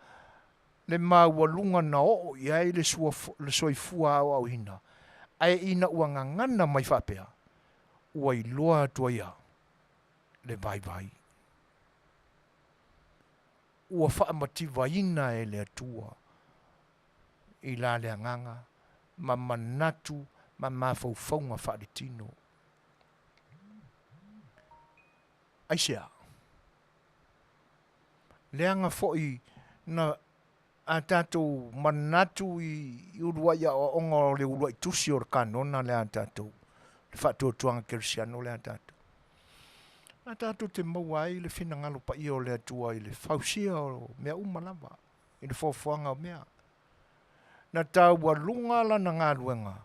le maualuga na oo i ai le soifua aoaoina, ae ina ua gagana mai faapea, ua iloa atu ai a le vaivai. Ua faamativaina e le Atua i la le agaga ma manatu ma mafaufauga faaletino. Aisea? Leaga foi na a tatou manatu i uluai aoaoga o le uluai tusi o le kanona lea a tatou, le faatuatuaga kerisiano lea a tatou. A tatou te maua ai le finagalo paia o le Atua i le fausia o mea uma lava, i le foafoaga o mea. Na taualuga lana galuega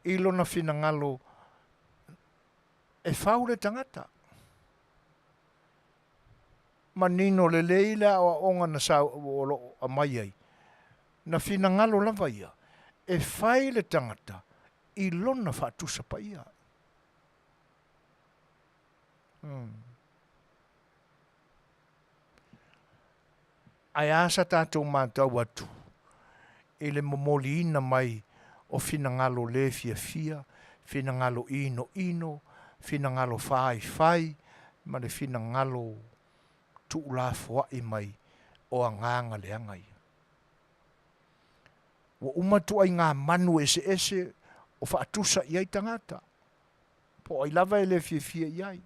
i lona finagalo e fau le tagata. Manino lelei le aoaoga na sa o lo o aumai ai, na finagalo lava ia e fai le tagata i lona faatusa paia. Ae a sa tatou matau atu i le momoliina mai o finagalo le fiafia, finagalo inoino, finagalo faifai ma le finagalo tuulafoai mai o agaga leaga ia. Ua uma ituaiga manu eseese o faatusa i ai tagata, po o ai lava e le fiafia i ai.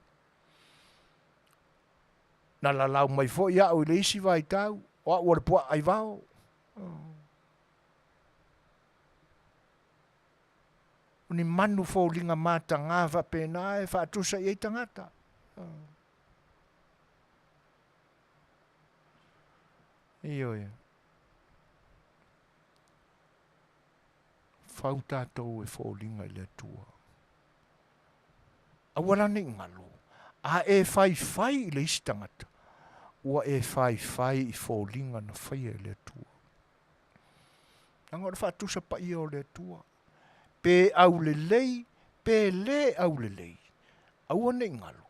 Na lalau mai foi au i le isi vaitau, o au o le puaa aivao. O ni manu foliga mataga faapena e faatusa i ai tagata. Ioe. Fau tatou e foliga i le Atua. Aua la ne i galo, a e faifai i le isi tagata, ua e faifai i foliga na faia e le Atua. Leaga o le faatusa paia o le Atua, pe aulelei pe le aulelei, aua ne i galo,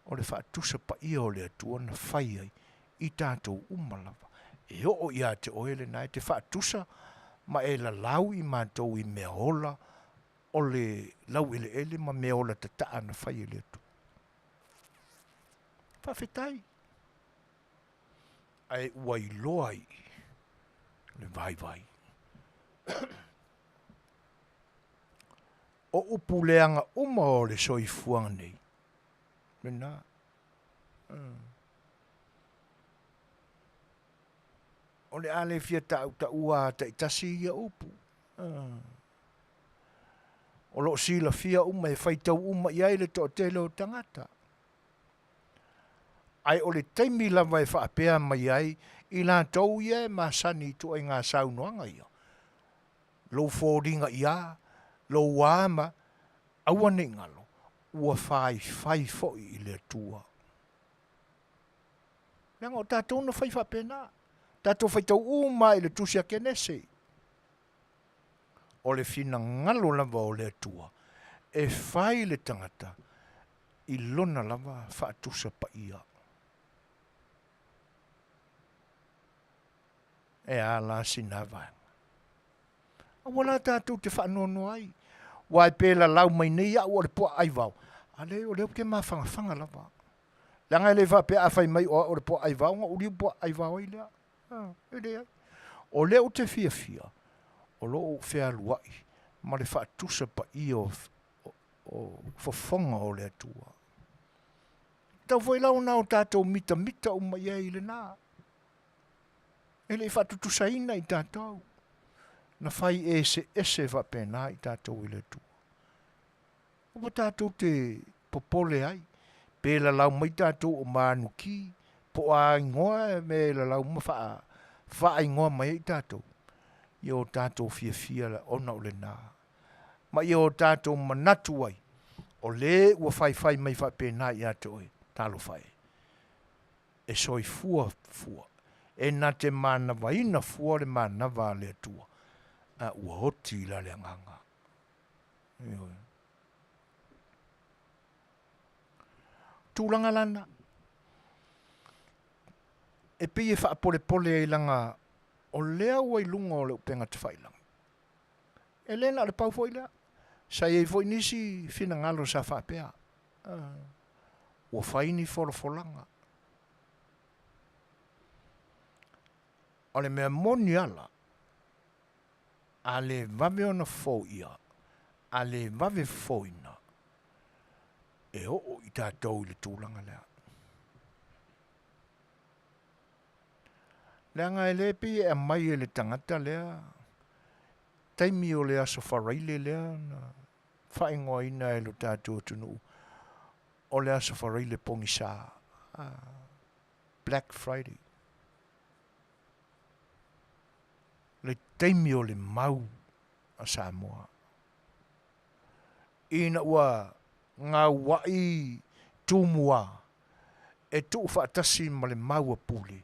o le faatusa paia o le Atua na fai ai i tatou uma lava. E oo ia te oe lena e te faatusa ma e lalau i matou i mea ola o le laueleele ma mea ola tataa na fai e le Atua. Faafetai. Ae ua iloa i le vaivai. O upu leaga uma o le soifuaga nei, lena. O le a le fia tautaua taitasi ia upu. O lo o silafia uma e faitau uma i ai le toatele o tagata. Ae o le taimi lava e faapea mai ai i latou ia e masani i ituaiga saunoaga ia, lou foliga ia, lou a ma, aua ne i galo, ua faifai foi i le Atua. Leaga o tatou na fai faapena. Tatou faitau uma lava i le Tusi a Kenese. O le finagalo lava o le Atua e fai le tagata i lona lava faatusa paia. E a la sina vaega? Aua la tatou te faanoanoa ai, aua e pe lalau mai nei au o le puaa aivao, a leai o lea ou te mafanafana lava. Leaga e le faapea a fai mai o au o le puaa aivao ona ou liu puaa aivao ai lea. E leai. O lea ou te fiafia, o lo o ou fealuai ma le faatusa paia o fofoga o le Atua. Tatau foi la ona o tatou mitamita uma i ai i lena. E le i faatutusaina i tatou. Na fai eseese faapena i tatou e le Atua. Aua tatou te popole ai, pe lalau mai tatou o Manuki, po o a igoa e mea e lalau ma faaigoa mai ai tatou, ia o tatou fiafia ona o lena. Ma ia o tatou manatu ai, o le ua faifai mai faapena ia te oe, talofa e, e soifua fua, e na te manavaina fua le manava a le Atua, a ua oti i la le agaga. Ioe. Tulaga lana, e pei e faapolepole ai laga o lea ua i luga o le upega tafailagi. E le na o le pau foi lea. Sa i ai foi nisi finagalo sa faapea, ua fai ni folafolaga. O le mea moni ala, a le vave ona foia, a le vave fofoina, e oo i tatou i le tulaga lea. Leaga e le pei e aumai e le tagata lea taimi o le aso Faraile lea na faaigoaina e lo tatou atunuu o le aso Faraile pogisa, Black Friday. Le taimi o le mau a Samoa ina ua gauai Tumua e tuufaatasi ma le mau a Pule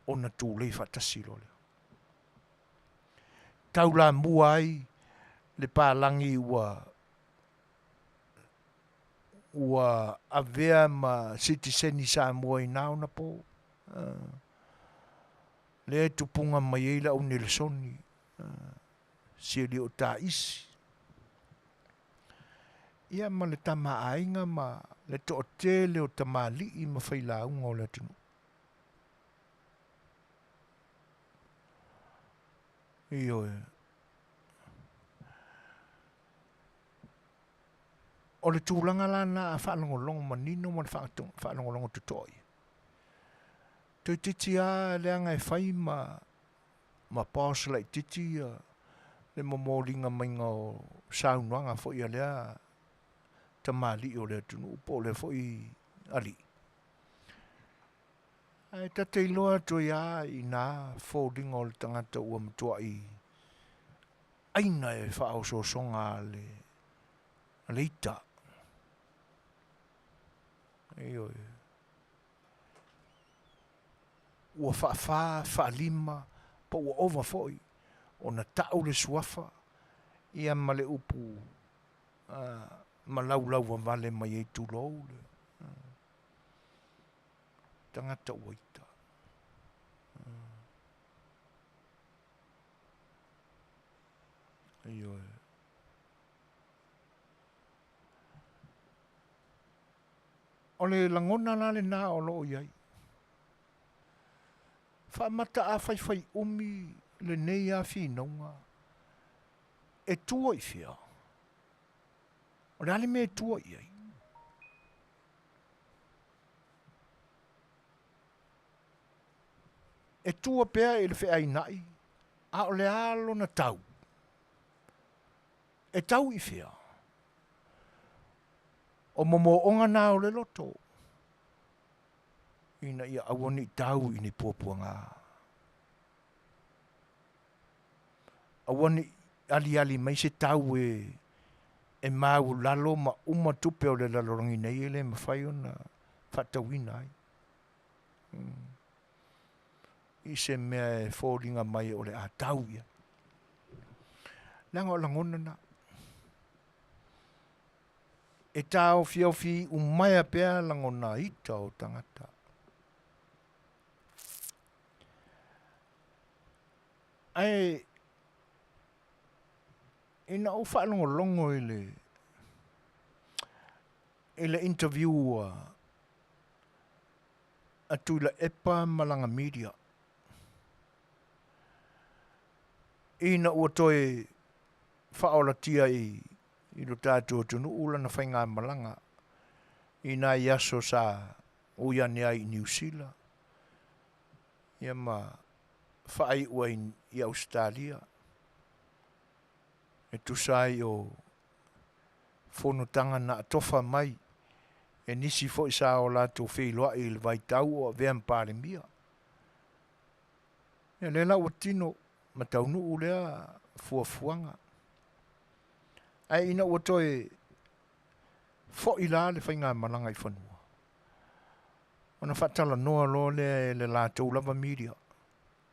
ona tulei faatasi loa lea. Taulamua ai le palagi ua ua avea ma sitiseni Samoa i na ona po. Lea e tupuga mai ai le au Nelesoni, siali o Taisi. Ia ma le tama aiga ma le toatele o tamalii ma failauga o le atunuu. Ioe. O le tulaga la lena a faalogologo manino ma le faalogologo totoa ia. Toeitiiti lava leaga e fai ma ma boss laitiiti ia le momoliga maiga o saunoaga foi a lea tamalii o le atunuu po o lea foi alii. Ae ta te iloa atu ai lava i ina foliga o le tagata ua matuai aina e faaosoosoga a le, a le ita. Ioe. Ua faafa, faalima, po ua ova foi ona tau le suafa ia ma le upu ma laulauvavale mai ai tulou le tagata ua ita. Ioe. O le lagona la lena o lo o i ai. Faamata a faifaiumi lenei lava finauga e tua i fea? O le a le mea e tua i ai? E tua pea i le feainai, a o le a lona tau? E tau i fea? O momooga na o le loto, ina ia aua ne i tau i ni puapuaga. Aua ne i aliali mai se tau e, e maualalo ma uma tupe o le lalolagi nei e le mafai ona faatauina ai. I se mea e foliga mai o le a tau i ai. Leaga o lagona na. E taofiofi umaea pea lagona ita o tagata. Ae ina ou faalogologo i le i le interview a a Tuilaepa ma lana media ina ua toe faaolatia i i lo tatou atunuu lana faigamalaga i nai aso sa ui ane ai i Niu Sila ia ma faaiu ai i Ausetalia e tusa ai o fonotaga na atofa mai e nisi foi sa o latou feiloai i le vaitau o avea ma Palemia. Ia lea la ua tino ma taunuu lea fuafuaga. Ae ina ua toe foi la le faigamalaga i fanua, ona faatalanoa loa lea e le latou lava media.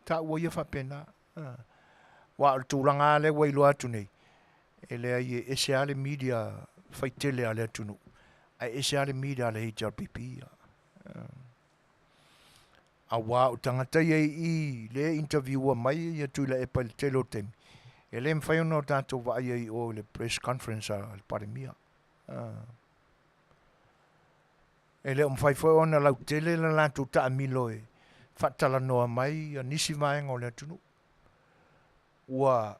Taua ia faapena. Aua o le tulaga lava lea ua iloa atu nei, e leai e ese lava le media faitele a le atunuu, ae ese lava le media a le HRPP. Aua o tagata ia i i lea e interview-a mai ia Tuilaepa i le tele o taimi, e le mafai ona o tatou vaaia i o i le press conference a le Palemia. E le o mafai foi ona lautele le latou taamilo e faatalanoa mai nisi vaega o le atunuu. Ua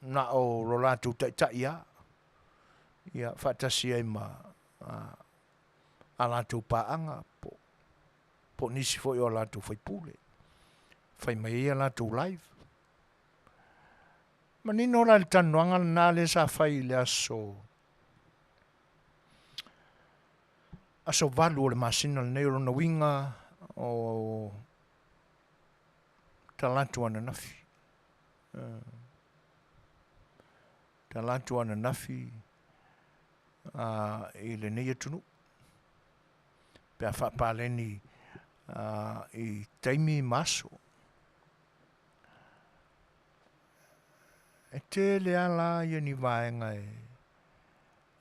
na o lo latou taitai lava, ia faatasi ai ma a latou paaga po o nisi foi o a latou faipule, fai mai ai a latou live. Manino la i le talanoaga lena lea sa fai i le aso aso 8 o le masina lenei, o lona uiga o Talaatu ananafi. Talaatu ananafi i lenei atunuu pe a faapaleni i taimi ma aso. E tele lava la ia ni vaega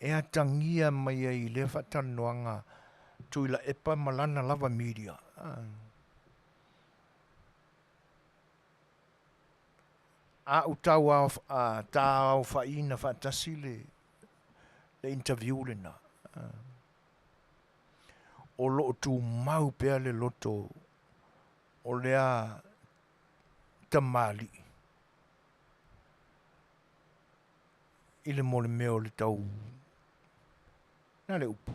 e atagia mai ai i lea faatalanoaga Tuilaepa ma lana lava media. A ou taaofaiina faatasi le interview lena, o lo o tumau pea le loto o lea tamalii i le mea o le tau, na le upu,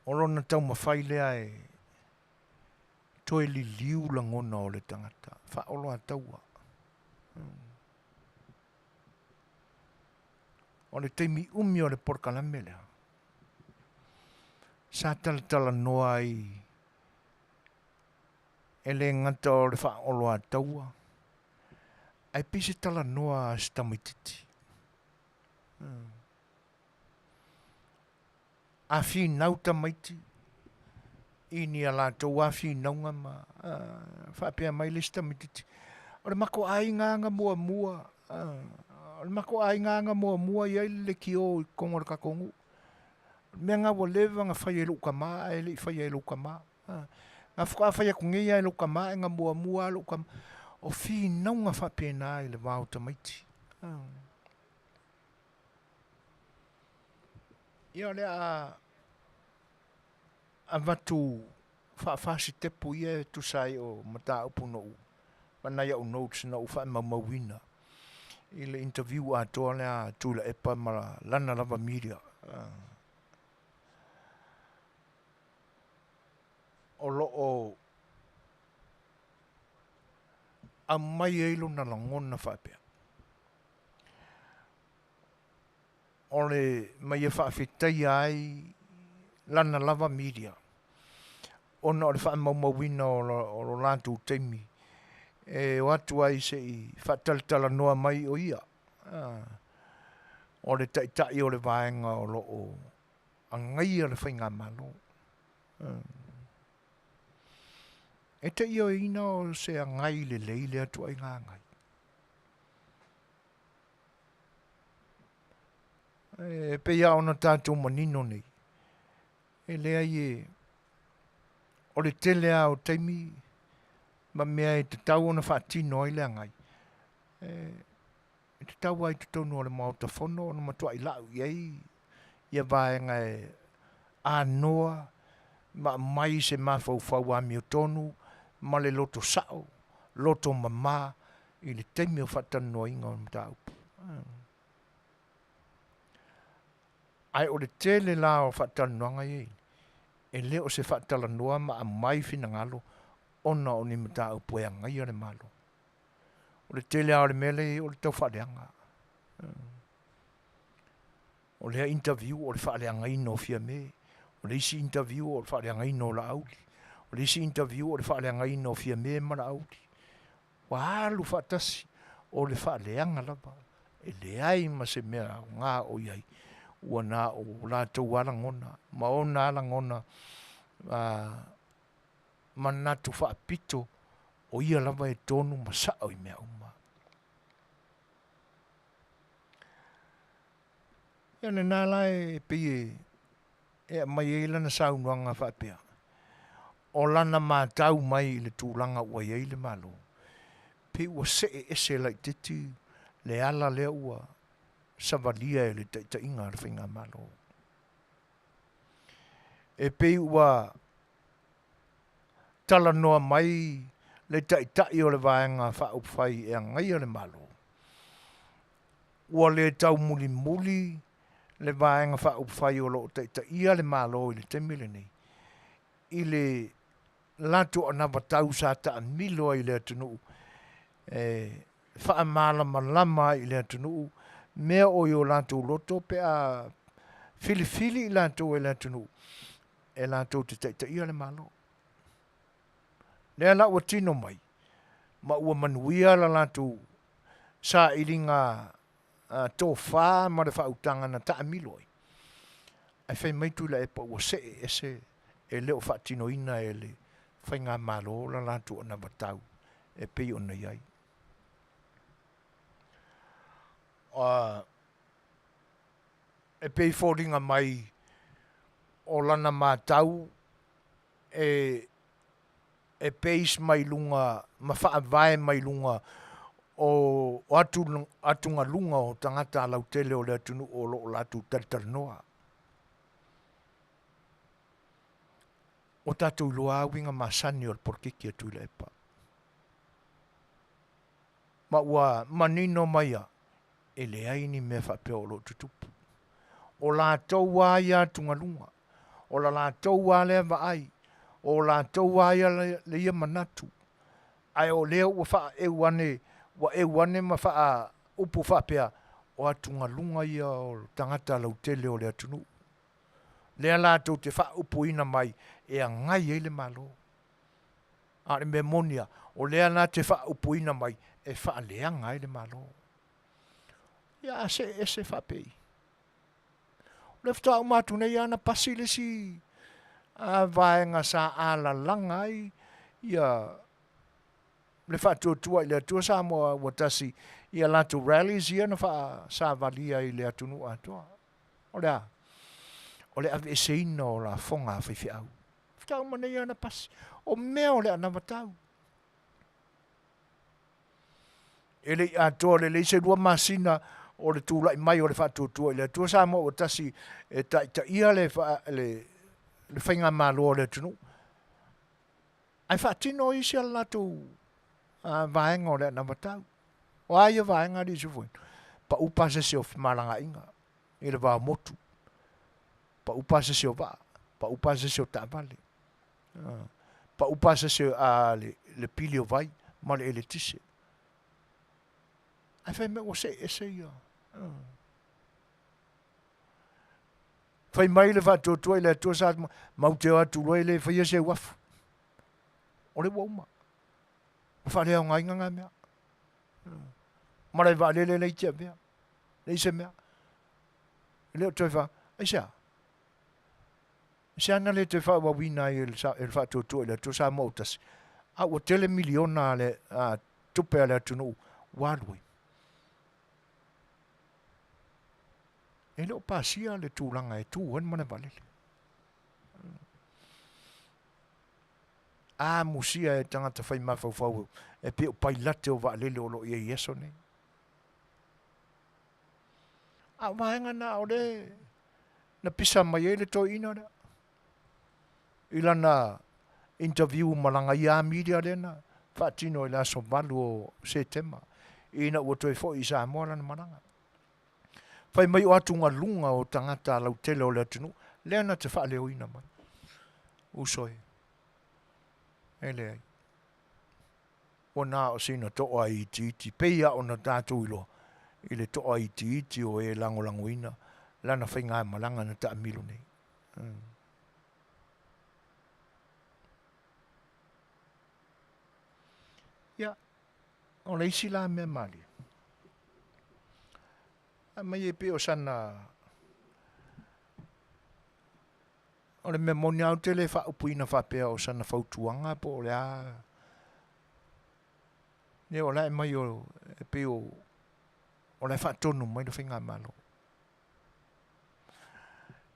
o lona taumafai lea e toe liliu lagona o le tagata, faaoloataua. O le taimi umi o le polokalame lea, sa talatalanoa ai e le gata o le faaoloataua, ae pei se talanoa a se tamaitiiti. A finau tamaiti i ni a latou lava finauga ma faapea mai le isi tamaitiiti, o le matou aiga lava na muamua, o le matou aiga lava na muamua i ai le leitio i totonu o le tatou nuu. O le mea lena ua leva ona fai e lou tama ae le i faia e lou tama. Na faatoa fai atu nei lava e lou tama ae na muamua lava lou tama. O finauga faapena i le va o tamaiti. Ia o le a avatu faafasitepu ia e tusa ai o mataupu na ou ma nai au notes na ou faamaumauina i le interview atoa lea a Tuilaepa ma lana lava media. O lo o aumai ai lona lagona faapea, o le ma ia faafetaia ai lana lava media ona o le faamaumauina o lo latou taimi e o atu ai se i faatalatalanoa mai o ia o le taitai o le vaega o lo o agaia le faigamalo. E te ioeina o se agai lelei lea ituaiga agai. E pei lava ona tatou manino nei, e leai e, o le tele lava o taimi ma mea e tatau ona faatino ai le agai, e tatau lava i totonu o le Maota Fono ona matuai lau i ai ia vaega e anoa ma aumai se mafaufau amiotonu ma le loto sao, loto mama i le taimi o faatalanoaina o le mataupu. Ae o le tele la o faatalanoaga ia e le o se faatalanoa ma aumai finagalo ona o ni mataupu e agaia le Malo. O le tele lava o le mea lea e i ai o le tau faaleaga. O lea interview o le faaleagaina o Fiame, o le isi interview o le faaleagaina o Laauli, o le isi interview o le faaleagaina o Fiame ma Laauli. Ua alu faatasi, o le faaleaga lava, e leai ma se mea aoga o i ai, ua na o latou lava lagona ma ona lava lagona manatu faapito o ia lava e tonu ma sao i mea uma. Ia lena la e pei e aumai ai lana saunoaga faapea, o lana matau mai i le tulaga ua i ai le Malo, pei ua see ese laitiiti le ala lea ua savalia e le taitaiga a le Faigamalo. E pei ua talanoa mai le Taitai o le Vaega Faaupufai e Agaia le Malo, ua le taumulimuli le Vaega Faaupufai o lo o taitaia le Malo i le taimi lenei i le latou anavatau sa taamilo ai i le atunuu e faamalamalama ai i le atunuu mea o i o latou loto pe a filifili i latou e le atunuu e latou te taitaia le Malo. Lea la ua tino mai ma ua manuia la latou sailiga tofa ma le faautaga na taamilo ai, ae fai mai Tuilaepa ua see ese e le o faatinoina e le Faigamalo la latou anavatau e pei ona i ai. E pei foliga mai o lana matau e e base mai luga ma faavae mai luga o atugaluga o tagata lautele o le atunuu o lo o latou talatalanoa. Ua tatou iloa lava uiga masani o le polokiki a Tuilaepa. Ma ua manino mai lava, e leai ni mea faapea o lo o tutupu. O latou lava ia atugaluga, o la latou lava lea vaai, o latou lava ia ia manatu, ae o lea ua faaeu ane, ua eu ane ma faaupu faapea, O atugaluga ia o tagata lautele o le atunuu, lea latou te faaupuina mai e agai ai le Malo. A o le mea moni lava, o lea na te faaupuina mai e faaleaga ai le Malo. Ia a see ese faapei. O lea faatoa uma atu nei lava na pasi le isi vaega sa alalaga ai ia le faatuatua i le Atua Samoa ua tasi i a latou rallies ia na faasavalia i le atunuu atoa. O le a? O le aveeseina o lafoga a faifeau. Faatoa uma nei lava na pasi. O mea o le anavatau. E le i atoa lelei se 2 masina o le tulai mai o le faatuatua i le Atua Samoa ua tasi e taitaia le, le, le faigamalo a le atunuu. Ae faatino isi a latou vaega o le anavatau. O a ia vaega alii Sufoina? Pau pasese o femalagaaiga i le va o motu, pau pasese o vaa, pau pasese o taavale, pau pasese a le pili o vai ma le eletise. Ae fai mai ua see ese ia. Fai mai le faatuatua i le Atua sa matou te o atu loa e le faia se uafu. O le ua uma. Ua faaleaogaina na mea. Malae vaalele lea i Tiavea. Leai se mea. E le o toe fa... Aisea? Se na le toe faaauauina ai e le faatuatua i le Atua Samoa ua tasi, a ua tele miliona a le a, tupe a le atunuu ua alu ai. E le o pasia le tulaga e tu ai le malae vaalele. A musia e tagata fai mafaufau e pei o pailate o vaalele o lo o i ai i aso nei. A o vaega na o le na pisa mai ai le toeaina lea i lana interview ma lana ia media lea na faatino i le aso 8 o Setema ina ua toe foi i Samoa lana malaga. Fai mai o atugaluga o tagata lautele o le atunuu lea na te faaleoina mai. Uso e, e leai. Ua na o sina toa itiiti, pei lava ona tatou iloa i le toa itiiti o e lagolagoina lana faigamalaga na taamilo nei. Ia, o le isi la mea malie, aumai e pei o sana O le mea moni lava ou te le faaupuina faapea o sana fautuaga po o le a. Ia o la e aumai o, e pei o, o la e faatonu mai le Faigamalo.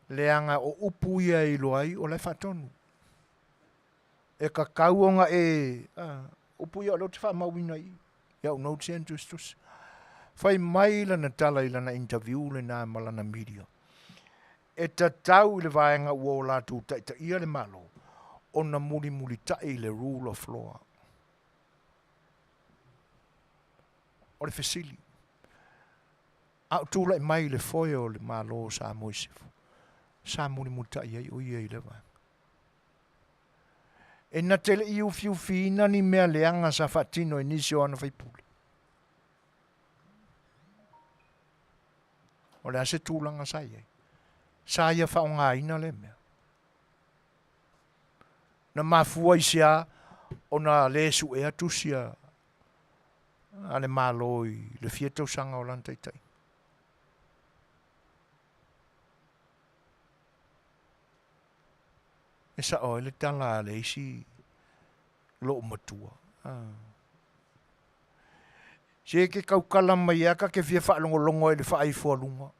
Leaga o upu ia e iloa ai o la e faatonu. E tatau ona e, a, upu ia o lea ou te faamauina i i, i au notes ia na tusitusi. Fai mai lana tala i lana interview lena ma lana media. E tatau i le vaega ua o latou taitaia le Malo ona mulimulitai i le rule of law. O le fesili, a o tulai mai i le foe o le Malo o Samoa i Sisifo, sa mulimulitai ai o ia i lea vaega? E na te le i ufiufiina ni mea leaga sa faatino e nisi o ana faipule? O le a se tulaga sa i ai? Sa ia faaaogaina lea mea. Na mafua i se a ona le suea tusi a le Malo i le fia tausaga o lana taitaiga. E sao ai le tala a le isi loomatua. Se ke taukala mai a ka ke fia faalogologo ai i le faaifoaluga.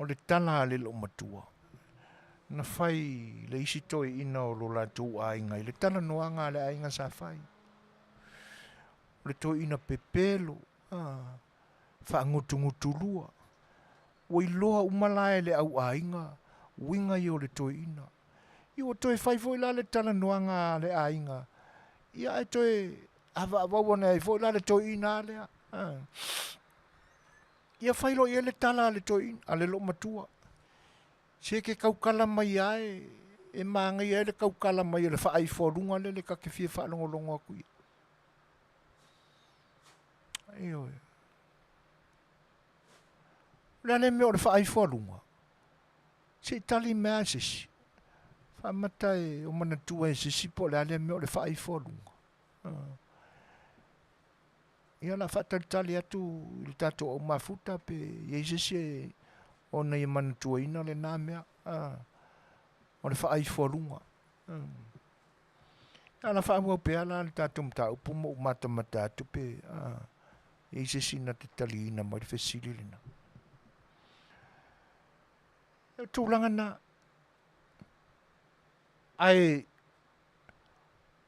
O le tala a le loomatua, na fai le isi toeaina o lo latou aiga i le talanoaga a le aiga sa fai. O le toeaina pepelo, faagutugutulua. Ua iloa uma la e le au aiga uiga ia o le toeaina. Ia ua toe fai foi la le talanoaga a le aiga, ia ae toe avaavau ane ai foi la le toeaina lea. Ia fai loa i ai le tala a le toeaina, a le loomatua. Se ke taukala mai lava e manaia ai le taukala mai o le faaifoaluga lea le ta te fia faalogologo atu i ai. Ioe. O le a le mea o le faaifoaluga? Se i tali mai lava se isi. Faamata e o manatua e se isi po o le a lea mea o le faaifoaluga. Ia o le a faatalitali atu i le tatou au mafuta pe i ai se isi e ona ia manatuaina lena mea, o le faaifoaluga. Ia o le a faaauau pea la le tatou mataupu ma ou matamata atu pe i ai se isi na te taliina mai le fesili lena. O le tulaga lena. Ae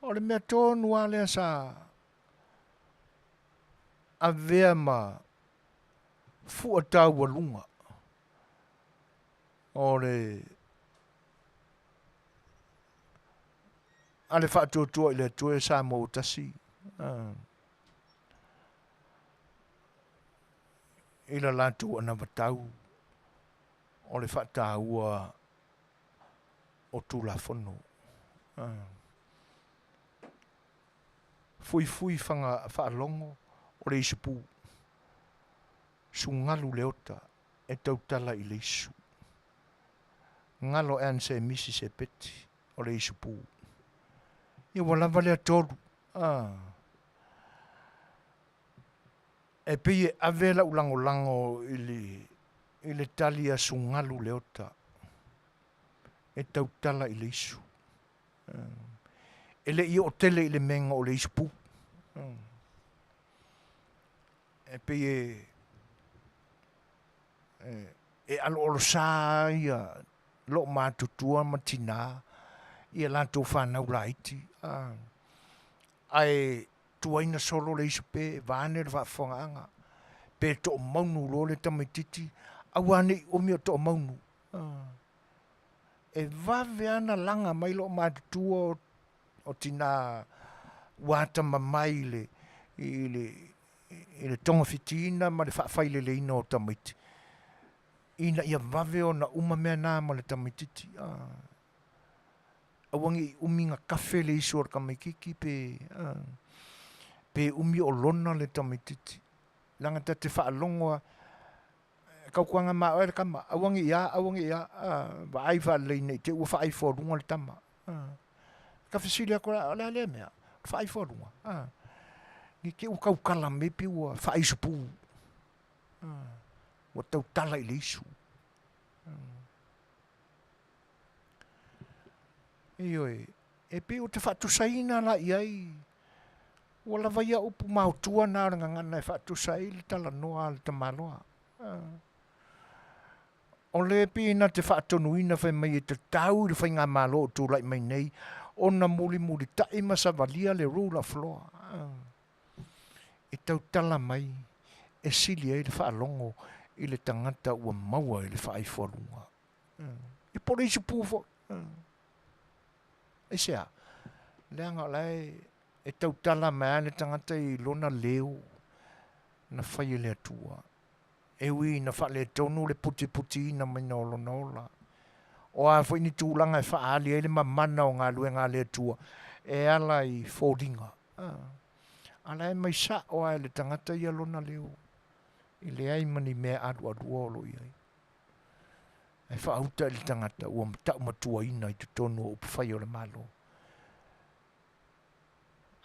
o le mea tonu lava lea sa avea ma fua taualuga o le a le faatuatua i le Atua e Samoa ua tasi i la latou anavatau o le faataua o Tulafono. Fuifui faga faalogo o le isupu, sugalu le ota e tautala i le isu. Galo ea se misi se peti o le isupu. Ia ua lava lea tolu. E pei e ave lau lagolago i le, i le tali a Sugalu Leota e tautala i le isu. E le i oo tele i le mega o le isupu. E pei e, e, e aloalosā ia loomatutua ma tinā i a latou fanau laiti. Ae tuaina solo le isu pe vaeane le faafofogaaga, pe toomaunu loa le tamaitiiti, aua ne i umi o toomaunu. E vave lava ona laga mai loomatutua o tinā ua atamamai i le, i le, i le togafitiina ma le faafaileleina o tamaiti, ina ia vave ona uma mea na ma le tamaitiiti. Aua ne i umi na kafe le isu o le tamaitiiti pe, pe umi o lona le tamaitiiti. Leaga ta te faalogo lava, e tautuana ma oe le tama, aua ne i a, aua ne i a, vaai faalelei ne i te i ua faaifoaluga le tama. Ka fesili atu la, o le a lea mea? O le faaifoaluga. Ne i te i ua tautala mai pe ua faaisupu, ua tautala i le isu. Ioe, e pei ou te faatusaina la i ai, ua lava ia upu maotua na o le gagana e faatusa ai le talanoa a le tamaloa. O le pei na te faatonuina fai mai e tatau i le faigamalo o tulai mai nei ona mulimulitai ma savalia le rule of law e tautala mai e sili ai le faalogo i le tagata ua maua i le faaifoaluga. E po o le isupu foi. Aisea? Leaga o la e e tautala mai lava le tagata i lona leo na fai e le Atua, e ui ina faaletonu le putiputiina maina o lona ola. O a foi ni tulaga e faaali ai le mamana o galuega a le Atua e ala i foliga, a la e mai sao lava e le tagata ia lona leo, e leai ma ni mea alualua o lo o i ai. Ae faauta i le tagata ua taumatuaina i totonu o upufai o le Malo.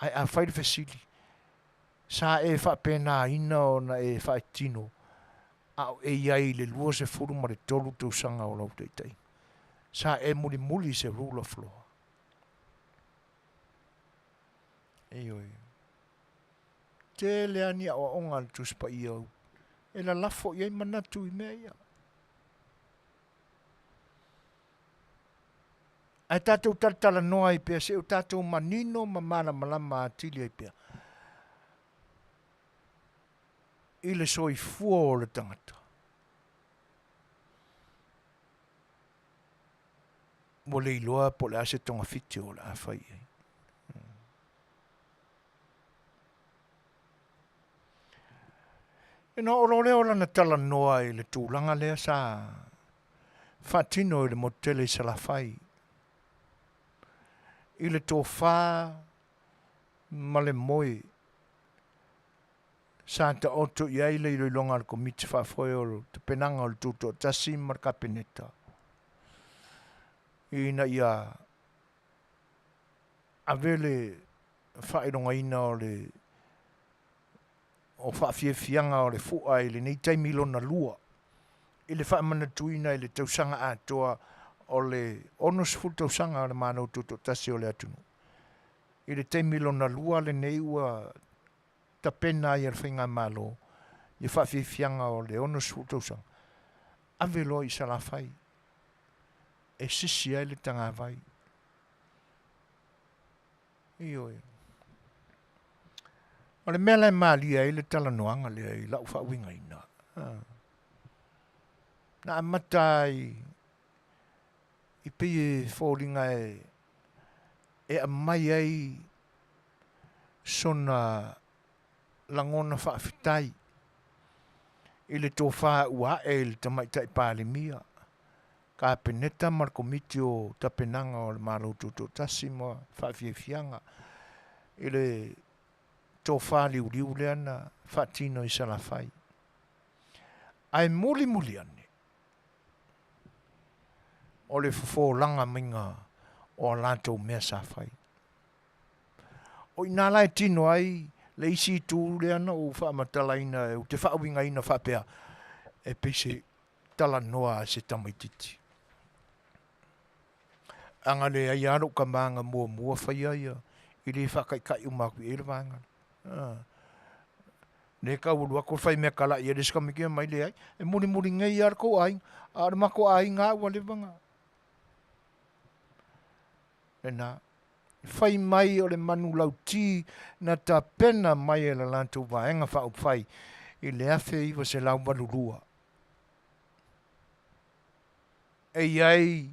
Ae a fai le fesili, sa e faapenaina ona e faatino a o e i ai i le 23 tausaga o lau taitaiga? Sa e mulimuli i se rule of law? Ioe. Tele lava ni aoaoga a le Tusi Paia e lalafo i ai manatu i mea ia. Ae tatou talatalanoa ai pea seia o tatou manino ma malamalama atili ai pea i le soifua o le tagata. Ua le iloa po o le a se togafiti o le a fai i ai. Ona oo loa lea o lana talanoa i le tulaga lea sa faatino i le motu tele i Salafai, i le tofa ma le moe. Sa taoto i ai le iloiloga a le Komiti Faafoe o le Tapenaga o le Tutoatasi ma le Kapeneta ina ia ave le faailogaina o le o faafiafiaga o le fua i lenei taimi lona lua i le faamanatuina i le tausaga atoa o le 60 tausaga o le Malo Tutoatasi o le atunuu. I le taimi lona lua lenei ua tapena ai e le Faigamalo ia faafiafiaga o le 60 tausaga, ave loa i Salafai e sisi ai le tagavai. Ioe. O le mea la e malie ai le talanoaga lea i lau faauigaina, na amata ai i pei e foliga e aumai ai sona lagona faafetai i le tofa ua ae i le Tamaitai Palemia, Kapeneta ma le Komiti o Tapenaga o le Malo Tutoatasi ma Faafiafiaga i le tofa liuliu lea na faatino i Salafai. Ae mulimuli ane, o le fofolaga maiga o a latou mea sa fai. O i ina la e tino ai le isi itu lea na ou faamatalaina ou te faauigaina faapea, e pei se talanoa a se tamaitiiti. A na leai lava lou tama na muamua faia ia, e le faataitai uma atu i ai le vaega lea. Lea e tau alu atu fai mea talai ai le isi tamaiti fai mai, leai, e mulimuli nei lava le tou aiga, a o le matou aiga lava ua leva ona lena. Fai mai o le manulauti na tapena mai e le latou Vaega Faaupufai i le 1982. E i ai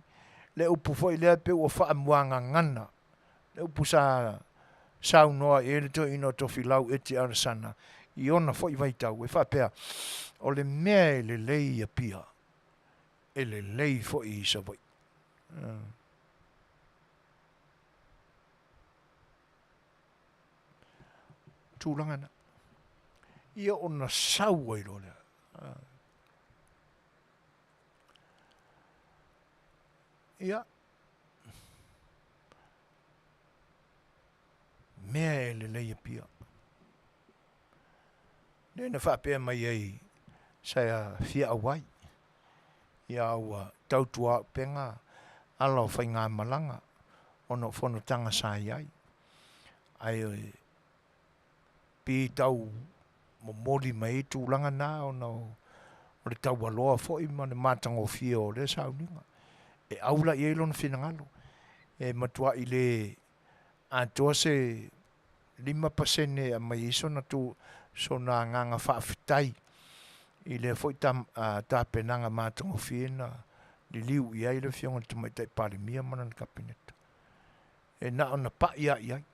le upu foi lea pei ua faamuagagana, le upu sa saunoa i ai le toeaina o Tofilau Eti Alesana i ona foi vaitau, e faapea, o le mea e lelei i Apia, e lelei foi i Savaii. Tulaga na. Ia ona sau ai loa lea. Ia, mea e lelei Apia. Lea na faapea mai ai sa fia auai. Ia ua tautuaupega ala o faigamalaga ona o fonotaga sa i ai. Ae pei tau momoli mai ai tulaga na ona o le taualoa foi ma le matagofie o lea sauniga. E au la i ai lona finagalo, e matuai le atoa se 5% e aumai ai sona tu, sona agaga faafetai i lea foi tapenaga matagofie na liliu i ai le Afioga i le Tamaitai Palemia ma lana Kapeneta. E na ona pai lava i ai.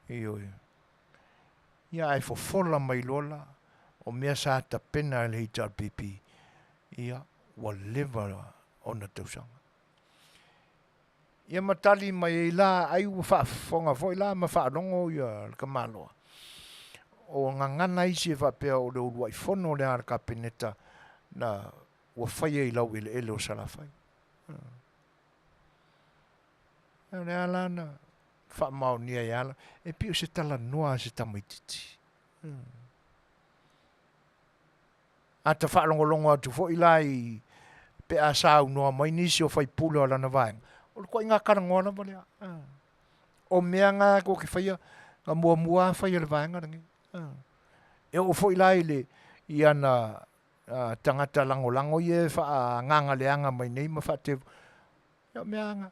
Ioe. Ia ae fofola mai loa la o mea sa tapena e le HRPP, ia ua leva ona tausaga. Ia ma tali mai ai la, ai ua faafofoga foi la ma faalogo ia le tamaloa. O gagana isi e faapea o le uluai fono lea a le Kapeneta na ua faia i laueleele o Salafai. O le a la na faamaonia ai ala, e pei o se talanoa a se tamaitiiti. A ta faalogologo atu foi la i pe a saunoa mai nisi o faipule o lana vaega, o le ituaiga talanoa lava lea. O mea na tou te faia, na muamua lava fai e le vaega lenei. E oo foi la i le i ana tagata lagolago ia e faaagaga leaga mai nei ma faatevu, ia o mea lava na.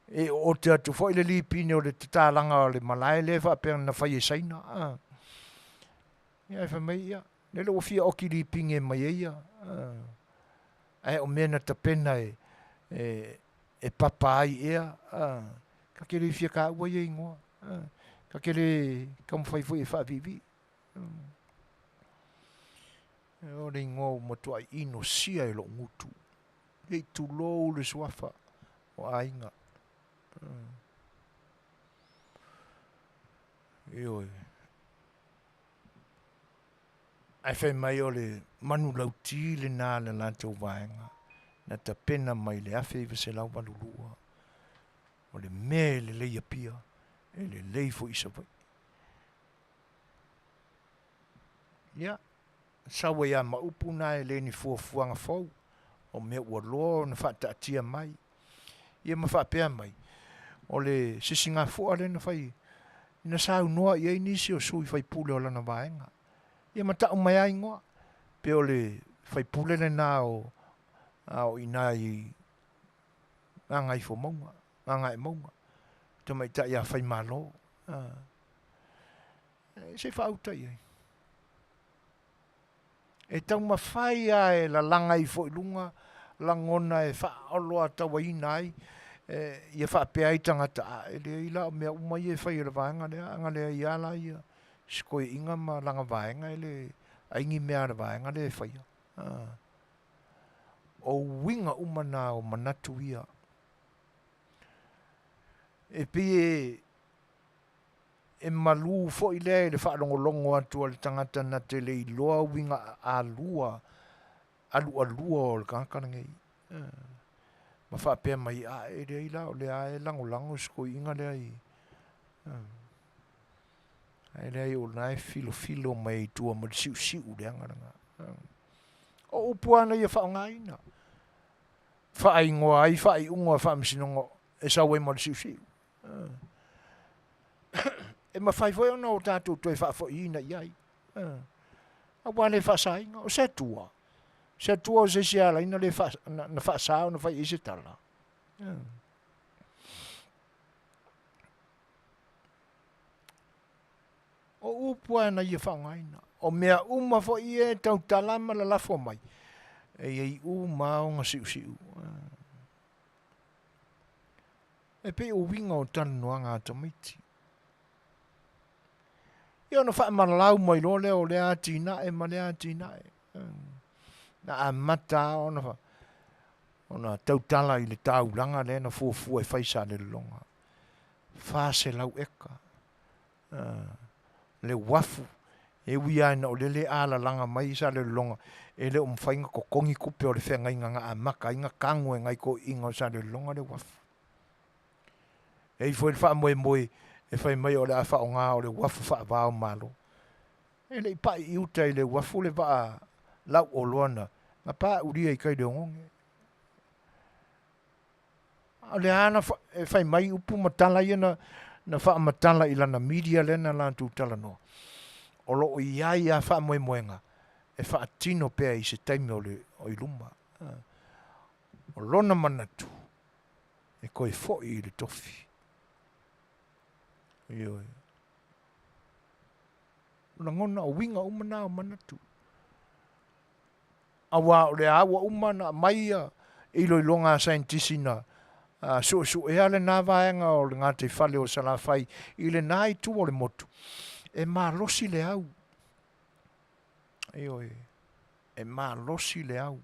E oote atu foi le lipine o le tatalaga o le malae lea e faapea na fai e Saina. Ia ae fai mai, ia, lele ua fia oki lipine mai ai ia, ae o mea na tapena e, e, e papa ai ea, ta te le fia taua ia igoa, ta te le taumafai foi e faaviivii. O le igoa ua matuai inosia e lou gutu. Se i tulou le suafa o aiga. Ioe. Ae fai mai o le manulauti lena a le latou vaega na tapena mai le 1982, o le mea e lelei i Apia, e lelei foi i Savaii. Ia, sau ai lava ma upu na e le ni fuafuaga fou, o mea ua loa ona faataatia mai. Ia ma faapea mai, o le sisigafua lea na fai, na saunoa i ai nisi o sui faipule o lana vaega. Ia ma tau mai lava igoa, pe o le faipule lena o, a o i ina i Gagaifomauga, Gagaemauga, tamaitai ia Faimalo. Se i faauta i ai. E taumafai lava e lalaga ifo i luga lagona e faaoloatauaina ai, ia faapea ai tagata, a e leai la o mea uma ia e fai e le vaega lea, a na leai lava la ia si toeaina ma lana vaega e le ai ni mea a le vaega lea e faia. O uiga uma na o manatu ia. E pei e E malū foi lea i le faalogologo atu a le tagata na te le iloa uiga alua alualua o le tagata lenei. Ma faapea mai, A, e leai la, o lea lava e lagolago si toeaina lea i... Ae leai o lena e filofilo mai i tua ma le siusiu leaga lena. O upu lava na ia faaaogaina, faaigoa ai faaiuga o faamasinoga e sau ai ma le siusiu. E mafai foi ona o tatou toe faafoiina i ai, aua le faasaina. O se Atua, se Atua o se isi e ala ai na faasa ona fai i ai se tala. O upu lava na ia faaaogaina. O mea uma foi ia e tautala ma lalafo mai, e i ai uma lava ona siusiu. E pei o uiga o talanoaga a tamaiti. Ia ona faamalau mai loa lea o lea atinae ma lea atinae. Na amata lava ona, ona tautala i le taulaga lea na fuafua e fai Salelologa. 400 eka. Le uafu, e ui lava ina o lea le alalaga mai Salelologa, e le o mafai ona totogi tupe o le feagaiga na amata ai ona tago e nai toeaiina o Salelologa le uafu. E i ai foi le faamoemoe e fai mai o le a faaaoga o le uafu faava o Malo. E le i pai i uta i le uafu le vaa lauoloa na, na paulia i tai i le oneone. A o lea lava na e fai mai upu ma tala ia na, na faamatala i lana media lea na latou talanoa, o lo o i ai lava faamoemoega e faatino pea i se taimi o, le, o i luma. O lona manatu, e toe foi i le tofi. Ioe. O lagona, o uiga uma na o manatu. Aua o lea ua uma ona aumai ia iloiloga a saienitisi na suesuea lena vaega o le gataifale o Salafai i lena itu o le motu, e malosi le au. Ioe, e malosi le au.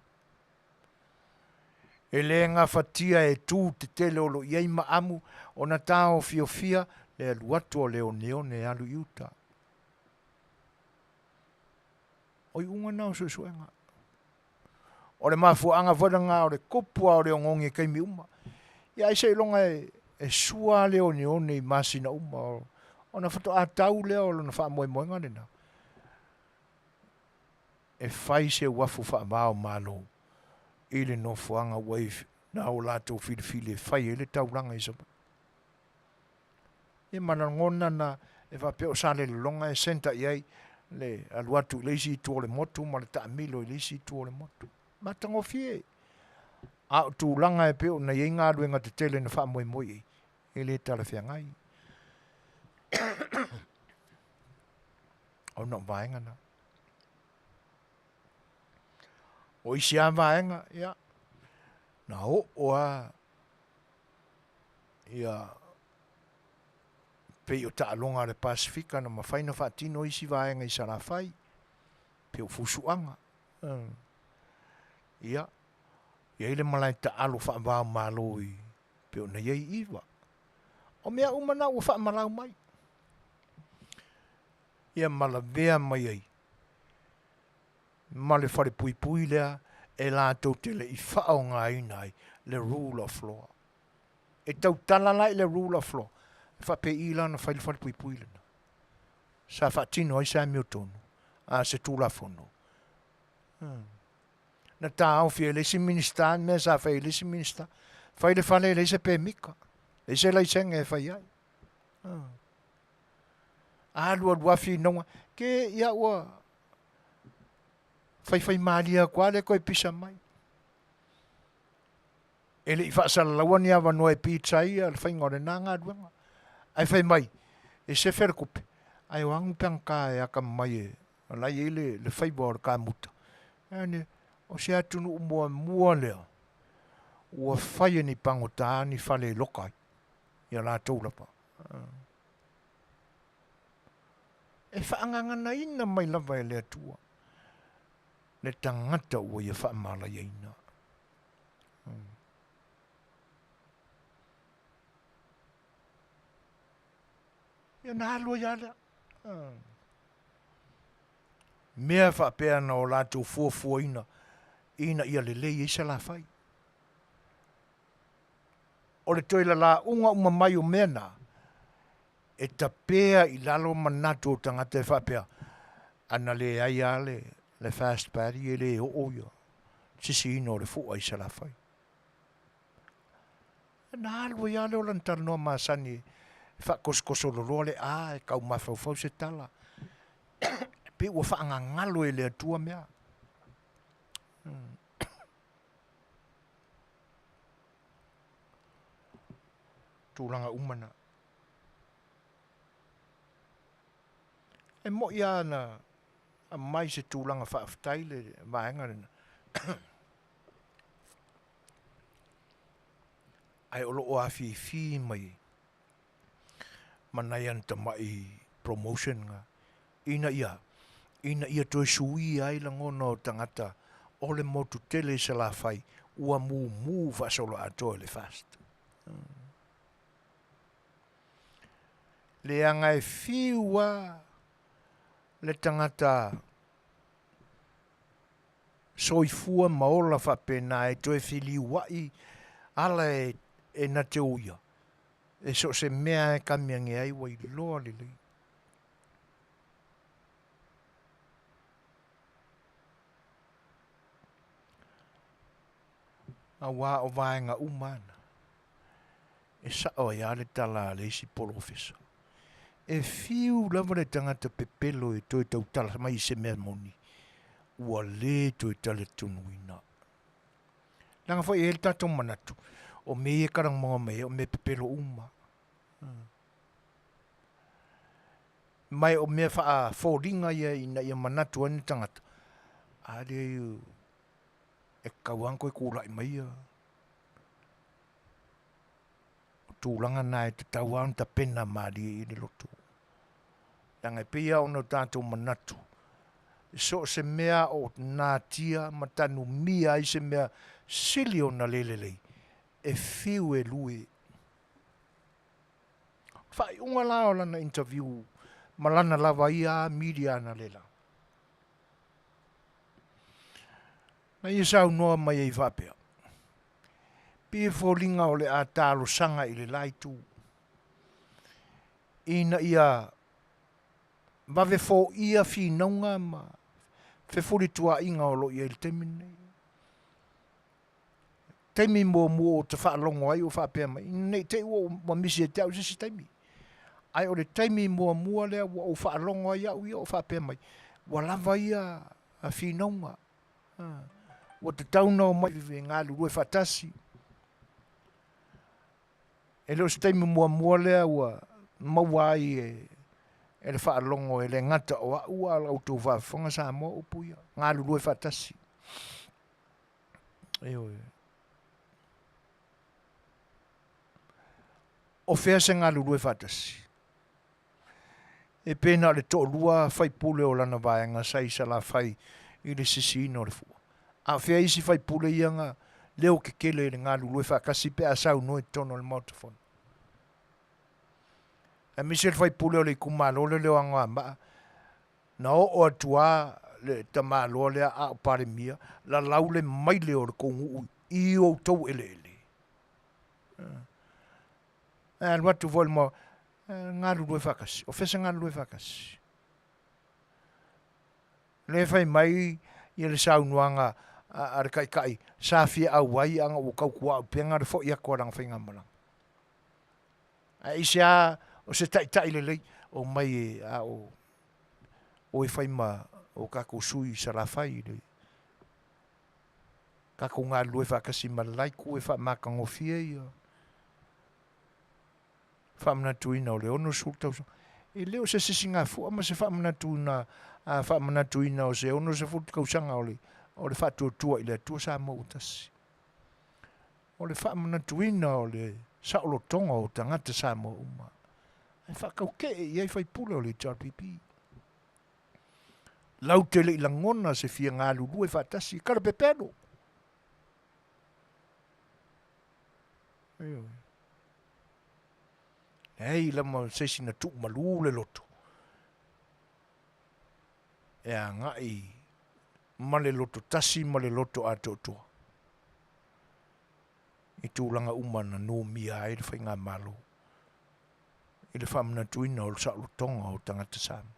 E le gafatia e tu tetele o lo o i ai maamu ona taofiofia le alu atu o le oneone e alu i uta. O iuga na o suesuega. O le mafuaaga foi lena o le tupu lava o le oneone i taimi uma. Ia ai seiloga e, e sua le oneone i masina uma ona faatoa tau lea o lona faamoemoega lena e fai se uafu faava o Malo i le nofoaga ua i na o latou filifili e fai ai le taulaga i Savaii. Ia ma lagona na e faapea o Salelologa e centre i ai le alu atu i le isi itu o le motu ma le taamilo i le isi itu o le motu. Matagofie. A o tulaga e pei ona i ai galuega tetele na faamoemoe i ai, e le talafeagai. Ona o vaega na. O isi lava vaega, ia, na oo lava ia pei o taaloga a le Pasefika na mafai ona faatino isi vaega i Salafai, pei o fusuaga. Ia, i ai le malae taalo faava-o-Malo i pei ona i ai i Iva. O mea uma na ua faamalau mai. Ia ma lavea mai ai ma le falepuipui lea e latou te le i faaaogaina ai le rule of law. E tautala la i le rule of law, e faapei la ona fai le falepuipui lena sa faatino ai se amiotonu a se Tulafono. Na taofi e le isi Minisita le mea sa fai e le isi Minisita. Fai le fale e leai se pemita, leai se laisene e fai ai. Alu alu lava finauga, ke ia ua faifaimalie atu lava le toe pisa mai. E le i faasalalaua ni avanoa e pizza ai le faiga o lena galuega. Ae fai mai, e sefe le tupe, ae o anu peagata e atamamai e o la e i ai le faiva o le kamuta. Ioane, o se atunuu muamua lea ua fai e ni pagota ni fale e loka ai ia latou lava. E faagaganaina mai lava e le Atua le tagata ua ia faamalaiaina. Ia ona alu ai lava lea. Mea faapea na o latou fuafuaina ina ia lelei ai Salafai. O le toe lalauga uma mai o mea na, e tapea i lalo manatu o tagata e faapea, ana leai lava le, le First Party e le oo ia sisiina o le fua i Salafai. Ona alu ai lava lea o lana talanoa masani e faatosotoso loloa le a e tau mafaufau se tala. E pei ua faagagalo e le Atua mea. Tulaga uma na. E moi lava na aumai se tulaga faafetai le vaega lena. Ae o lo o afifi mai ma nai ana tamai promotion na ina ia ina ia toe suia ai lagona o tagata o le motu tele i Salafai ua mumu faasoloatoa i le FAST. Leaga e fiu lava le tagata soifua ma ola faapena e toe feliuaʻi ala e na te uia, e so o se mea e kami age ai ua iloa lelei. Auā o vaega uma ana, e sao ai lava le tala a le isi polofesa. E fiu lava le tagata pepelo e toe tautala mai i se mea moni, ua lē toe talitonuina. Leaga foi e i ai le tatou manatu, o mea ia e talanoa mai ai o mea pepelo uma. Ma o mea faafoliga ia ina ia manatu ai le tagata, a lea e tatau lava ona toe tulai mai ia tulaga na e tatau lava ona tapena malie i ai le loto. Leaga e pei lava ona o tatou manatu, so o se mea o natia ma tanumia ai se mea sili ona le lelei, e fiu e lue. Faaiuga la o lana interview ma lana lava ia media analeila. Na ia saunoa mai ai faapea, Pei e foliga o le a talosaga i le la itu, ina ia vave foia finauga ma fefulituaaiga o lo o i ai i le taimi lenei. Taimi muamua ou te faalogo ai o faapea mai, ne i te i ua misi ia te au se isi taimi. Ae o le taimi muamua lea ua ou faalogo ai au ia o faapea mai, ua lava ia finauga. Ua tatau ona omai e galulue faatasi. E le o se taimi muamua lea ua maua ai e le faalogo e le gata o au a o la outou faafofoga Samoa upu ia, galulue faatasi. Ioe. O fea se galulue faatasi? E pei na o le toalua faipule o lana vaega sa i Salafai i le sisiina o le fua. A o fea isi faipule ia na leo tetele i le galulue faatasi pe a saunoa i totonu o le Maota Fono? Aemaise le faipule o le itumalo lele o Anoamaa. Na oo atu lava le tamaloa lea a o Palemia, lalau le maile o le tou nuu i outou eleele. Ae alu atu foi i le maota, galulue faatasi. O fea se galulue faatasi? Lea e fai mai ia le saunoaga a le Taitai sa fia auai ana ua tautuaupega le foi atu a lana faigamalaga. Ae aisea o se Taitai lelei omai e a o o e fai ma o tatou sui i Salafai i le tatou galulue faatasi ma le la itu e faamatagofie ia faamanatuina o le 60 tausaga. E le o se sisigafua ma se faamanatuina faamanatuina o se 60 tausaga o le o le faatuatua i le Atua Samoa ua tasi. O le faamanatuina o le saolotoga o tagata Samoa uma. Ae faatautee i ai faipule o le HRPP. Latou te le i lagona se fia galulue faatasi, talapepelo. Ioe. Leai lama se isi na tuumalu le loto e agai ma le loto tasi ma le loto atoatoa i tulaga uma na numia ai le faigamalo i le faamanatuina o le saolotoga o tagata Samoa.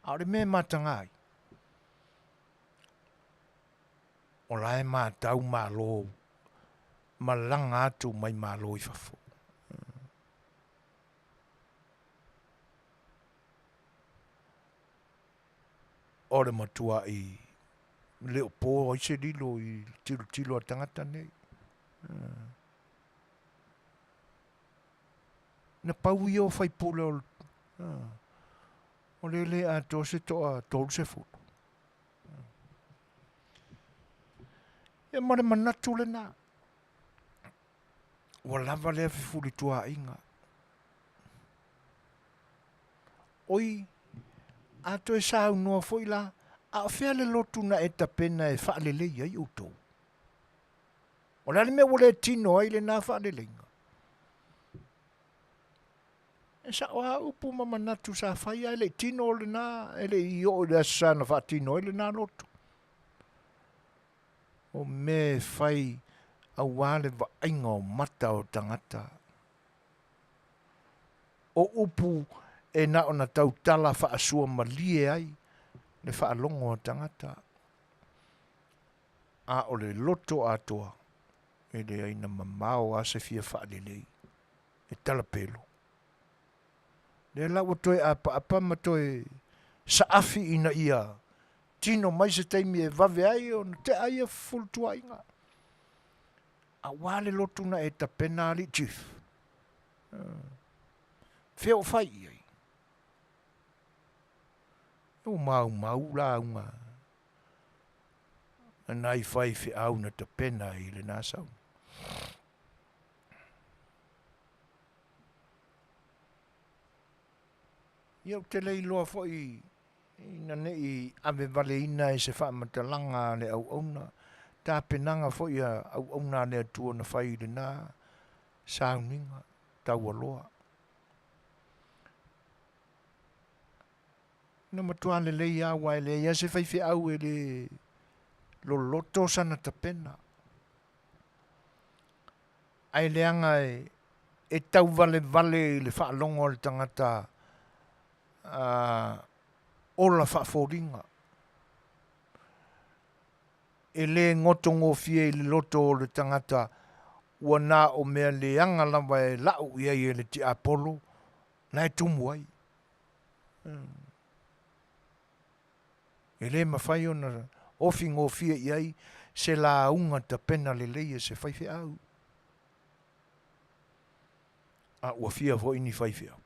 A o le mea e mataga ai, o la e matau Malo malaga atu mai Malo i fafo. O le matuai le o po ai se lilo i le tilotilo a tagata nei. Na pau ia o faipule o le, o le le atoa se toa 30. Ia ma le manatu lena, ua lava lea fefulituaaiga. Oi, a toe saunoa foi la, a o fea le lotu na e tapena e faalelei ai outou? O le a le mea ua le tino ai lena faaleleiga? E sao lava upu ma manatu sa fai ae le i tino lena, e le i oo i le Aso Sa na faatino ai lena lotu. O mea e fai aua le vaaiga o mata o tagata. O upu e na ona tautala faasua malie ai le faalogo a tagata, a o le loto atoa e leai na mamao lava se fia faalelei e talapelo. Lea la ua toe apaapa ma toe saafi ina ia tino mai se taimi e vave ai ona tea ia fefulituaaiga. Aua le lotu na e tapena alii chief. Fea o fai i ai? E ua maumau lauga a nai faifeau na tapena i lena sauni. Ia ou te le iloa foi ina ne i ave valeina e se faamatalaga a le auauna, tapenaga foi a auauna a le Atua na fai i lena sauniga taualoa. Na matua lelei lava aua e leai lava se faifeau e le loloto sana tapena. Ae leaga e tauvalevale i le faalogo a le tagata ola faafoliga. E le gotogofie i le loto o le tagata ua na o mea leaga lava e lau i ai e le tiapolo la e tumu ai. E le mafai ona ofi gofie i ai se lauga tapena lelei e se faifeau. A ua fia foi ni faifeau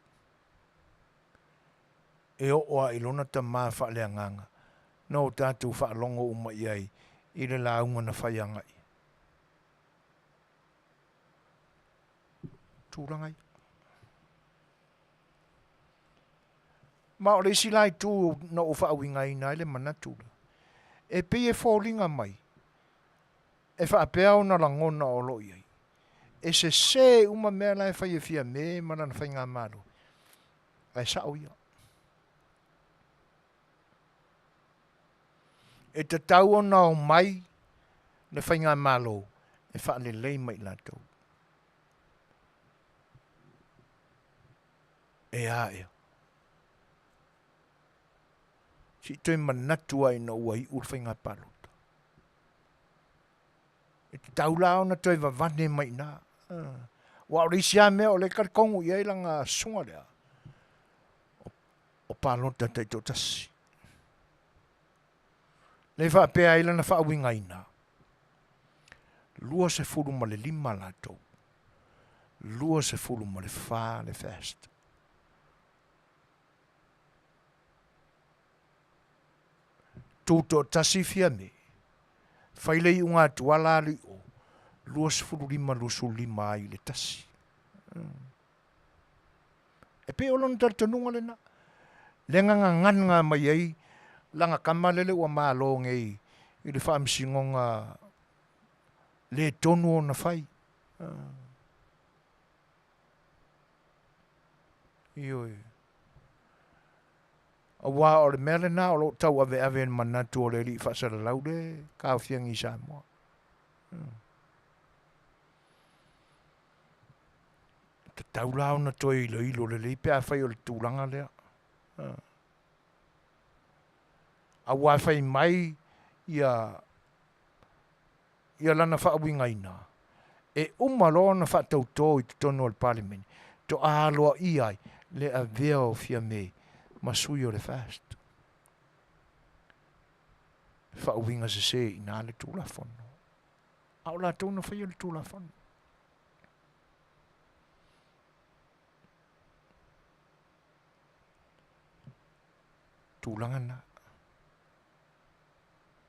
e oo lava i lona tama faaleagaga na o tatou faalogo uma i ai i le lauga na fai agai. Tulaga ia. Ma o le isi la itu na ou faauigaina ai le manatu lea, e pei e foliga mai e faapea ona lagona o lo o i ai, e sese uma mea la e fai e Fiame ma lana faigamalo, ae sao ia. E tatau ona omai le faigamalo e faalelei ma i latou. E a ea? Se i toe manatu lava ina ua iu le faiga palota. E tatau la ona toe vavane mai i ina. Aua o le isi lava mea o lea e talitonu i ai lana susuga lea, o palota taitoatasi. Lea e faapea ai lana faauigaina, 25 latou, 24 le FAST. Tutoatasi Fiame, fai le iuga atuala alu i o, 25, 25 ai i le tasi. E pei o lona talitonuga lena, lea na gagana mai ai lana tama lele ua malo nei i le faamasinoga le tonu ona fai. Ioe. Aua o le mea lena o lo o tauaveave e le manatu o le alii faasalalau le taofiagi i Samoa. E tatau la ona toe iloilo lelei pe afai o le tulaga lea. Aua fai mai ia ia lana faauigaina, e uma loa ona faatauto i totonu o le Palemene, toa aloaia ai le avea o Fiame ma sui o le FAST. Faauiga sese i ina le Tulafono. A o latou na faia le Tulafono. Tulaga na.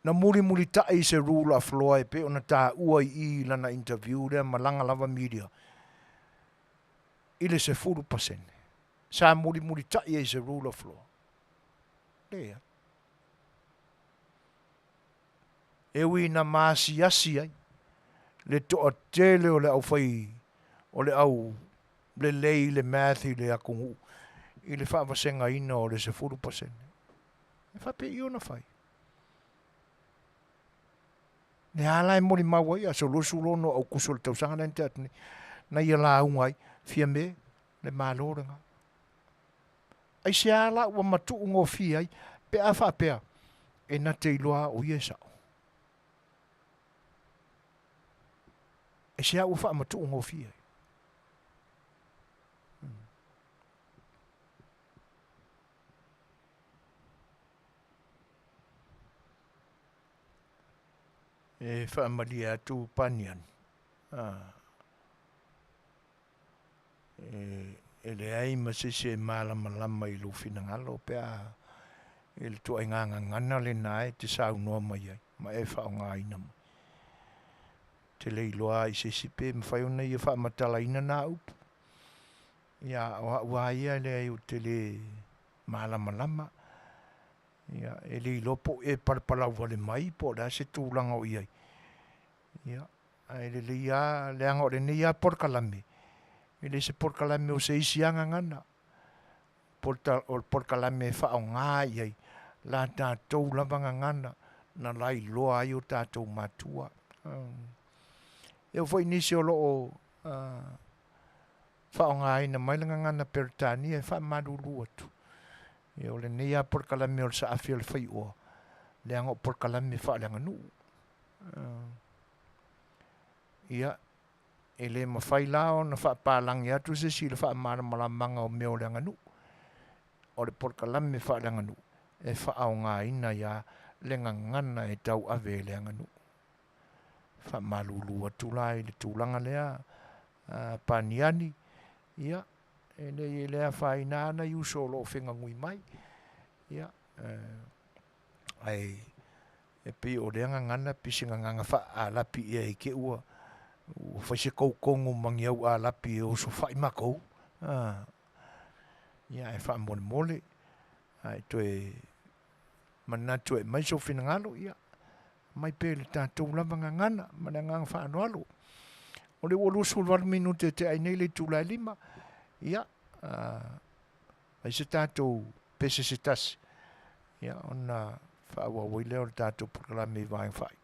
Na mulimulitai se rule of law e pei ona taua i i i lana interview lea ma lana lava media i le 10%. Sa mulimulitai ai i se rule of law? Leai. E ui ina maasiasi ai le toatele o le aufai o le au lelei i le math i le atunuu i le faavasegaina o le 10%. E faapei ona fai? Lea la e molimau ai aso 26 o Aukuso o le tausaga lea na tea atu nei, na ia lauga ai, Fiame, le Malo lena. Aisea la ua matuu gofie ai pe a faapea e na te iloa o ia e sao? Aisea ua faamatuu gofie ai? E faamalie atu Paniani, e leai ma se isi e malamalama i lou finagalo pe a i le ituaiga gagana lena e te saunoa mai ai ma e faaaogaina mai. Ou te le iloa lava i se isi pe mafai ona ia faamatalaina na upu. Ia, o au lava ia e leai ou te le malamalama. Ia, e le iloa po o e palapalau wale mai po o le a se tulaga o i ai. Ia, ae lelei lava, leaga o lenei lava polokalame, e le se polokalame o se isi lava gagana. O le polokalame e faaaoga i ai la tatou lava gagana na lailoa ai o tatou matua. E oo foi i nisi o lo o faaaogaina mai le gagana Peretania e faamalulu atu. Ia o lenei lava polokalame o le saafi o le faioa, leaga o polokalame faaleaganuu. Ia, e le mafai la ona faapalagi atu se isi i le faamalamalamaga o mea o le aganuu. O le polokalame faaleaganuu e faaaogaina ai lava le gagana e tauave e le aganuu. Faamalulu atu la i le tulaga lea Paniani, ia, e leai e le afaina lava nai uso o lo o feganui mai, ia, ae e pei o lea gagana pei se gagana faaalapi ea i te i ua fai se toutogo ma ni au alapi e osofai matou, ia ae faamolemole, a e toe manatu e aumai sou finagalo, ia, aumai pea i le tatou lava gagana ma le agaga faaaloalo. O lea ua 28 minute e tea ai nei le itula e 5, ia, fai se tatou pese se tasi, ia, ona Faaauau ai lea o le tatou polokalame i vaega fai.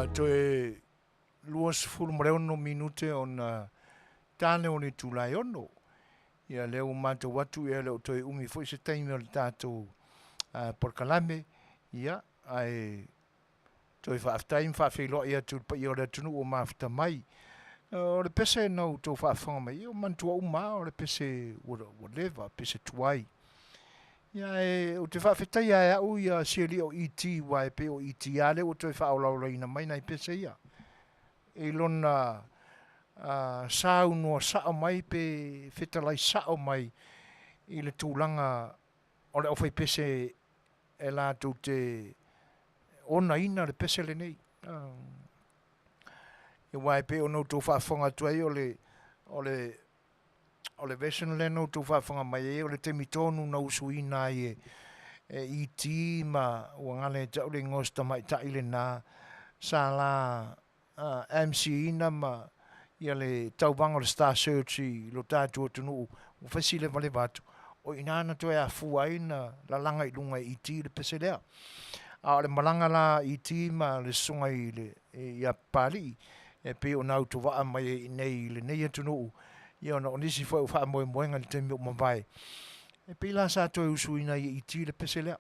Ua toe 26 minute ona tane o le itula e 6. Ia lea ua matou atu ia e le o toe umi foi se taimi o le tatou polokalame. Ia ae toe faafetai ma faafeiloai atu i le paia o le atunuu ua mafuta mai. O le pese na outou faafofoga mai, ia ua manatua uma lava o le pese ua leva, pese tuai. Ia ae ou te faafetaia e au ia si alii o ET, aua e pei o ET lava lea ua toe faaolaolaina mai nai pese ia i lona saunoa sao mai pe fetalai sao mai i le tulaga o le aufaipese e latou te onaina le pese lenei. Aua e pei ona outou faafofoga atu ai o le o le o le version lea na outou faafofoga mai ai o le taimi tonu na usuina ai e ET ma ua gala ia te au le igoa o si tamaitai lena sa la MC ina ma ia le tauvaga o le Star Search i lo tatou atunuu ua fai si levaleva atu, o i ina na toe afua ai na lalaga i luga e ET le pese lea. A o le malaga la a ET ma le susuga i le ia Papalii e pei ona autovaa mai ai i inei i lenei atunuu, ia ona o nisi foi o faamoemoega i le taimi ua mavae, e pei la sa toe usuina ai e ET le pese lea.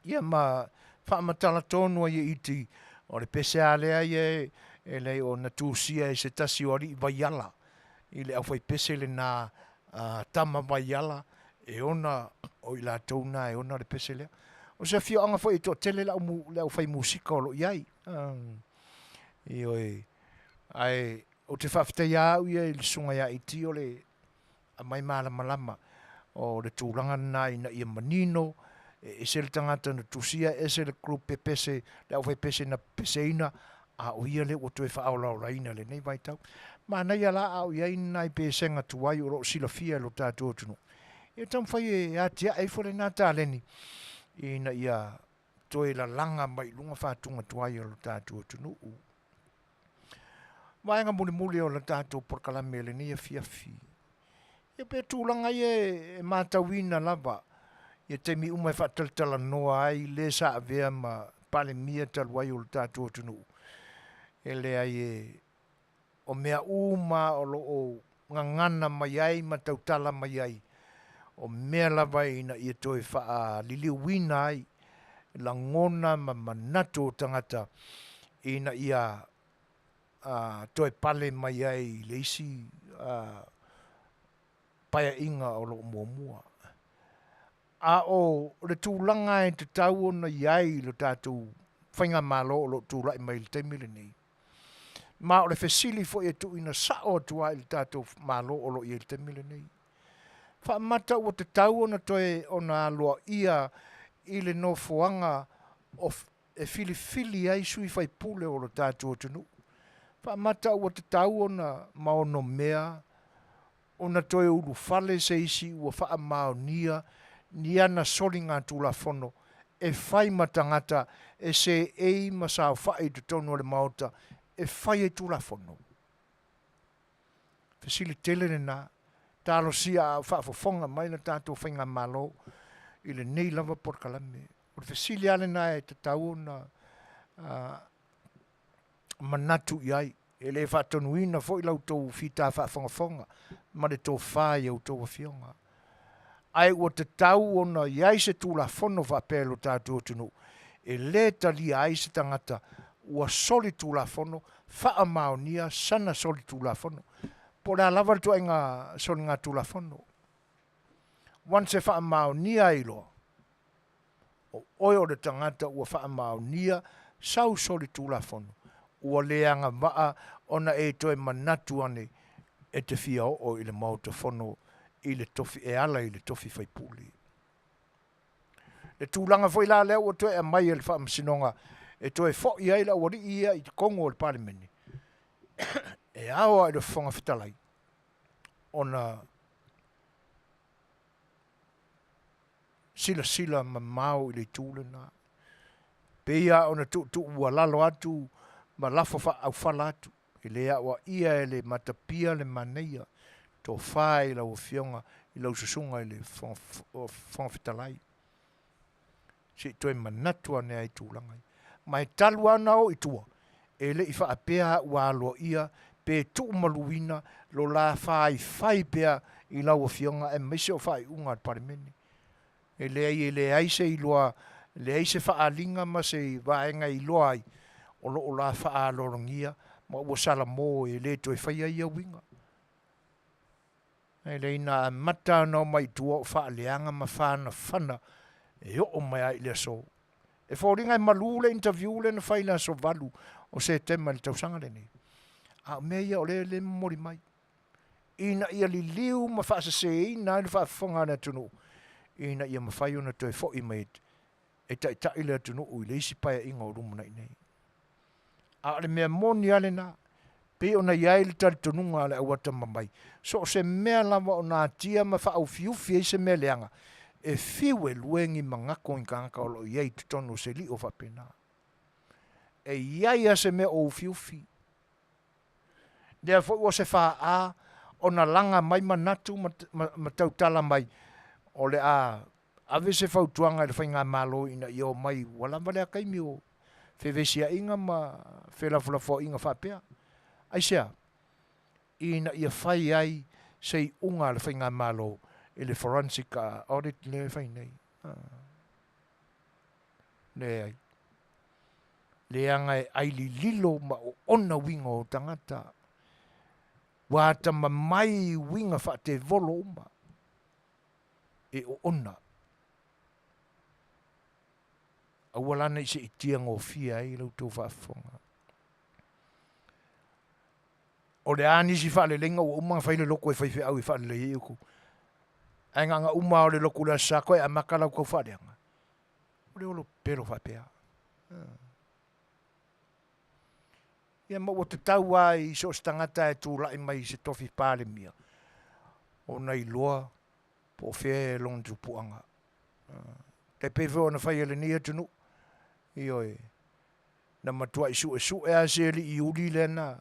Ia ma faamatala tonu ai e ET, o le pese lava lea ia e leai ona tusia e se tasi o alii vaiala i le aufaipese lena a tama vaiala e ona o i latou na e ona le pese lea. O se afioaga foi e toatele le aufai musika o lo o i ai. Ioe. Ae ou te faafetaia lava au ia i le susuga ia ET o le aumai malamalama o le tulaga lena ina ia manino e ese le tagata na tusia, ese le group pepese, le aufaipese na pepeseina, a o ia lea ua toe faaolaolaina i lenei vaitau. Manaia la a o i ai ni nai pesega tuai o lo o silafia e lo tatou atunuu, ia taumafai e atiae ifo lena taleni ina ia toe lalaga mai i luga faatuga tuai o lo tatou atunuu. Vaega mulimuli o le tatou polokalame i lenei afiafi. Ia pe tulaga ia e matauina lava ia taimi uma e faatalatalanoa ai le sa avea ma Palemia talu ai o le tatou atunuu, e leai e o mea uma o lo o gagana mai ai ma tautala mai ai, o mea lava ina ia toe faaliliuina ai lagona ma manatu o tagata ina ia toe pale mai ai i le isi paeaiga o lo o muamua. A o le tulaga e tatau ona i ai le tatou faigamalo o lo o tulai mai i le taimi lenei, ma o le fesili foi e tuuina sao atu lava i le tatou Malo o lo o i ai i le taimi lenei, faamata ua tatau ona toe ona aloaia i le nofoaga o e filifili ai sui faipule o lo tatou atunuu. Faamata ua tatau ona maonomea ona toe ulufale se isi ua faamaonia ni ana soligatulafono e fai ma tagata e seei ma saofai i totonu o le Maota e fai ai Tulafono? Fesili tele lena. Talosia a o faafofoga mai le tatou Faigamalo i lenei lava polokalame. O le fesili lava lena e tatau ona manatu i ai. E le faatonuina foi la outou fita faafogafoga ma le tofa i a outou afioga. Ae ua tatau ona i ai se Tulafono faapea i lo tatou atunuu e le talia ai se tagata ua soli Tulafono, faamaonia sana soli Tulafono. Po o le a lava le ituaiga soligatulafono. Once e faamaonia ai loa, o oe o le tagata ua faamaonia sau solitulafono, ua le agavaa ona e toe manatu ane e te fia oo i le Maota Fono i le tofi e ala i le tofi faipule. Le tulaga foi la lea ua toe aumai e le Faamasinoga e toe foi ai le aualii ia i totonu o le Palemene, e ao lava i le Fofoga Fetalai ona silasila mamao i le itu lena. Pei lava ona tuutuualalo atu ma lafo faaaufala atu, e le aoaia e le matapia le manaia, tofa i lau Afioga i lau Susuga i le Fofoga Fetalai. Se i toe manatu ane ai i tulaga ia. Ma e talu lava ona o i tua, E le i faapea ua aloaia pe tuumaluina lo la faifai pea i lau Afioga aemaise o faaiuga a le Palemene. E leai, e leai se iloa, leai se faaaliga ma se vaega e iloa ai o lo o la faaaloalogia ma ua salamo e le toe faia ia uiga. E leai, na amata ona omai i tua o faaleaga ma fanafana e oo mai lava i le aso. E foliga e malu le interview lea na fai i le aso 8 o Setema i le tausaga lenei. A o mea ia o lea e momoli mai ina ia liliu ma faaseseina ai le faafofoga a le atunuu ina ia mafai ona toe foi mai e taitai le atunuu i le isi paeaiga o lumanai nei. A o le mea moni lava lena, pei ona i ai le talitonuga a le au atamamai, so o se mea lava o natia ma faaufiufi ai se mea leaga, e fiu e lue ni magako i tagata o lo o i ai i totonu o se lio faapena. E i ai lava se mea o ufiufi. Lea foi ua se faa ona laga mai manatu ma tautala mai o le a ave se fautuaga i le faigamalo ina ia omai ua lava lea taimi o fevesiaiga ma felafolafoaiga faapea. Aisea? Ina ia fai ai se iuga a le faigamalo i le forensic audit lea e fai nei. Leai. Leaga e ailililo ma oona uiga o tagata. Ua atamamai i uiga faatevolo uma e oona. Aua la ne i seetia gofie ai la outou faafofoga. O le a nisi faaleleiga ua uma ona fai le lotu e faifeau e faalelei ai outou. Ae na ona uma lava o le lotu i le Aso Sa toe amata la outou faaleaga. O le olo pelo faapea. Ia ma ua tatau lava i so o se tagata e tulai mai i se tofi Palemia ona iloa po o fea lona tupuaga. Tai pei foi ona fai e lenei atunuu, ioe, na matuai suesue lava si alii Iuli lea na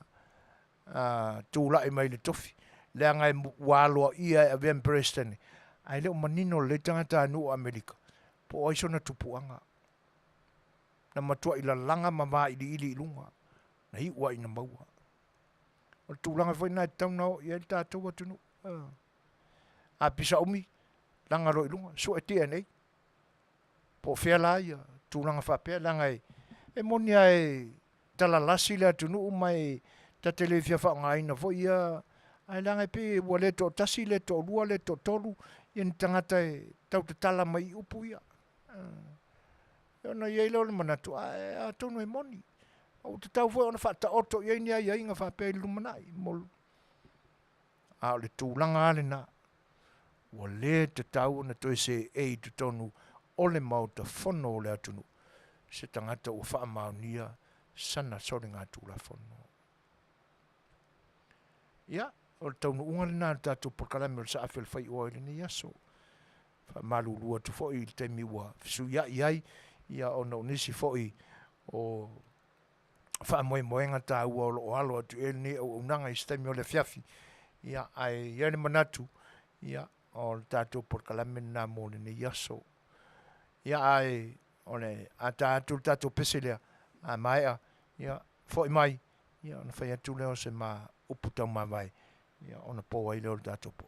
tulai mai i le tofi, leaga ua aloaia e avea ma Peresetene, ae le o manino lelei tagatanuu o Amerika po o ai sona tupuaga. Na matuai lalaga ma vailiili i luga, na iu lava ina maua. O le tulaga foi lena e tatau ona oo i ai le tatou atunuu. A pisa umi, laga loa i luga, sue DNA, po o fea la ia tulaga faapea, leaga e moni lava e talalasi le atunuu ma e ta te le fia faaaogaina foi ia, ae leaga e pei ua le toatasi, le toalua, le toatolu ia ni tagata e tau tatala mai i upu ia. Ona i ai lea o le manatu, ae atonu e moni, ua tatau foi ona faataoto i ai ni aiaiga faapea i le lumanai. A o le tulaga lava lena, ua le tatau ona toe seei i totonu o le Maota Fono o le atunuu se tagata ua faamaonia sana soligatulafono. Ia, o le taunuuga lena o le tatou polokalame o le Saafi o le Faioa i lenei aso. Faamalulu atu foi i le taimi ua fesuiai ai, ia ona o nisi foi o faamoemoega taua o lo o alo atu i ai lenei auaunaga i se taimi o le afiafi. Ia, ae i ai le manatu, ia, o le tatou polokalame lena mo lenei aso. Ia, ae o le a ta atu le tatou pese lea, a maea, ia, foi mai, ia, ona fai atu lea o se ma upu taumavae, ia, ona po ai lea o le tatou po.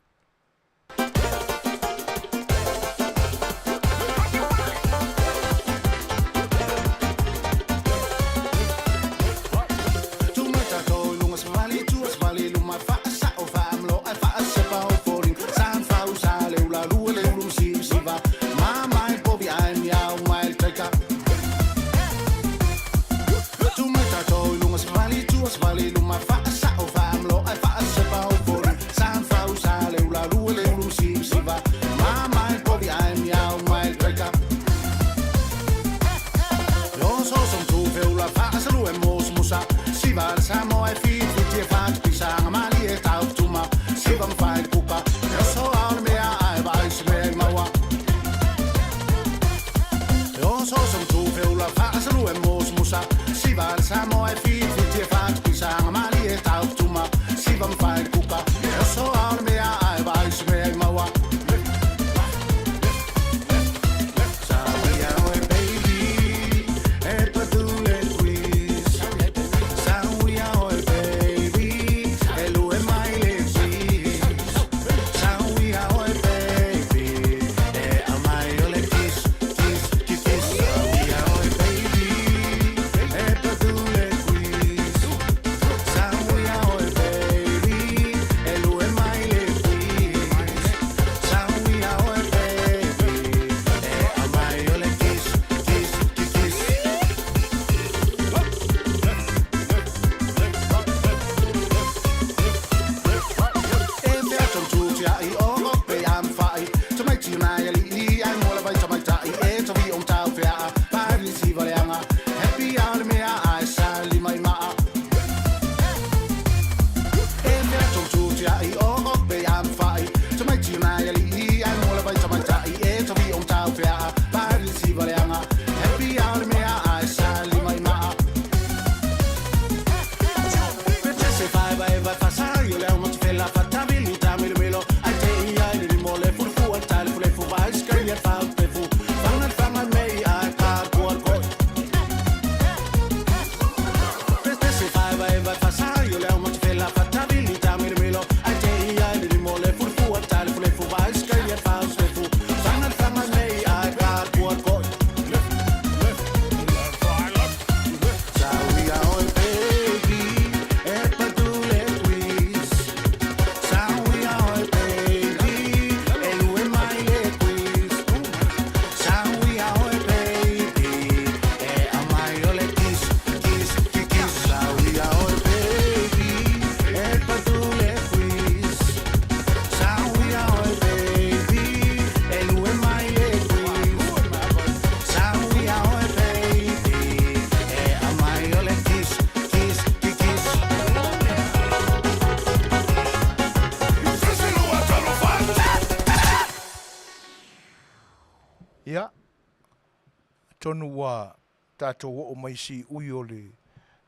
Tonu ua tatou oo mai i siui o le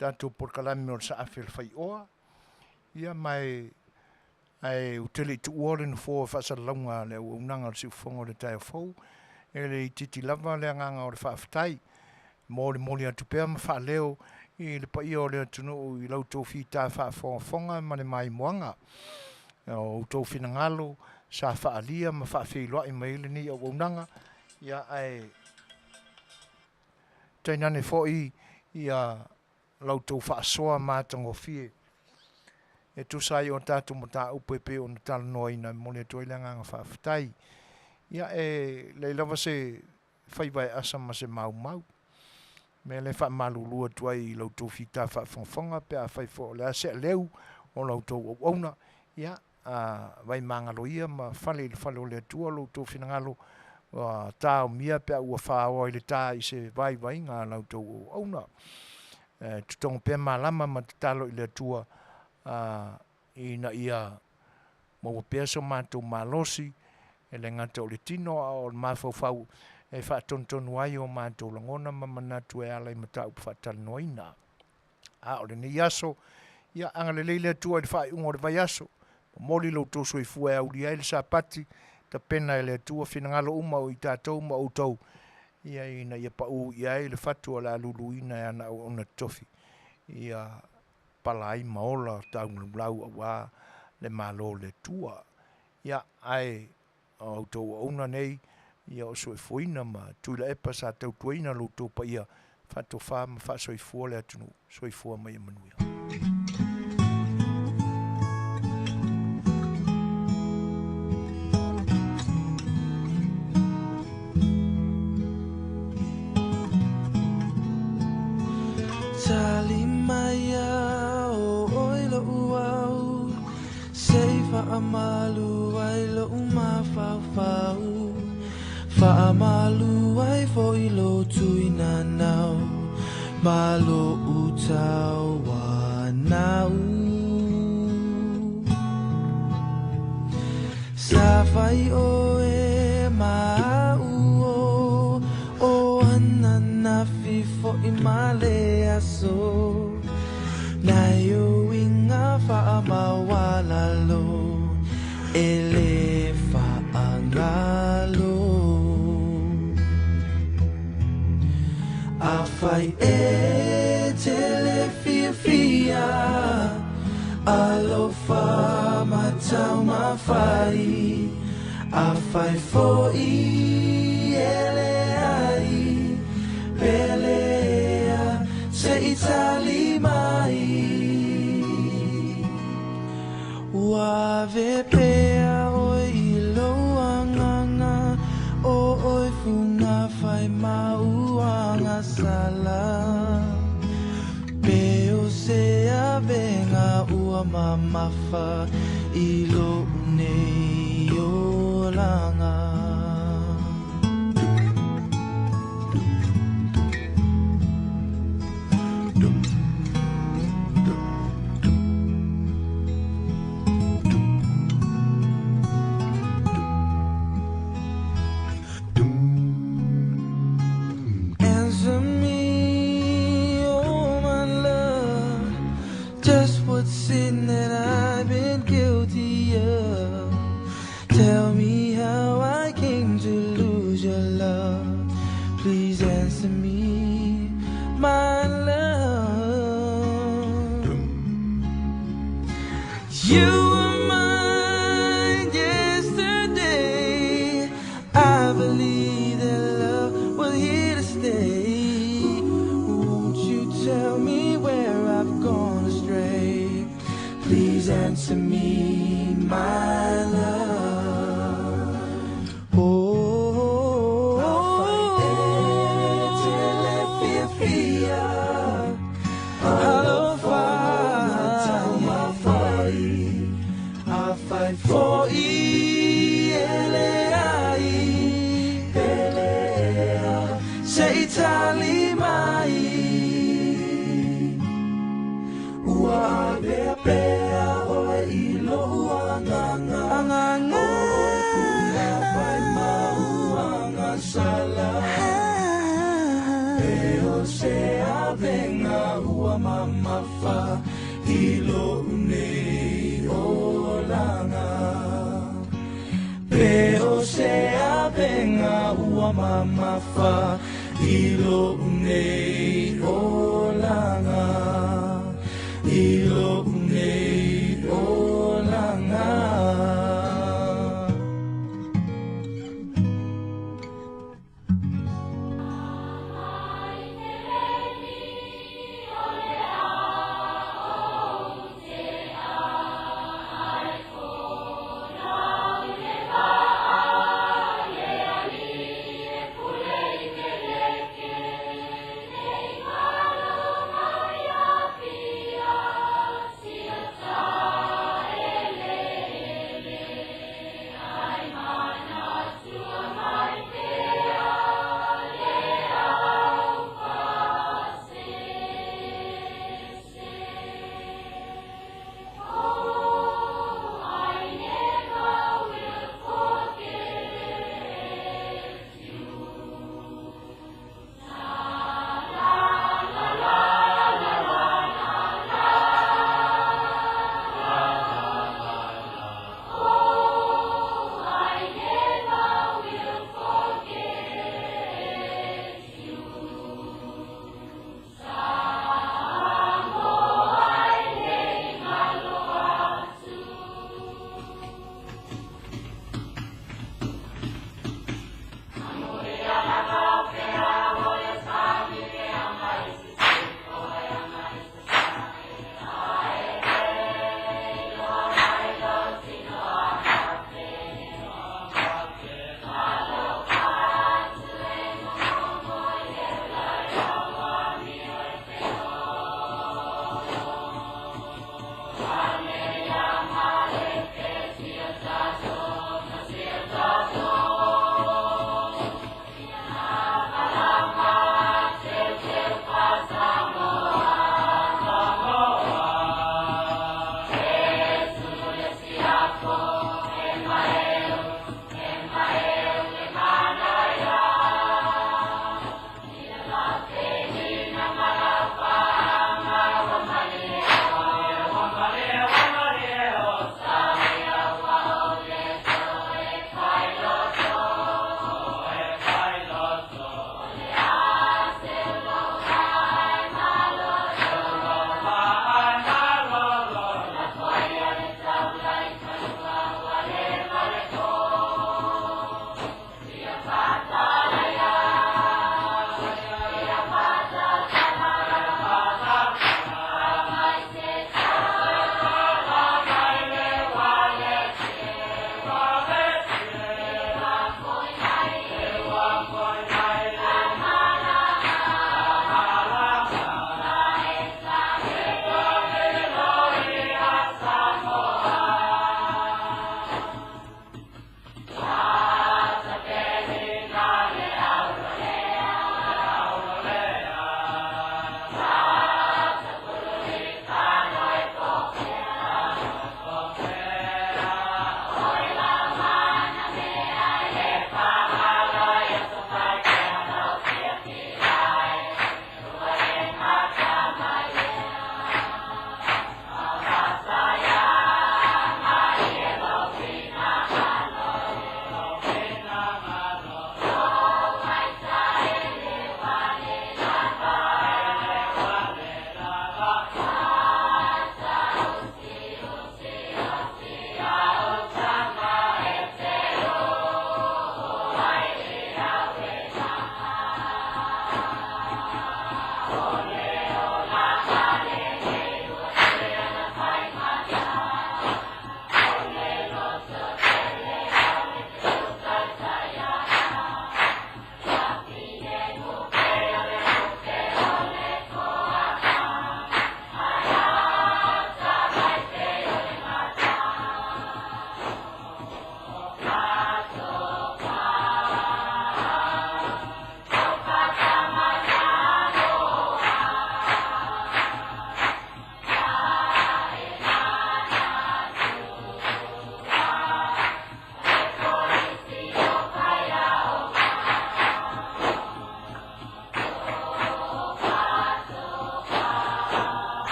tatou polokalame o le Saafi a le Faioa, ia ma e, ae ou te le i tuua le nofoa o faasalalauga a le auaunaga o le Siufofoga o le Taeao Fou, e le itiiti lava le agaga o le faafetai. E molimoli atu pea ma faaleo i le paia o le atunuu i la outou fita faafogafoga ma le maimoaga o outou finagalo sa faaalia ma faafeiloai mai ai lenei auaunaga, ia ae tainane foi ia la outou faasoa matagofie e tusa ai o tatou mataupu e pei ona talanoaina. E momoli atu ai le agaga faafetai. Ia e leai lava se faiva e asa ma se maumau. Mea lea e faamalulu atu ai i la outou fita faafogafoga pe afai foi o le a se aleu o la outou auauna, ia a vaimagalo ia ma fale i le fale o le Atua lo outou finagalo ua taomia pe a ua faoa i le ta i se vaivaiga a la outou auauna. E totogo pea malama ma tatalo i le Atua ina ia maua pea so matou malosi, e le gata o le tino a o le mafaufau e faatonutonu ai o matou lagona ma manatu e ala i mataupu faatalanoaina. A o lenei aso, ia agalelei le Atua i le faaiuga o le vaiaso, momoli lo outou soifua e aulia ai le Sapati, tapena e le Atua finagalo uma o i tatou ma outou, ia ina ia pau i ai le fatu o le a luluina e ana auauna totofi, ia pala ai ma ola taugaulau aua le Malo o le Atua. Ia, ae o a outou auauna nei, ia o Soefuaina ma Tuilaepa sa tautuaina lo outou paia, faatofa ma faasoifua le atunuu. Soifua ma ia manuia. Tali mai o oi lo'u au Se i faamalu ai lo'u mafaufau Faamalu ai foi lo tuinanau Ma lo'u tauanau Sa fai oe ma a'u o O ananafi fo'i ma le aso Nai uiga faamaualalo E lē faagalo Afai e te le fiafia Alofa ma taumafai Afai foi e leai Pelea se i tali mai Ua ave pea oe i lou agaga O oe fugafai ma ou agasala Pe o se avega ua mamafa I lo'u nei olaga. Answer me, oh my love, just what sin that I've been guilty of. Tell me how I came to lose your love. Please answer me, my love. You were mine yesterday. I believe that love was here to stay. Won't you tell me where I've gone astray? Please answer me, my love. Oh, Alofa, afai foi e leai Pelea se i tali mai Ua avea pea oe i lo'u agaga Agaga O oe fugafai ma ou agasala. avega ua mamafa i lou nei olaga. Pe o se avega ua mamafa i lou nei olaga. I lou nei olaga.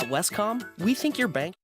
At Westcom, we think your bank.